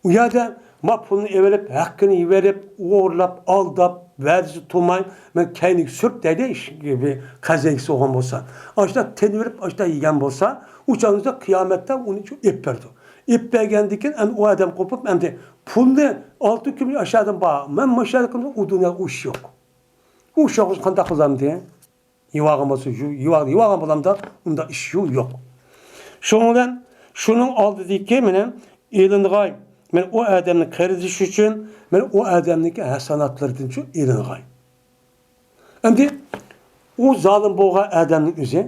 ئۇ يەردە ما پۇلنى ئېلىپ، ھەققىنى يېۋېلىپ، ئوغرىلاپ، ئالداپ، ۋەدىسى تۇرماي، مەن كەينىگە سۈرۈپ دەيدۇ، ئىش-، بىر قەزەيكىسى بولغان بولسا. ئاشۇنداق تېنىۋېرىپ، ئاشۇنداق يېگەن بولسا، ئۇ چاغدا قىيامەتتە ئۇنى ئېلىپ بېرىدۇ. ئېلىپ بەرگەندىن كېيىن، ئەمدى ئۇ ئادەم قوپۇپ، ئەمدى پۇلنى، ئالتە كۈمۈش ئاشۇ يەردىن بار، مەن مۇشۇ يەردە قىلدىم، ئۇ دۇنيادا ئۇ ئىش يوق. ئۇ ئىش يوق، قانداق قىلامدى؟ يېۋالغان بولسا، يۇ-، يېۋال-، يېۋالغان بولامدا، ئۇنداق ئىش يۇ-، يوق. شۇنىڭ بىلەن شۇنىڭ ئالدىدىكى مانا ئېلىنغاي، مانا ئۇ ئادەمنىڭ قېرىندىشى ئۈچۈن، مانا ئۇ ئادەمنىڭكى ھەسەناتلىرىدىن شۇ ئېلىنغاي. ئەمدى ئۇ زالىم بولغان ئادەمنىڭ ئۆزى،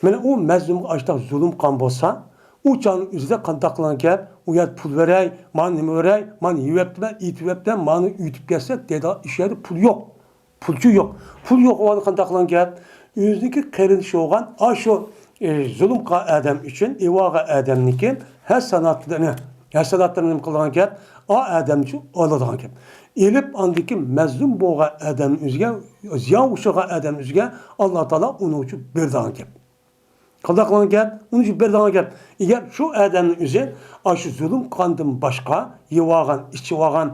مانا ئۇ مەزلۇمغا ئاشۇنداق زۇلۇم قىلغان بولسا، ئۇ چاغنىڭ ئۆزىدە قانداق قىلغان گەپ، ئۇ يەردە پۇل بېرەي، مانا نېمە بېرەي، مانا يېۋەپتىمەن، ئېتىۋەپتىمەن، مانا ئۆتۈپ كەتسە، دەيدىغان ئىش يەردە پۇل يوق. پۇلچۇ يوق. پۇل يوق بولغاندا قانداق قىلغان گەپ؟ ئۆزىنىڭكى قېرىندىشى بولغان ئاشۇ، ئى، زۇلۇم قىلغان ئادەم ئۈچۈن، ئېلىۋالغان ئادەمنىڭكى ھەسەناتلىرىنى، ھەسەناتلىرىنى نېمە قىلغان گەپ؟ ئا ئادەمچۇ ئالىدىغان گەپ. ئېلىپ ئاندىكى مەزلۇم بولغان ئادەم ئۆزىگە، زىيان ئۇچرىغان ئادەم ئۆزىگە ئاللا تائالا ئۇنىڭ ئۈچۈن بېرىدىغان گەپ. قانداق قىلغان گەپ؟ ئۇنى بېرىدىغان گەپ. ئەگەر شۇ ئادەمنىڭ ئۆزى ئاشۇ زۇلۇم قىلغاندىن باشقا يەۋالغان، ئىچىۋالغان،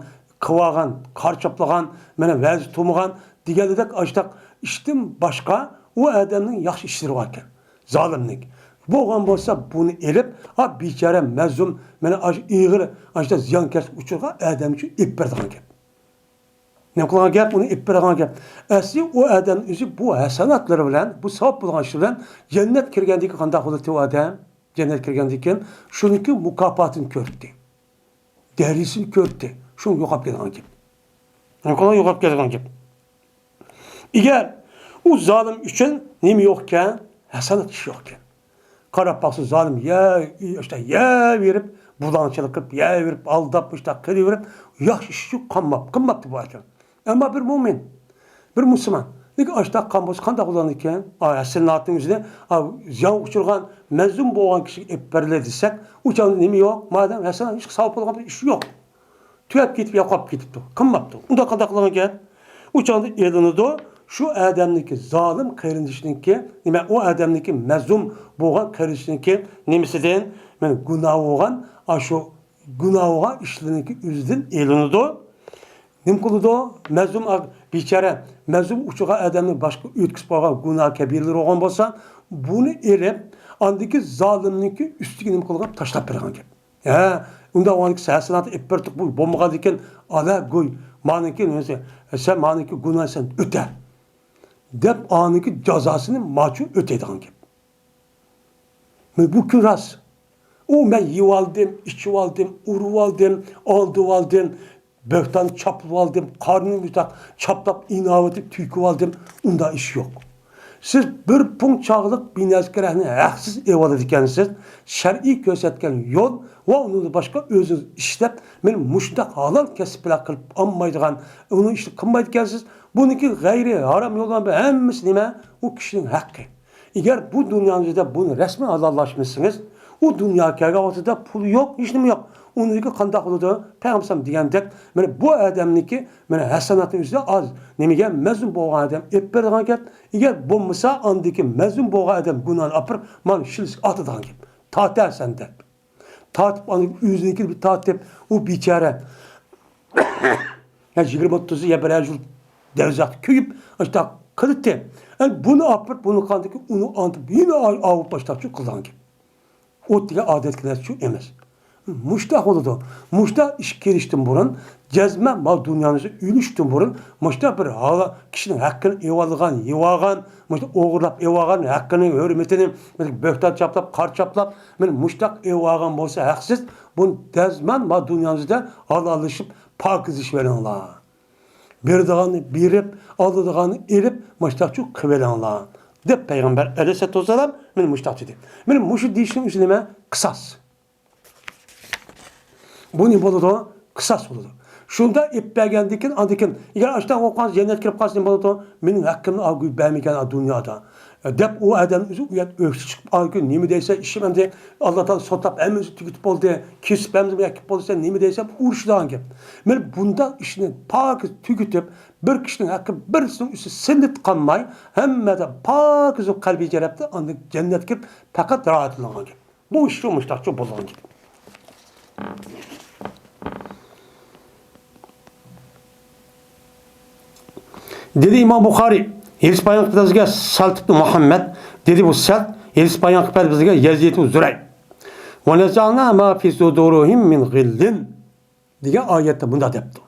قىلىۋالغان، قارا چاپلىغان، مانا ۋەدىسى تۇرمىغان، دېگەندەك ئاشتاق ئىشتىن باشقا ئۇ ئادەمنىڭ ياخشى ئىشلىرى باركەن، زالىمنىڭ. بولغان بولسا بۇنى ئېلىپ، ئا بىچارە مەزلۇم، مانا ئاش ئېغىر، ئاشتا زىيانكەشلىك ئۇچرىغان ئادەم ئۈچۈن ئېلىپ بېرىدىغان گەپ. نېمە قىلغان گەپ؟ ئۇنى ئېلىپ بېرىدىغان گەپ. ئەسلى ئۇ ئادەم ئۆزى بۇ ھەسەناتلىرى بىلەن، بۇ ساۋاب بولغان ئىشى بىلەن جەننەت كىرگەندىن كېيىن قانداق بولاتتى ئۇ ئادەم؟ جەننەت كىرگەندىن كېيىن شۇنىڭكى مۇكاپاتىنى كۆرۈپتۇ. دەرىجىسىنى كۆرۈپتى. شۇ يوقاپ كېتىدىغان گەپ. يوقاپ كېتىدىغان گەپ. ئەگەر ئۇ زالىم ئۈچۈن نېمە يوقكەن؟ ھەسەنات ئىش يوقكەن. قاراپ باقسا زالىم يە، ئاشتا يەۋېرىپ، بۇلاڭچىلىق قىلىپ، يەۋېرىپ، ئالداپ، ئاشتا قىلىۋېرىپ، ياخشى ئىش ئۈچۈن قالماپ، قىلماپتۇ بۇ ئاكام. ئەمما بىر مۆمىن، بىر مۇسۇلمان، لېكىن ئاشتا قالغان بولسا قانداق بولىدىكەن؟ ئا، ھەسەناتنىڭ ئۆزىنى، ئا، زىيانغا ئۇچرىغان، مەزلۇم بولغان كىشىگە ئېلىپ بېرىلە دېسەك، ئۇ چاغدا نېمە يوق؟ مادەم ھەسەنات ھېچ ساۋاب بولغان بىر ئىش يوق. تۈگەپ كېتىپ، يوقاپ كېتىپتۇ. قىلماپتۇ. ئۇنداق قانداق قىلغان گەپ؟ ئۇ چاغدا ئېلىنىدۇ. شۇ ئادەمنىڭكى زالىم قېرىندىشىنىڭكى، نېمە، ئۇ ئادەمنىڭكى مەزلۇم بولغان قېرىندىشىنىڭكى نېمىسىدىن، مانا گۇناھ بولغان، ئاشۇ گۇناھ بولغان ئىشلىرىنىڭكى ئۆزىدىن ئېلىنىدۇ. نېمە قىلىدۇ؟ مەزلۇم ئا-، بىچارە، مەزلۇم ئۇچرىغان ئادەمنى باشقا ئۆتكۈزۈپ قويغان گۇناھ كەبىرىلىرى بولغان بولسا، بۇنى ئېلىپ، ئاندىكى زالىمنىڭكى ئۈستىگە نېمە قىلغان؟ تاشلاپ بېرىدىغان گەپ. ھە، ئۇنداق ئۇنىڭكى ھەسەناتى ئېلىپ بېرىپ بولمىغاندىكىن، ئالا گوي، مانىڭكى نېمىسى، سەن مانىڭكى گۇناھنى سەن ئۆتە، دەپ ئانىڭكى جازاسىنى ماچۇ ئۆتەيدىغان گەپ. مانا بۇ كۈن راست. ئۇ مەن يېۋالدىم، ئىچىۋالدىم، ئۇرۇۋالدىم، ئالدىۋالدىم، بۆھتان چاپلىۋالدىم، قارنىنى مۇشتاق چاپلاپ ئىناۋېتىپ تۈگىتىۋالدىم، ئۇنداق ئىش يوق. سىز بىر پۇڭ چاغلىق بىنەزكە رەھنى ھەقسىز ئېلىۋالىدىكەنسىز، شەرئىي كۆرسەتكەن يول ۋە ئۇنىڭدىن باشقا ئۆزىڭىز ئىشلەپ، مانا مۇشۇنداق ھالال كەسىپ بىلەن قىلىپ ئالمايدىغان، ئۇنىڭ ئىشىنى قىلمايدىكەنسىز، بۇنىڭكى غەيرىي ھارام يوللار ھەممىسى نېمە؟ ئۇ كىشىنىڭ ھەققى. ئەگەر بۇ دۇنيانىڭىزدا بۇنى رەسمىي ھالاللاشمىسىڭىز، ئۇ دۇنياغا كەلگەن ۋاقتىدا پۇل يوق، ھېچنېمە يوق. ئۇنىڭدىكى قانداق بولىدۇ؟ پەيغەمبەر دېگەندەك، مانا بۇ ئادەمنىڭكى، مانا ھەسەناتنىڭ ئۆزى ئاز. نېمىگە؟ مەزلۇم بولغان ئادەم ئېلىپ بېرىدىغان گەپ. ئەگەر بولمىسا، ئاندىكى مەزلۇم بولغان ئادەم گۇناھنى ئاپىرىپ، مانا شىلىسىگە ئاتىدىغان گەپ. تارتە سەن دەپ. تارتىپ، ئاندىن ئۆزىنىڭكىنى بىر تارتىپ، ئۇ بىچارە يا يىگىرمە ئوتتۇز يا بىرەر يىل دوزاختا كۆيۈپ، ئاشۇنداق قىلىتتى. ئەنە بۇنى ئاپىرىپ، بۇنى قاندىكى ئۇنى ئانتىپ، يەنە ئاۋۇپ باشلاپچۇ قىلغان گەپ. ئوت دېگەن ئادەتتىكى نەرسە شۇ ئەمەس. مۇشتاق بولىدۇ. مۇشتاق ئىش كېلىشتىن بۇرۇن، جەزمەن مال دۇنيانى ئۆلۈشتىن بۇرۇن، مۇشتاق بىر ھالا كىشىنىڭ ھەققىنى ئېۋالغان، يېۋالغان، مۇشتاق ئوغرىلاپ ئېۋالغان، ھەققىنى، ھۆرمىتىنى، بۆھتان چاپلاپ، قار چاپلاپ، مانا مۇشتاق ئېۋالغان بولسا ھەقسىز، بۇنى جەزمەن مال دۇنيانىڭىزدا ھالاللىشىپ، پاكىزلىشىۋېلىڭلار. بېرىدىغاننى بېرىپ، ئالىدىغاننى ئېلىپ، مۇشتاقچۇ قىلىۋېلىڭلار، دەپ پەيغەمبەر ئەلەيھىسسالاتۇ ۋەسسالام مانا مۇشتاق دېدى. مانا مۇشۇ دېيىشنىڭ ئۆزى نېمە؟ قىساس. بۇ نېمە بولىدۇ؟ قىساس بولىدۇ. شۇنداق ئېلىپ بەرگەندىن كېيىن، ئاندىن كېيىن، ئەگەر ئاشۇنداق بولۇپ قالسا، جەننەتكە كىرىپ قالسا نېمە بولىدۇ؟ مېنىڭ ھەققىمنى ئالغۇ بەرمىگەن دۇنيادا، دەپ ئۇ ئادەم ئۆزى ئۇ يەردە ئۆكسە چىقىپ، ئاندىن كېيىن نېمە دەيسەن ئىشىم ئەمدى، ئاللا تائالا سوتلاپ ھەممىمىزنى تۈگىتىپ بولدى، كېسىپ ھەممىمىزنى يەپ بولدى، سەن نېمە دەيسەن، ئۇرۇشىدىغان گەپ. مانا بۇنداق ئىشنى پاكىز تۈگىتىپ، بىر كىشىنىڭ ھەققى بىرسىنىڭ ئۈستىگە سېلىنىپ قالماي، ھەممىدە پاكىز قەلبى جەرەپتە ئاندىن جەننەتكە كىرىپ پەقەت راھەتلىنىدىغان گەپ. بۇ ئىشچۇ مۇشتاقچۇ بولغان گەپ. دېدى ئىمام بۇخارىي، ھېدىس بايان قىلىپ بەرگەن سەلت ئىبنى مۇھەممەد، دېدى بۇ سەلت، ھېدىس بايان قىلىپ بەرگەن يەزىد ئىبنى زۇرەي. ونزعنا ما في صدورهم من غل دېگەن ئايەتتە مۇنداق دەپتۇ.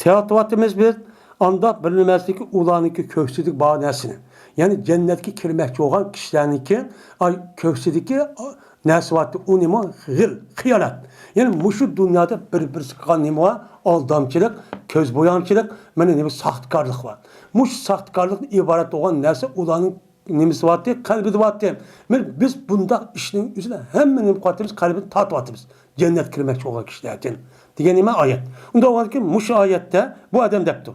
تارتىۋاتىمىز بىز ئانداق بىر نېمىسىنىكى ئۇلارنىڭكى كۆكسىدىكى بار نەرسىنى، يەنى جەننەتكە كىرمەكچى بولغان كىشىلەرنىڭكى، ئاي، كۆكسىدىكى، ئا، نەرسە بارتى، ئۇ نېمە؟ غىل، خىيانەت. يەنى مۇشۇ دۇنيادا بىر-بىرسىگە قىلغان نېمە بار؟ ئالدامچىلىق، كۆز بويامچىلىق، مانا نېمە؟ ساختىكارلىق بار. مۇشۇ ساختىكارلىقتىن ئىبارەت بولغان نەرسە ئۇلارنىڭ نېمىسى بارتى؟ قەلبىدە بارتى. مانا بىز بۇنداق ئىشنىڭ ئۆزىنى ھەممە نېمە قىلىۋاتىمىز، قەلبىدىن تارتىۋاتىمىز. جەننەتكە كىرمەكچى بولغان كىشىلەردىن دېگەن نېمە؟ ئايەت. ئۇنداق بولغاندىكىن مۇشۇ ئايەتتە بۇ ئادەم دەپتۇ.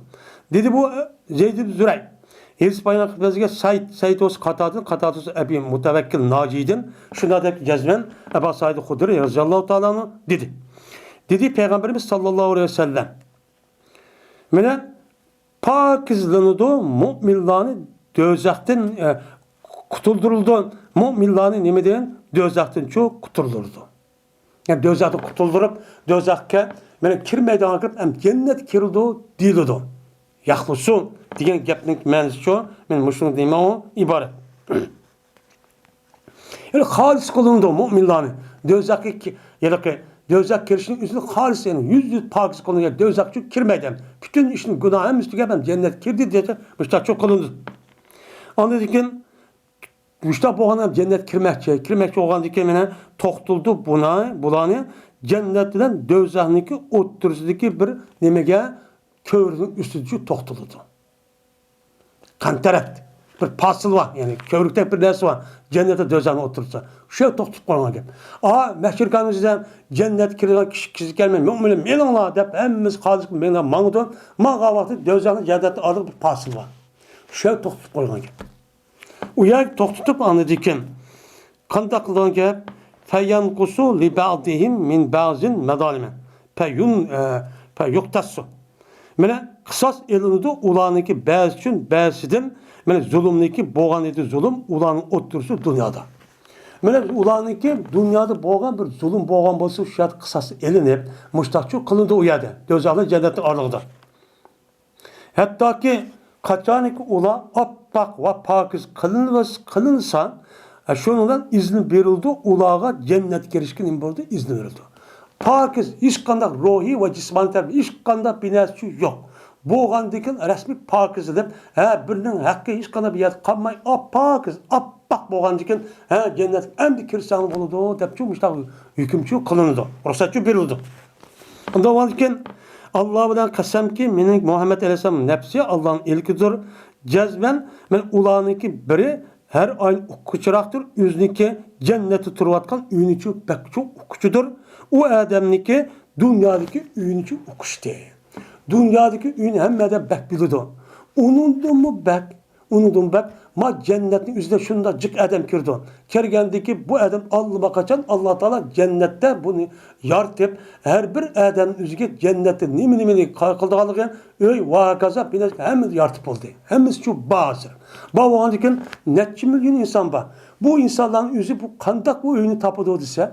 دېدى بۇ، ئە، زەيد ئىبن زۇرەي. ھېدىس بايان قىلىپ بەرگەن سەيد، سەيد بولسا قاتادىن، قاتادە بولسا ئەبى مۇتەۋەككىل ناجىدىن، شۇنداق دەپ جەزمەن ئەبا سەئىد خۇدرى رەزىياللاھۇ تائالا ئەنھۇ دېدى. دېدى پەيغەمبىرىمىز ساللاللاھۇ ئەلەيھى ۋەسەللەم، مانا پاكىزلىنىدۇ، مۆمىنلارنى دوزاختىن، ئە، قۇتۇلدۇرۇلىدۇ، مۆمىنلارنى نېمىدىن؟ دوزاختىنچۇ قۇتۇلدۇرىدۇ. يەنى دوزاختىن قۇتۇلدۇرۇپ، دوزاخقا مانا كىرمەيدىغان قىلىپ، ھەم جەننەتكە كىرىدۇ دېيىلىدۇ. ياخلىسۇن دېگەن گەپنىڭ مەنىسى شۇ. مانا مۇشۇنىڭ دېمى ئۇ ئىبارەت. يەنى خالىس قىلىنىدۇ مۆمىنلارنى. دوزاخقا كى-، ھېلىقى دوزاخ كىرىشنىڭ ئۆزىنى خالىس، يەنى يۈز يۈز پاكىز قىلىنغان، دوزاخ ئۈچۈن كىرمەيدۇ. پۈتۈن ئىشنىڭ گۇناھى ھەممىسى تۈگەپ، ھەم جەننەتكە كىردى دېسە، مۇشۇنداق چوقۇلىنىدۇ. ئاندىن كېيىن مۇشۇنداق بولغاندا جەننەتكە كىرمەكچى، كىرمەكچى بولغاندىن كېيىن مانا توختىتىدۇ بۇنى، بۇلارنى جەننەت بىلەن دوزاخنىڭكى ئوتتۇرىسىدىكى بىر نېمىگە، كۆۋرۈكنىڭ ئۈستىدە شۇ توختىتىدۇ. قەنتەرەت. بىر پاسىل بار، يەنى كۆۋرۈكتەك بىر نەرسە بار. جەننەت ۋە دوزاخنىڭ ئوتتۇرىسىدا. شۇ يەردە توختىتىپ قويغان گەپ. ئا، مەھشەر كۈنىمىزدە جەننەتكە كىرىدىغان كىشى، كىشى كەلمەي، مۆمىنلەر مېڭىڭلار دەپ ھەممىمىز قالدۇق، مېڭىڭلار ماڭىدۇ. ماڭغان ۋاقتىدا دوزاخنىڭ جەننەتنىڭ ئارىلىق بىر پاسىل بار. شۇ يەردە توختىتىپ قويغان گەپ. ئۇ يەرگە توختىتىپ ئاندىن كېيىن قانداق قىلىدىغان گەپ؟ فينقص لبعضهم من بعض مظالما فين-، ئە، فيقتص. مانا قىساس ئېلىنىدۇ، ئۇلارنىڭكى بەزىسى ئۈچۈن بەزىسىدىن، مانا زۇلۇمنىڭكى بولغان ئىدى زۇلۇم، ئۇلارنىڭ ئوتتۇرىسى دۇنيادا. مانا ئۇلارنىڭكى دۇنيادا بولغان بىر زۇلۇم بولغان بولسا، شۇ يەردە قىساس ئېلىنىپ، مۇشتاقچۇ قىلىنىدۇ ئۇ يەردە. دوزاخ بىلەن جەننەتنىڭ ئارىلىقىدا. ھەتتاكى قاچانكى ئۇلار ئاپئاق ۋە پاكىز قىلىنىۋس-، قىلىنسا، شۇنىڭ بىلەن ئىزنى بېرىلىدۇ، ئۇلارغا جەننەتكە كىرىشكە نېمە بولىدۇ؟ ئىزنى بېرىلىدۇ. پاكىز، ھېچقانداق روھىي ۋە جىسمانىي تەرەپ، ھېچقانداق بىر نەرسە يوق. بولغاندىكىن رەسمىي پاكىز دەپ، ھە، بىرىنىڭ ھەققى ھېچقانداق بىر يەردە قالماي، ئاپئاق، ئاپئاق بولغاندىكىن، ھە، جەننەتكە ئەمدى كىرسەڭ بولىدۇ، دەپچۇ مۇشۇنداق ھۆكۈمچۇ قىلىنىدۇ، رۇخسەتچۇ بېرىلىدۇ. ئۇنداق بولغاندىكىن، ئاللا بىلەن قەسەمكى، مېنىڭ مۇھەممەد ئەلەيھىسسالام نەپسى ئاللانىڭ ئىلكىدۇر. جەزمەن، مەن ئۇلارنىڭكى بىرى ھەر ئاينى ئۇققۇچىراقتۇر، ئۆزىنىڭكى جەننەتتە تۇرۇۋاتقان ئۆيىنىچۇ بەك چوڭ ئۇققۇچىدۇر. ئۇ ئادەمنىڭكى دۇنيادىكى ئۆيىنىچۇ ئۇقۇشتى. دۇنيادىكى ئۆينى ھەممە ئادەم بەك بىلىدۇ. ئۇنىڭدىنمۇ بەك ئۇنىڭدىن بەك، ما جەننەتنىڭ ئۆزىدە شۇنداق جىق ئادەم كىرىدۇ. كىرگەندىكى بۇ ئادەم ئاللىماقاچان ئاللا تائالا جەننەتتە بۇنى يارىتىپ، ھەر بىر ئادەمنىڭ ئۆزىگە جەننەتتە نېمە-نېمىنى قىلىدىغانلىقى، ئۆي ۋە ھاكازا بىناسى ھەممىنى يارىتىپ بولدى. ھەممىسى شۇ بار ھازىر. بار بولغاندىكىن نەچچە مىليون ئىنسان بار. بۇ ئىنسانلارنىڭ ئۆزى بۇ قانداق بۇ ئۆينى تاپىدۇ دېسە،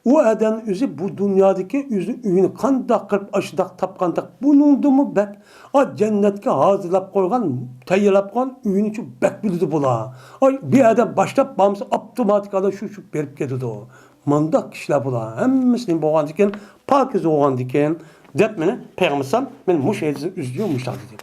ئۇ ئادەمنىڭ ئۆزى بۇ دۇنيادىكى ئۆزىنىڭ ئۆيىنى قانداق قىلىپ ئاشۇنداق تاپقانداق، بۇنىڭدىنمۇ بەك، ئا، جەننەتكە ھازىرلاپ قويغان، تەييارلاپ قويغان ئۆيىنىچۇ بەك بىلىدۇ بۇلار. ئاي، بىر ئادەم باشلاپ بارمىسا، ئاپتوماتىكا شۇ، شۇ بېرىپ كېتىدۇ. مانداق كىشىلەر بۇلار. ھەممىسى نېمە بولغاندىكىن، پاكىز بولغاندىكىن، دەپ مانا پەيغەمبەر ئەلەيھىسسالام مانا مۇشۇ ھەدىسنى ئۆزى مۇشۇنداق دېدى.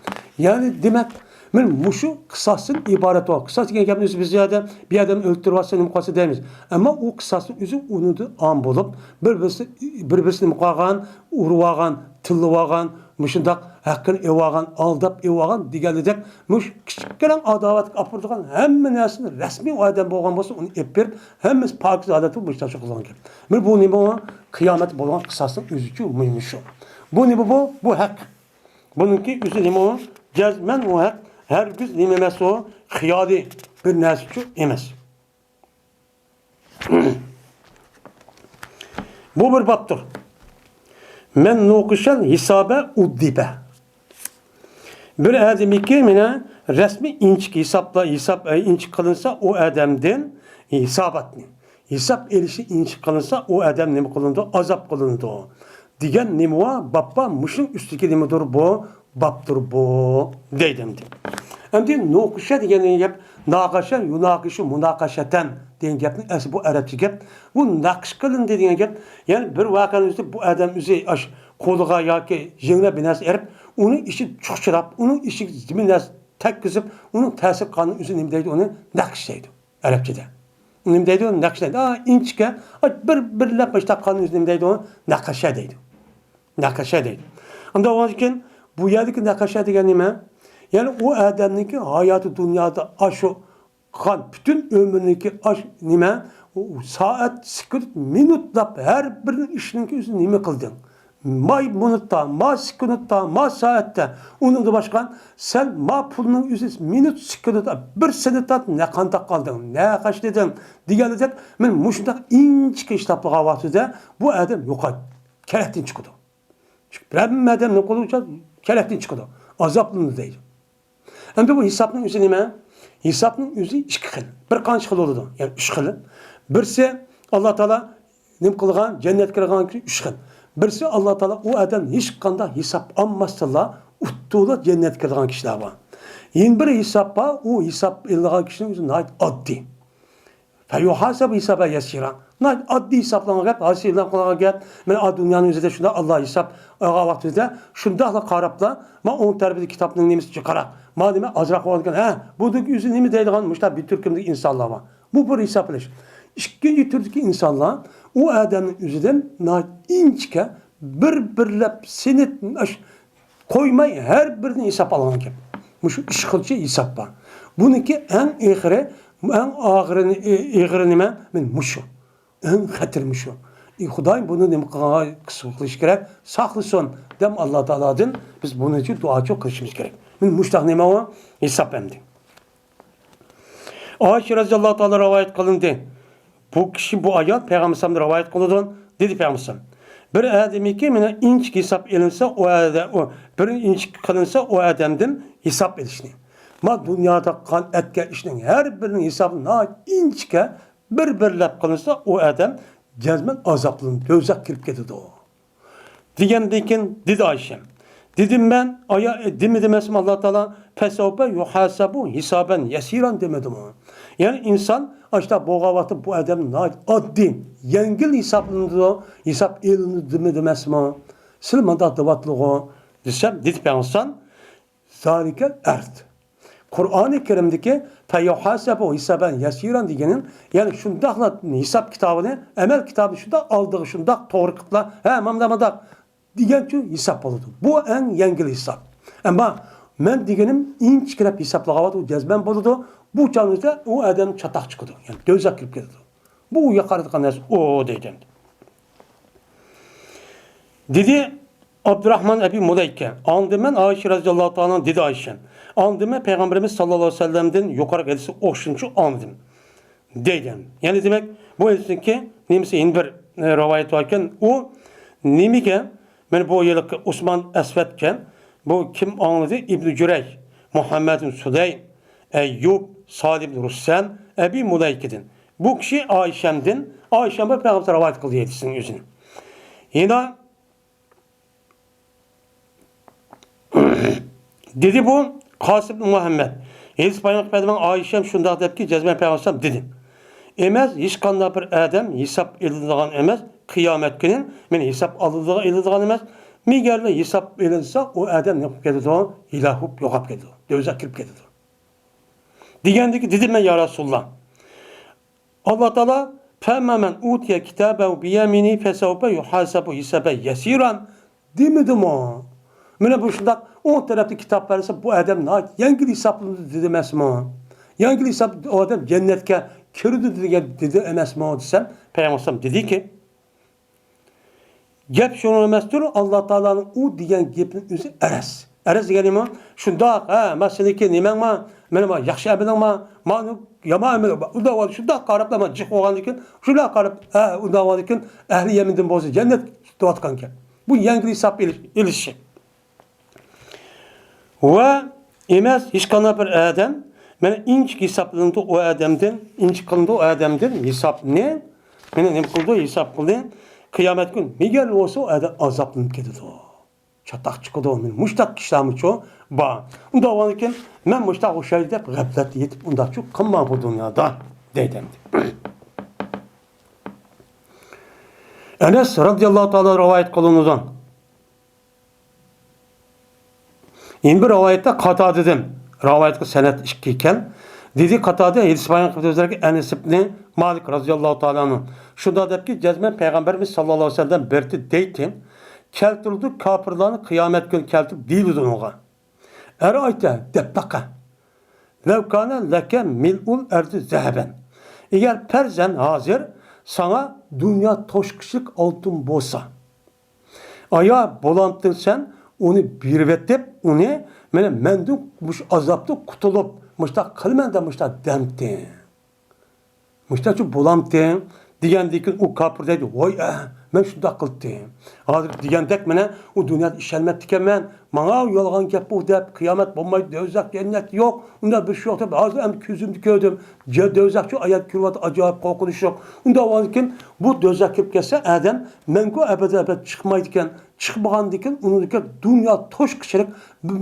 يەنى دېمەك، مانا مۇشۇ قىساستىن ئىبارەت بولغان. قىساس دېگەن گەپنى ئۆزى بىز يەردە بىر ئادەمنى ئۆلتۈرۈۋاتسا نېمە قىلسا دەيمىز. ئەمما ئۇ قىساسنىڭ ئۆزى ئۇنىڭدا ئام بولۇپ، بىر-، بىرسى، بىر-، بىرسىنى نېمە قىلغان، ئۇرۇۋالغان، تىللىۋالغان، مۇشۇنداق ھەققىنى ئېلىۋالغان، ئالداپ ئېلىۋالغان دېگەنلىدەك، مۇشۇ كىچىككىنە ئاداۋەتكە ئاپىرىدىغان ھەممە نەرسىنى رەسمىي ئۇ ئادەم بولغان بولسا، ئۇنى ئېلىپ بېرىپ، ھەممىسى پاكىز ھالەتتە مۇشۇنداق قىلغان گەپ. مانا بۇ نېمە؟ قىيامەتتە بولغان قىساسنىڭ ئۆزىچۇ مۇشۇ. بۇ نېمە بۇ؟ بۇ ھەق. بۇنىڭكى ئۆزى نېمە ئۇ؟ جەزمەن ئۇ ھەق، ھەرگىز نېمە ئەمەس ئۇ، خىيالىي بىر نەرسىچۇ ئەمەس. بۇ بىر بابتۇر. مەن نۇقىشەن ھېسابە ئۇددىبە. بىر ئادەمنىڭكى مانا رەسمىي ئىنچىكە ھېسابلا، ھېساب، ئە، ئىنچىكە قىلىنسا ئۇ ئادەمدىن ھېساباتنى. ھېساب ئېلىشى ئىنچىكە قىلىنسا، ئۇ ئادەم نېمە قىلىنىدۇ؟ ئازاب قىلىنىدۇ. دېگەن نېمە ۋا؟ باببا مۇشۇنىڭ ئۈستىدىكى نېمىدۇر بۇ؟ بابتۇر بۇ. دەيدۇ ئەمدى. ئەمدى نوقۇشە دېگەن گەپ، ناقاشە، يۇناقىشۇ، مۇناقاشەتەن دېگەن گەپنىڭ ئەسلى بۇ ئەرەبچە گەپ. بۇ نەقىش قىلىندى دېگەن گەپ، يەنى بىر ۋەقەنىڭ ئۆزىدە بۇ ئادەم ئۆزى ئاش قولىغا ياكى يېڭىلا بىر نەرسە ئېرىپ، ئۇنىڭ ئىچى چۇخچىراپ، ئۇنىڭ ئىچىگە زېمىن نەرسە تەگكۈزۈپ، ئۇنىڭ تەسىر قىلغاننىڭ ئۆزى نېمە دەيدۇ؟ ئۇنى نەقىش دەيدۇ. ئەرەبچىدە. نېمە دەيدۇ؟ نەقىش دەيدۇ. ئا، ئىنچىكە، ئا، بىر، بىرلەپ مۇشۇنداق قىلغان ئۆزى نېمە دەيدۇ؟ نەقەشە دەيدۇ. نەقەشە دەيدۇ. ئۇنداق بولغاندىكىن، بۇ يەردىكى نەقەشە دېگەن نېمە؟ يەنى ئۇ ئادەمنىڭكى ھاياتى دۇنيادا ئاشۇ قىلغان پۈتۈن ئۆمرىنىڭكى ئاش نېمە؟ سائەت، سېكۇنت، مىنۇتلاپ ھەر بىر ئىشنىڭكى ئۆزى نېمە قىلدىڭ؟ ما مىنۇتتا، ما سېكۇنتتا، ما سائەتتە، ئۇنىڭدىن باشقا، سەن ما پۇلنىڭ ئۆزى مىنۇت، سېكۇنتتا، بىر سېنىتتا نە قانداق قالدىڭ، نە خەجلىدىڭ دېگەنلىدەك، مەن مۇشۇنداق ئىنچىكە ھېسابلىغان ۋاقتىدا بۇ ئادەم يوقايدۇ، كەرەكتىن چىقىدۇ. چۈنكى ھەممە ئادەم نېمە قىلغۇچە كەرەكتىن چىقىدۇ، ئازابلىنىدۇ دەيدۇ. ئەمدى بۇ ھېسابنىڭ ئۆزى نېمە؟ ھېسابنىڭ ئۆزى ئىككى خىل. بىر قانچە خىل بولىدۇ؟ يەنى ئۈچ خىل. بىرسى، ئاللا تائالا نېمە قىلغان؟ جەننەتكە كىرگەن ئۈچ خىل. بىرسى، ئاللا تائالا ئۇ ئادەم ھېچقانداق ھېساب ئالماستىنلا، ئۇتتۇرىدا جەننەتكە كىرىدىغان كىشىلەر بار. يەنە بىر ھېساب بار، ئۇ ھېساب ئېلىنغان كىشىنىڭ ئۆزى ناھايىتى ئاددىي. فيحاسب حسابا يسيرا. ناھايىتى ئاددىي ھېسابلانغان گەپ، ھاسىل قىلغان گەپ. مانا ئا دۇنيانىڭ ئۆزىدە شۇنداق ئاللا ھېساب ئالغان ۋاقتىمىزدا شۇنداقلا قاراپلا، ما ئوڭ تەرىپىدە كىتابنىڭ نېمىسى جىقراق، ما نېمە ئازراق بولغاندىكىن، ھە، بۇ ئۆزى نېمە دەيدىغان مۇشۇنداق بىر تۈركۈمدىكى ئىنسانلار بار. بۇ بىر ھېساب قىلىش. ئىككىنچى تۈردىكى ئىنسانلار ئۇ ئادەمنىڭ ئۆزىدىن ناھايىتى ئىنچىكە، بىر-بىرلەپ سىنىپ، ئاش-، قويماي ھەر بىرىدىن ھېساب ئالغان گەپ. مۇشۇ ئۈچ خىلچە ھېساب بار. بۇنىڭكى ئەڭ ئېغىرى، ئەڭ ئاغرىنى، ئېغىرى نېمە؟ مانا مۇشۇ. ئەڭ خەتىرى مۇشۇ. ئى، خۇدايىم بۇنى نېمە قىلغانغا قىلىش كېرەك؟ ساقلىسۇن، دەم ئاللا تائالادىن بىز بۇنىڭ ئۈچۈن دۇئاچۇ قىلىشىمىز كېرەك. مانا مۇشۇنداق نېمە ئۇ؟ ھېساب ئەمدى. ئائىشە رەزىياللاھۇ تائالا رىۋايەت قىلىندى. بۇ كىشى، بۇ ئايال پەيغەمبەر ئەلەيھىسسالامدىن رىۋايەت قىلىدۇ، دېدى پەيغەمبەر ئەلەيھىسسالام. بىر ئادەمنىڭكى مانا ئىنچىكە ھېساب ئېلىنسا، ئۇ ئادەم، ئۇ بىر ئىنچىكە قىلىنسا، ئۇ ئادەمدىن ھېساب ئېلىشنى. ما دۇنيادا قىلغان ئەتكەن ئىشنىڭ ھەر بىرىنىڭ ھېسابى ناھايىتى ئىنچىكە، بىر-بىرلەپ قىلىنسا، ئۇ ئادەم جەزمەن ئازابلىنىدۇ، دوزاخقا كىرىپ كېتىدۇ. دېگەندىن كېيىن دېدى ئائىشەم، دېدىم مەن، ئايا، دېمىدىم ئەمەسمۇ ئاللا تائالا فەسەۋپە يۇھاسەبۇ ھىسابەن يەسىران دېمىدىمۇ؟ يەنى ئىنسان ئاشۇنداق بولغان ۋاقىتتا بۇ ئادەم ناھايىتى ئاددىي، يەڭگىل ھېسابلىنىدۇ، ھېساب ئېلىنىدۇ دېمىدىم ئەمەسمۇ؟ سىلەر مۇنداق دەۋاتىدىغۇ دېسەم، دېدى پەيغەمبەر، زالىكەل ئەرز. قۇرئانى كەرىمدىكى فەيۇھاسەبۇ ھىسابەن يەسىران دېگىنى، يەنى شۇنداقلا ھېساب كىتابىنى، ئەمەل كىتابىنى شۇنداق ئالدىغا، شۇنداق توغرا قىلىپلا، ھە، مانداق، مانداق دېگەنچۇ ھېساب بولىدۇ. بۇ ئەڭ يەڭگىل ھېساب. ئەمما مەن دېگىنىم ئىنچىكىلەپ ھېسابلىغان ۋاقىت ئۇ جەزمەن بولىدۇ. بۇ چاغنىڭدا ئۇ ئادەم چاتاق چىقىدۇ. يەنى دوزاخقا كىرىپ كېتىدۇ. بۇ ئۇيغا قارايدىغان نەرسە ئۇ دەيدۇ ئەمدى. دېدى ئابدۇراخمان ئەبى مۇلەيكە، ئاڭلىدىم مەن ئائىشە رەزىياللاھۇ تائالا ئانھادىن، دېدى ئائىشە. ئاڭلىدىم مەن پەيغەمبىرىمىز ساللاللاھۇ ئەلەيھى ۋەسەللەمدىن يۇقىرىقى ھەدىسى ئوخشىمىچۇ ئاڭلىدىم، دەيدۇ. يەنى دېمەك، بۇ ھەدىستىكى نېمىسى يەنە بىر، ئە، رىۋايەت باركەن. ئۇ نېمىگە؟ مانا بۇ ھېلىقى ئۇسمان ئەسۋەدكەن. بۇ كىم ئاڭلىدى؟ ئىبنى جۈرەيج، مۇھەممەد ئىبن سۇدەي، ئەييۇب، سالىھ ئىبن رۇسسەن، ئەبى مۇلەيكىدىن. بۇ كىشى ئائىشەمدىن، ئائىشەم بىلەن پەيغەمبەر رىۋايەت قىلدى ھەدىسنىڭ ئۆزىنى. يەنە دېدى بۇ قاسىم ئىبن مۇھەممەد. ھەدىس بايان قىلىپ بەردىم، ئائىشەم شۇنداق دەپكى، جەزمەن پەيغەمبەر دېدى. ئەمەس، ھېچقانداق بىر ئادەم ھېساب ئېلىنىدىغان ئەمەس، قىيامەت كۈنى مەن ھېساب ئالىدىغان، ئېلىدىغان ئەمەس. مەگەرلا ھېساب ئېلىنسا، ئۇ ئادەم نېمە قىلىپ كېتىدۇ؟ ھالاك بولۇپ يوقاپ كېتىدۇ. دوزاخقا كىرىپ كېتىدۇ. دېگەندىكى، دېدىم مەن، يا رەسۇلاللا. ئاللا تائالا، فەممەن ئۇتىيە كىتابەھۇ بىيەمىنىھى فەسەۋپە يۇھاسەبۇ ھىسابەن يەسىرا دېمىدىمۇ؟ مانا بۇ شۇنداق ئوڭ تەرەپتە كىتاب بەرسە، بۇ ئادەم ناھايىتى يەڭگىل ھېسابلىنىدۇ دېدى ئەمەسمۇ؟ يەڭگىل ھېساب، ئۇ ئادەم جەننەتكە كىرىدۇ دېگەن دېدى ئەمەسمۇ دېسەم، پەيغەمبەر دېدىكى، گەپ شۇنىڭ ئەمەستۇر، ئاللا تائالانىڭ ئۇ دېگەن گېپىنىڭ ئۆزى ئەرز. ئەرز دېگەن نېمە؟ شۇنداق، ھە، ما سېنىڭكى نېمەڭما، مانا ما ياخشى ئەمىلىڭما، مانا يامان ئەمىلىڭما، ئۇنداق بولغان، شۇنداق قاراپلا، ما جىق بولغاندىن كېيىن، شۇنداق قاراپ، ھە، ئۇنداق بولغاندىن كېيىن، ئەھلى يەمىندىن بولسا جەننەت دەۋاتقان گەپ. بۇ يەڭگىل ھېساب ئېلىش، ئېلىشى. ۋە ئەمەس، ھېچقانداق بىر ئادەم، مانا ئىنچىكە ھېسابلىنىدۇ ئۇ ئادەمدىن، ئىنچىكە قىلىنىدۇ ئۇ ئادەمدىن ھېسابنى، مانا نېمە قىلىدۇ، ھېساب قىلدى، قىيامەت كۈنى مەگەر بولسا ئۇ ئادەم ئازابلىنىپ كېتىدۇ. چاتاق چىقىدۇ، مانا مۇشتاق كىشىلەرمۇچۇ بار. ئۇنداق بولغاندىكىن مەن مۇشتاق ئوخشايدۇ دەپ غەپلەتتە يېتىپ ئۇنداقچۇ قىلماڭ بۇ دۇنيادا، دەيدۇ ئەمدى. ئەنەس رەزىياللاھۇ تائالا رىۋايەت قىلىنىدۇ. يەنە بىر رىۋايەتتە قاتادىدىن، رىۋايەتكە سەنەد ئىككى ئىكەن. دېدى قاتادە، ھەدىس بايان قىلىپ ئۆزلەرگە ئەنەس ئىبنى مالىك رەزىياللاھۇ تائالا ئەنھۇ شۇنداق دەپكى، جەزمەن پەيغەمبىرىمىز ساللاللاھۇ ئەلەيھى ۋەسەللەم بەردى دەيتتى. كەلتۈرۈلدى، كاپىرلارنى قىيامەت كۈنى كەلتۈرۈپ دېيىلىدۇ ئۇنىڭغا. ئەرەئەيتە، دەپ باقە. لەۋ كانە لەكە مىلئۇل ئەرزى زەھەبەن. ئەگەر پەرزەن ھازىر ساڭا دۇنيا توشقۇچىلىق ئالتۇن بولسا. ئايا، بولامتىڭ سەن ئۇنى بېرىۋېتىپ، ئۇنى مانا مەندىن مۇشۇ ئازابتىن قۇتۇلۇپ، مۇشۇنداق قىلىمەن دەپ مۇشۇنداق دەمتىڭ. مۇشۇنداقچۇ بولامتىڭ؟ دېگەندىن كېيىن ئۇ كاپىر دەيدۇ، ۋاي ئە، مەن شۇنداق قىلدىم. ھازىر دېگەندەك مانا ئۇ دۇنيادا ئىشەنمەپتىكەنمەن. ماڭا يالغان گەپ بۇ دەپ، قىيامەت بولمايدۇ، دوزاخ، جەننەت يوق، ئۇنداق بىر شەي يوق دەپ، ھازىر ئەمدى كۆزۈمدە كۆردۈم. جە-، دوزاخچۇ ئايەت كۆرۈۋاتىدۇ، ئاجايىپ قورقۇنچلۇق. ئۇنداق بولغاندىكىن بۇ دوزاخ كىرىپ كەتسە ئادەم مەڭگۈ ئەبەد ئەبەد چىقمايدىكەن. چىقمىغاندىكىن ئۇنىڭدىكى دۇنيا توشقۇچىلىك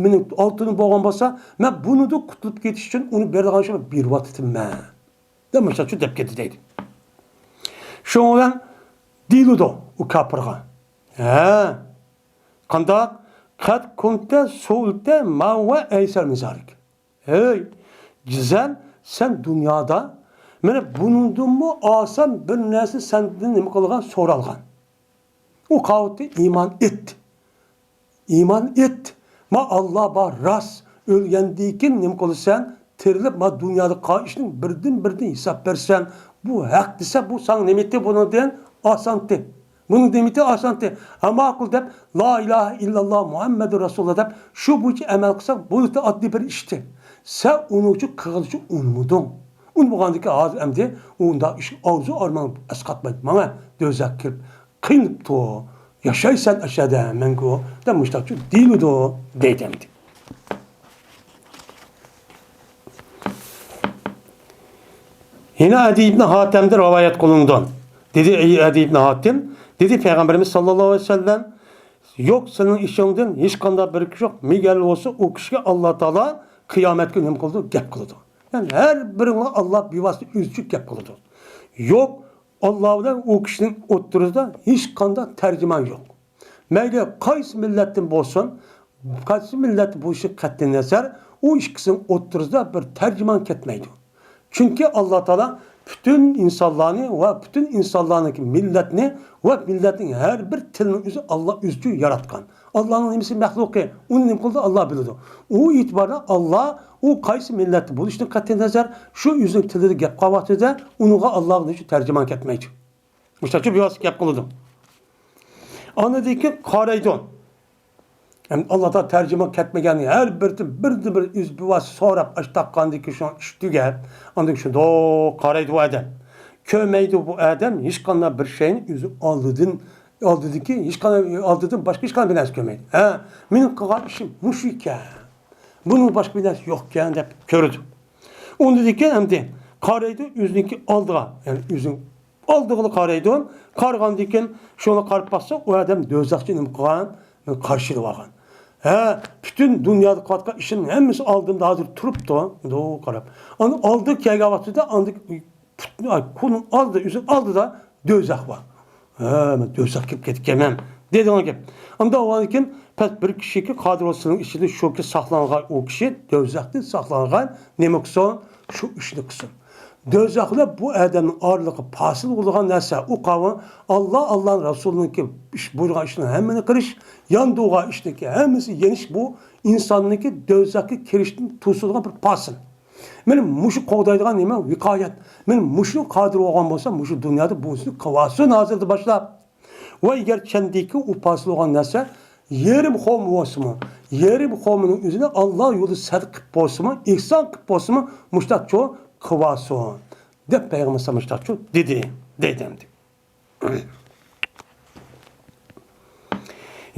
مېنىڭ ئالتۇنۇم بولغان بولسا، مەن بۇنىدىن قۇتۇلۇپ كېتىش ئۈچۈن ئۇنى بېرىدىغان شۇ بېرىۋاتىتىمەن. دەپ مۇشۇنچە دەپ كەتتى دەيدۇ. شۇنىڭ بىلەن دېيىلىدۇ ئۇ كاپىرغا. ھە، قانداق؟ قەد كۇنتە سۇئىلتە ما ھۇۋە ئەيسەر مىن زالىك. ھەي، جىزەن، سەن دۇنيادا مانا بۇنىڭدىنمۇ ئاسان بىر نەرسە سەندىن نېمە قىلغان، سورالغان. ئۇ قاۋۇتتى ئىمان ئېيت. ئىمان ئېيت. ما ئاللا بار راست. ئۆلگەندىن كېيىن نېمە قىلىسەن؟ تىرىلىپ، ما دۇنيادا قىلغان ئىشنىڭ بىردىن بىردىن ھېساب بەرسەن. بۇ ھەق دېسە، بۇ ساڭا نېمە ئېيتتى بۇنىڭدىن؟ ئاسان ئېيتتى. بۇنىڭ نېمە ئېيتتى؟ ئاسان ئېيتتى. ھە ماقۇل دەپ، لا ئىلاھە ئىللاللا مۇھەممەدۇر رەسۇلۇللا دەپ، شۇ بويىچە ئەمەل قىلساڭ، بۇ ئاددىي بىر ئىشتى. سەن ئۇنىڭ ئۈچۈن قىلغىلى ئۇنىمىدىڭ. ئۇنىمىغاندىكىن ھازىر ئەمدى ئۇنداق ئىش ئارزۇ ئارمان ئەسقاتمايدۇ. ماڭا دوزاخقا كىرىپ قىينىلىپ تۇر، ياشايسەن ئاشۇ يەردە مەڭگۈ دەپ مۇشۇنداق دېيىلىدۇ دەيدۇ ئەمدى. يەنە ئەدى ئىبن ھاتەمدىن رىۋايەت قىلىنىدۇ. دېدى، ئەي ئەدى ئىبن ھاتەم، دېدى پەيغەمبىرىمىز ساللاللاھۇ ئەلەيھى ۋەسەللەم، يوق سېنىڭ ئىچىڭدىن ھېچقانداق بىر كىشى يوق، مېگەر بولسا ئۇ كىشىگە ئاللا تائالا قىيامەت كۈنى نېمە قىلىدۇ؟ گەپ قىلىدۇ. يەنى ھەر بىرىڭلار ئاللا بىۋاسىتە ئۆزى ئۈچۈن گەپ قىلىدۇ. يوق، ئاللا بىلەن ئۇ كىشىنىڭ ئوتتۇرىسىدا ھېچقانداق تەرجىمان يوق. مەيلى قايسى مىللەتتىن بولسۇن، قايسى مىللەتتە بولۇشى قەتئىينەزەر، ئۇ ئىككىسىنىڭ ئوتتۇرىسىدا بىر تەرجىمان كەتمەيدۇ. چۈنكى ئاللا تائالا پۈتۈن ئىنسانلارنى ۋە پۈتۈن ئىنسانلارنىڭكى مىللەتنى ۋە مىللەتنىڭ ھەر بىر تىلىنىڭ ئۆزى ئاللا ئۆزى ئۈچۈن ياراتقان. ئاللانىڭ نېمىسى مەخلۇقى، ئۇنى نېمە قىلىدۇ، ئاللا بىلىدۇ. ئۇ ئېتىباردا ئاللا ئۇ قايسى مىللەتتە بولۇشىدىن قەتئىينەزەر، شۇ ئۆزىنىڭ تىلىدا گەپ قىلغان ۋاقتىدا ئۇنىڭغا ئاللا دېيىشى تەرجىمان كەتمەيدۇ. مۇشۇنچە بىۋاسىتە گەپ قىلىدۇ. ئاندىن كېيىن قارايدۇ. ئەمدى ئاللا تائالا تەرجىمان كەتمىگەن ھەر بىرىدىن بىردىن بىر ئۆزى بىۋاسىتە سوراپ، ئاش تاققاندىن كېيىن شۇنىڭ ئىشى تۈگەپ، ئاندىن كېيىن شۇنداق قارايدۇ ئۇ ئادەم. كۆرمەيدۇ بۇ ئادەم ھېچقانداق بىر شەينى ئۆزى ئالدىدىن، ئالدىدىكى ھېچقانداق، ئالدىدىن باشقا ھېچقانداق بىر نەرسە كۆرمەيدۇ. ھە، مېنىڭ قىلغان ئىشىم مۇشۇ ئىكەن. بۇنىڭ باشقا بىر نەرسە يوقكەن دەپ كۆرىدۇ. ئۇندىن كېيىن ئەمدى قارايدۇ ئۆزىنىڭكى ئالدىغا، يەنى ئۆزىنىڭ ئالدىغىلا قارايدۇ. قارىغاندىن كېيىن شۇنى قارىپ باقسا، ئۇ ئادەم دوزاخچى نېمە قىلغان؟ قارشى ئالغان. ھە، پۈتۈن دۇنيادا قىلىۋاتقان ئىشىمنىڭ ھەممىسى ئالدىمدا ھازىر تۇرۇپتۇ. مۇنداق قاراپ. ئاندىن ئالدىغا كەلگەن ۋاقتىدا ئاندىن پۈتۈن، ئاي، كونىنىڭ ئالدىدا، ئۆزىنىڭ ئالدىدا دوزاخ بار. ھە، مەن دوزاخقا كىرىپ كېتىپتىمەن دەيدىغان گەپ. ئاندىن ئۇنىڭدىن كېيىن پەس بىر كىشىكى قادىر بولسىنىڭ ئىچىدە شۇكى ساقلانغان ئۇ كىشى دوزاختىن ساقلانغان نېمە قىلسۇن؟ شۇ ئىشنى قىلسۇن. دوزاخ بىلەن بۇ ئادەمنىڭ ئارىلىقى پاسىل بولىدىغان نەرسە ئۇ قاۋۇ ئاللا، ئاللانىڭ رەسۇلىنىڭكى ئىش بۇيرۇغان ئىشنىڭ ھەممىنى قىلىش، ياندۇرغان ئىشنىڭكى ھەممىسى يېنىش بۇ ئىنساننىڭكى دوزاخقا كىرىشتىن توسىدىغان بىر پاسىل. مانا مۇشۇ قوغدايدىغان نېمە؟ ۋىقايەت. مانا مۇشۇ قادىر بولغان بولسا، مۇشۇ دۇنيادا بۇنىسىنى قىلىۋالسۇن ھازىردىن باشلاپ. ۋە ئەگەر چەندىكى ئۇ پاسىل بولغان نەرسە يېرىم خورما بولسىمۇ، يېرىم خورمىنىڭ ئۆزىنى ئاللا يولىدا سەدىقە قىلىپ بولسىمۇ، ئېھسان قىلىپ بولسىمۇ، مۇشۇنداق چوڭ قىلىۋالسۇن، دەپ پەيغەمبەر مۇشۇنداق چوڭ دېدى، دەيدۇ ئەمدى.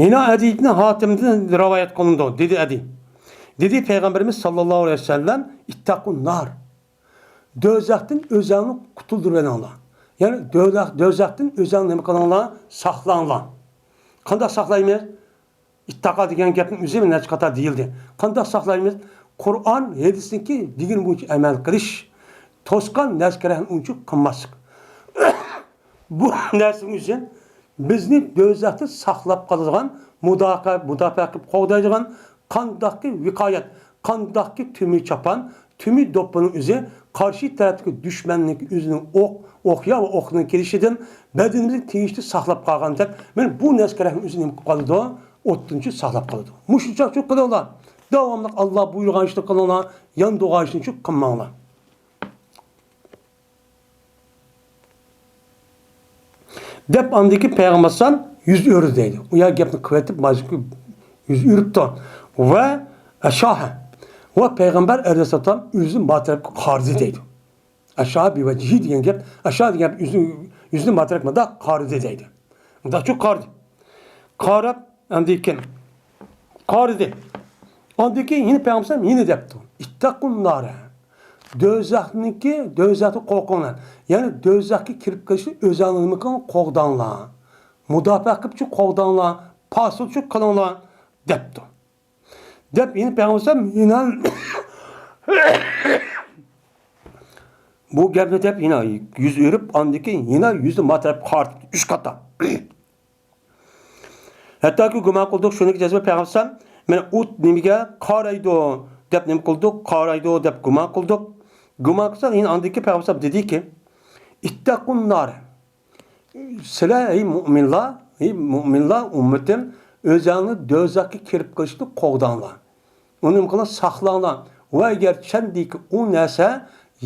يەنە ئەدى ئىبن ھاتىمدىن رىۋايەت قىلىنىدۇ، دېدى ئەدى. دېدى پەيغەمبىرىمىز ساللاللاھۇ ئەلەيھى ۋەسەللەم، ئىتتەقۇن نار. دوزاختىن ئۆزەڭنى قۇتۇلدۇرۇۋېلىڭلار. يەنى دوزاخ، دوزاختىن ئۆزەڭنى نېمە قىلىڭلار؟ ساقلاڭلار. قانداق ساقلايمىز؟ ئىتتاقا دېگەن گەپنىڭ ئۆزى نەچچە قېتىم دېيىلدى. قانداق ساقلايمىز؟ قۇرئان، ھەدىسنىڭكى دېگىنى بويىچە ئەمەل قىلىش، توسقان نەرسە كېرەكنى ئۇنچە قىلماسلىق. بۇ نەرسىنىڭ ئۆزى بىزنى دوزاختىن ساقلاپ قالىدىغان، مۇداپىئە، مۇداپىئە قىلىپ قوغدايدىغان قانداقكى ۋىقايەت، قانداقكى تۈمى چاپان، تۈمى دوپپىنىڭ ئۆزى قارشى تەرەپتىكى دۈشمەننىڭكى ئۆزىنىڭ ئوق، ئوقيا ۋە ئوقنىڭ كېلىشىدىن بەدىنىمىزنى تېگىشلىك ساقلاپ قالغاندەك، مانا بۇ نەرسە كېرەكنىڭ ئۆزى نېمە قىلىپ قالىدۇ؟ ئوتتىن چۈ ساقلاپ قالىدۇ. مۇشۇنچە چۈ قىلىڭلار. داۋاملىق ئاللا بۇيرۇغان ئىشنى قىلىڭلار، ياندۇرغان ئىشنى چۈ قىلماڭلار. دەپ ئاندىكى پەيغەمبەر ئەلەيھىسسالام يۈز ئۆرۈدى دەيدۇ. ئۇ يەر گەپنى قىلىۋېتىپ، ماجىكى يۈز ئۆرۈپتۇ. ۋە ئەشاھە. ۋە پەيغەمبەر ئەلەيھىسسالام ئۆزىنى ما تەرەپكە قارىدى دەيدۇ. ئەشاھە بىۋەجھى دېگەن گەپ، ئەشاھە دېگەن گەپ يۈزىنى، يۈزىنى ما تەرەپ مۇنداق قارىدى دەيدۇ. مۇنداقچۇ قارىدى. قاراپ، ئاندىن كېيىن قارىدى. ئاندىن كېيىن يەنە پەيغەمبەر يەنە دەپتۇ. ئىتتەقۇن نارە. دوزاخنىڭكى، دوزاختىن قورقۇڭلار. يەنى دوزاخقا كىرىپ كېلىشنى ئۆزەڭلار نېمە قىلىڭ، قوغداڭلار. مۇداپىئە قىلىپچۇ قوغداڭلار. پاسىلچۇ قىلىڭلار، دەپتۇ. دەپ يەنە پەيغەمبەر يەنە بۇ گەپنى دەپ يەنە يۈز ئۆرۈپ، ئاندىن كېيىن يەنە يۈزى ما تەرەپكە قارىتىپتۇ ئۈچ قاتا. ھەتتاكى گۇمان قىلدۇق، شۇنىڭغا جەزمەن پەيغەمبەر مەن ئۇ نېمىگە قارايدۇ دەپ نېمە قىلدۇق، قارايدۇ دەپ گۇمان قىلدۇق. گۇمان قىلساق، يەنە ئاندىن كېيىن پەيغەمبەر دېدىكى، ئىتتەقۇن نار. سىلەر، ئەي مۇئمىنلار، ئەي مۇئمىنلار ئۈممىتىم، ئۆزەڭنى دوزاخقا كىرىپ قېلىشتىن قوغداڭلار. ئۇنى نېمە قىلىڭ؟ ساقلاڭلار. ۋە ئەگەر چەندىكى ئۇ نەرسە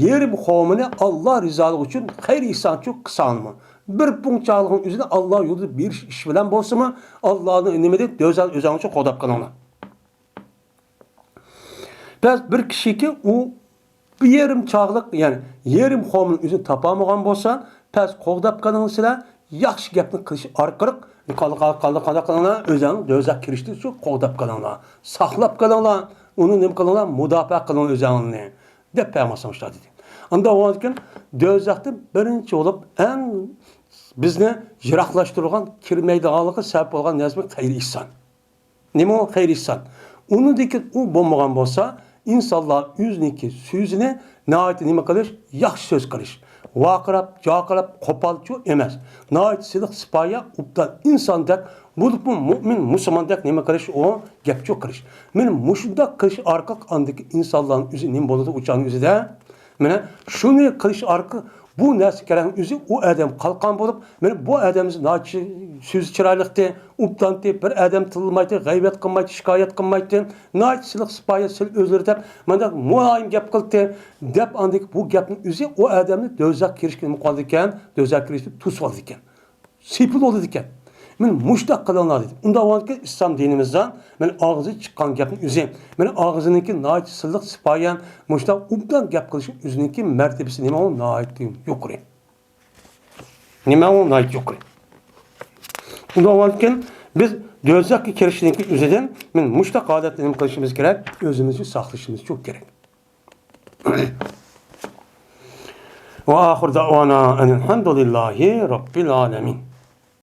يېرىم خورمىنى ئاللا رىزالىقى ئۈچۈن خەير ئېھسانچۇ قىلساڭلارمۇ، بىر پۇڭچالىقنىڭ ئۆزىنى ئاللا يولىدا بېرىش ئىش بىلەن بولسىمۇ، ئاللانى نېمە دەپ، دوزاخنى ئۆزەڭلار ئۈچۈن قوغداپ قېلىڭلار. بەس بىر كىشىكى ئۇ بۇ يېرىم چاغلىق، يەنى يېرىم خورمىنىڭ ئۆزىنى تاپالمىغان بولسا، پەس قوغداپ قېلىڭ سىلەر، ياخشى گەپنى قىلىش ئارقىلىق، قانداق، قانداق، قانداق قىلىڭلار، ئۆزەڭ دوزاخ كىرىشتىن شۇ قوغداپ قېلىڭلار، ساقلاپ قېلىڭلار، ئۇنى نېمە قىلىڭلار، مۇداپىئە قىلىڭلار ئۆزەڭلارنى، دەپ پەيغەمبەر شۇنداق دېدى. ئاندا ئۇ كېيىن دوزاختىن بىرىنچى بولۇپ ئەڭ بىزنى يىراقلاشتۇرغان، كىرمەيدىغانلىققا سەۋەب بولغان نەرسە خەير ئېھسان. نېمە ئۇ خەير ئېھسان؟ ئۇنىڭدىن كېيىن ئۇ بولمىغان بولسا، ئىنسانلار ئۆزىنىڭكى سۆزىنى ناھايىتى نېمە قىلىش؟ ياخشى سۆز قىلىش. ۋارقىراپ، جارقىراپ، قوپالچۇ ئەمەس. ناھايىتى سىلىق سىپايە، ئوبدان ئىنساندەك، بولۇپمۇ مۇئمىن، مۇسۇلماندەك نېمە قىلىش؟ ئۇ گەپچۇ قىلىش. مانا مۇشۇنداق قىلىش ئارقىلىق ئاندىكى ئىنسانلارنىڭ ئۆزى نېمە بولىدۇ ئۇ چاغنىڭ ئۆزىدە؟ مانا شۇنى قىلىش ئارقىلىق بۇ نەرسە كەرەڭ ئۆزى ئۇ ئادەم قالقان بولۇپ، مانا بۇ ئادەمنى ناھايىتى سۆزى چىرايلىقتى، ئوبدانتى، بىر ئادەم تىللىمايتتى، غەيۋەت قىلمايتتى، شىكايەت قىلمايتتى، ناھايىتى سىلىق سىپايە، سىل ئۆزلىرى دەپ مانداق مۇلايىم گەپ قىلدى، دەپ ئاندىكى بۇ گەپنىڭ ئۆزى ئۇ ئادەمنى دوزاخقا كىرىشكە نېمە قىلىدىكەن، دوزاخقا كىرىشتىن توسۇۋالىدىكەن. سېپىل بولىدىكەن. مانا مۇشۇنداق قىلىڭلار دېدى. ئۇنداق بولغاندىكىن ئىسلام دىنىمىزدا مانا ئاغزى چىققان گەپنىڭ ئۆزى، مانا ئاغزىنىڭكى ناھايىتى سىلىق سىپايە، مۇشۇنداق ئوبدان گەپ قىلىشنىڭ ئۆزىنىڭكى مەرتىبىسى نېمە ئۇ ناھايىتى يۇقىرى. نېمە ئۇ ناھايىتى يۇقىرى. ئۇنداق بولغاندىكىن بىز دوزاخقا كىرىشنىڭكى ئۆزىدىن مانا مۇشۇنداق ھالەتتە نېمە قىلىشىمىز كېرەك؟ ئۆزىمىزنى ساقلىشىمىز كېرەك. وآخر دعوانا أن الحمد لله رب العالمين.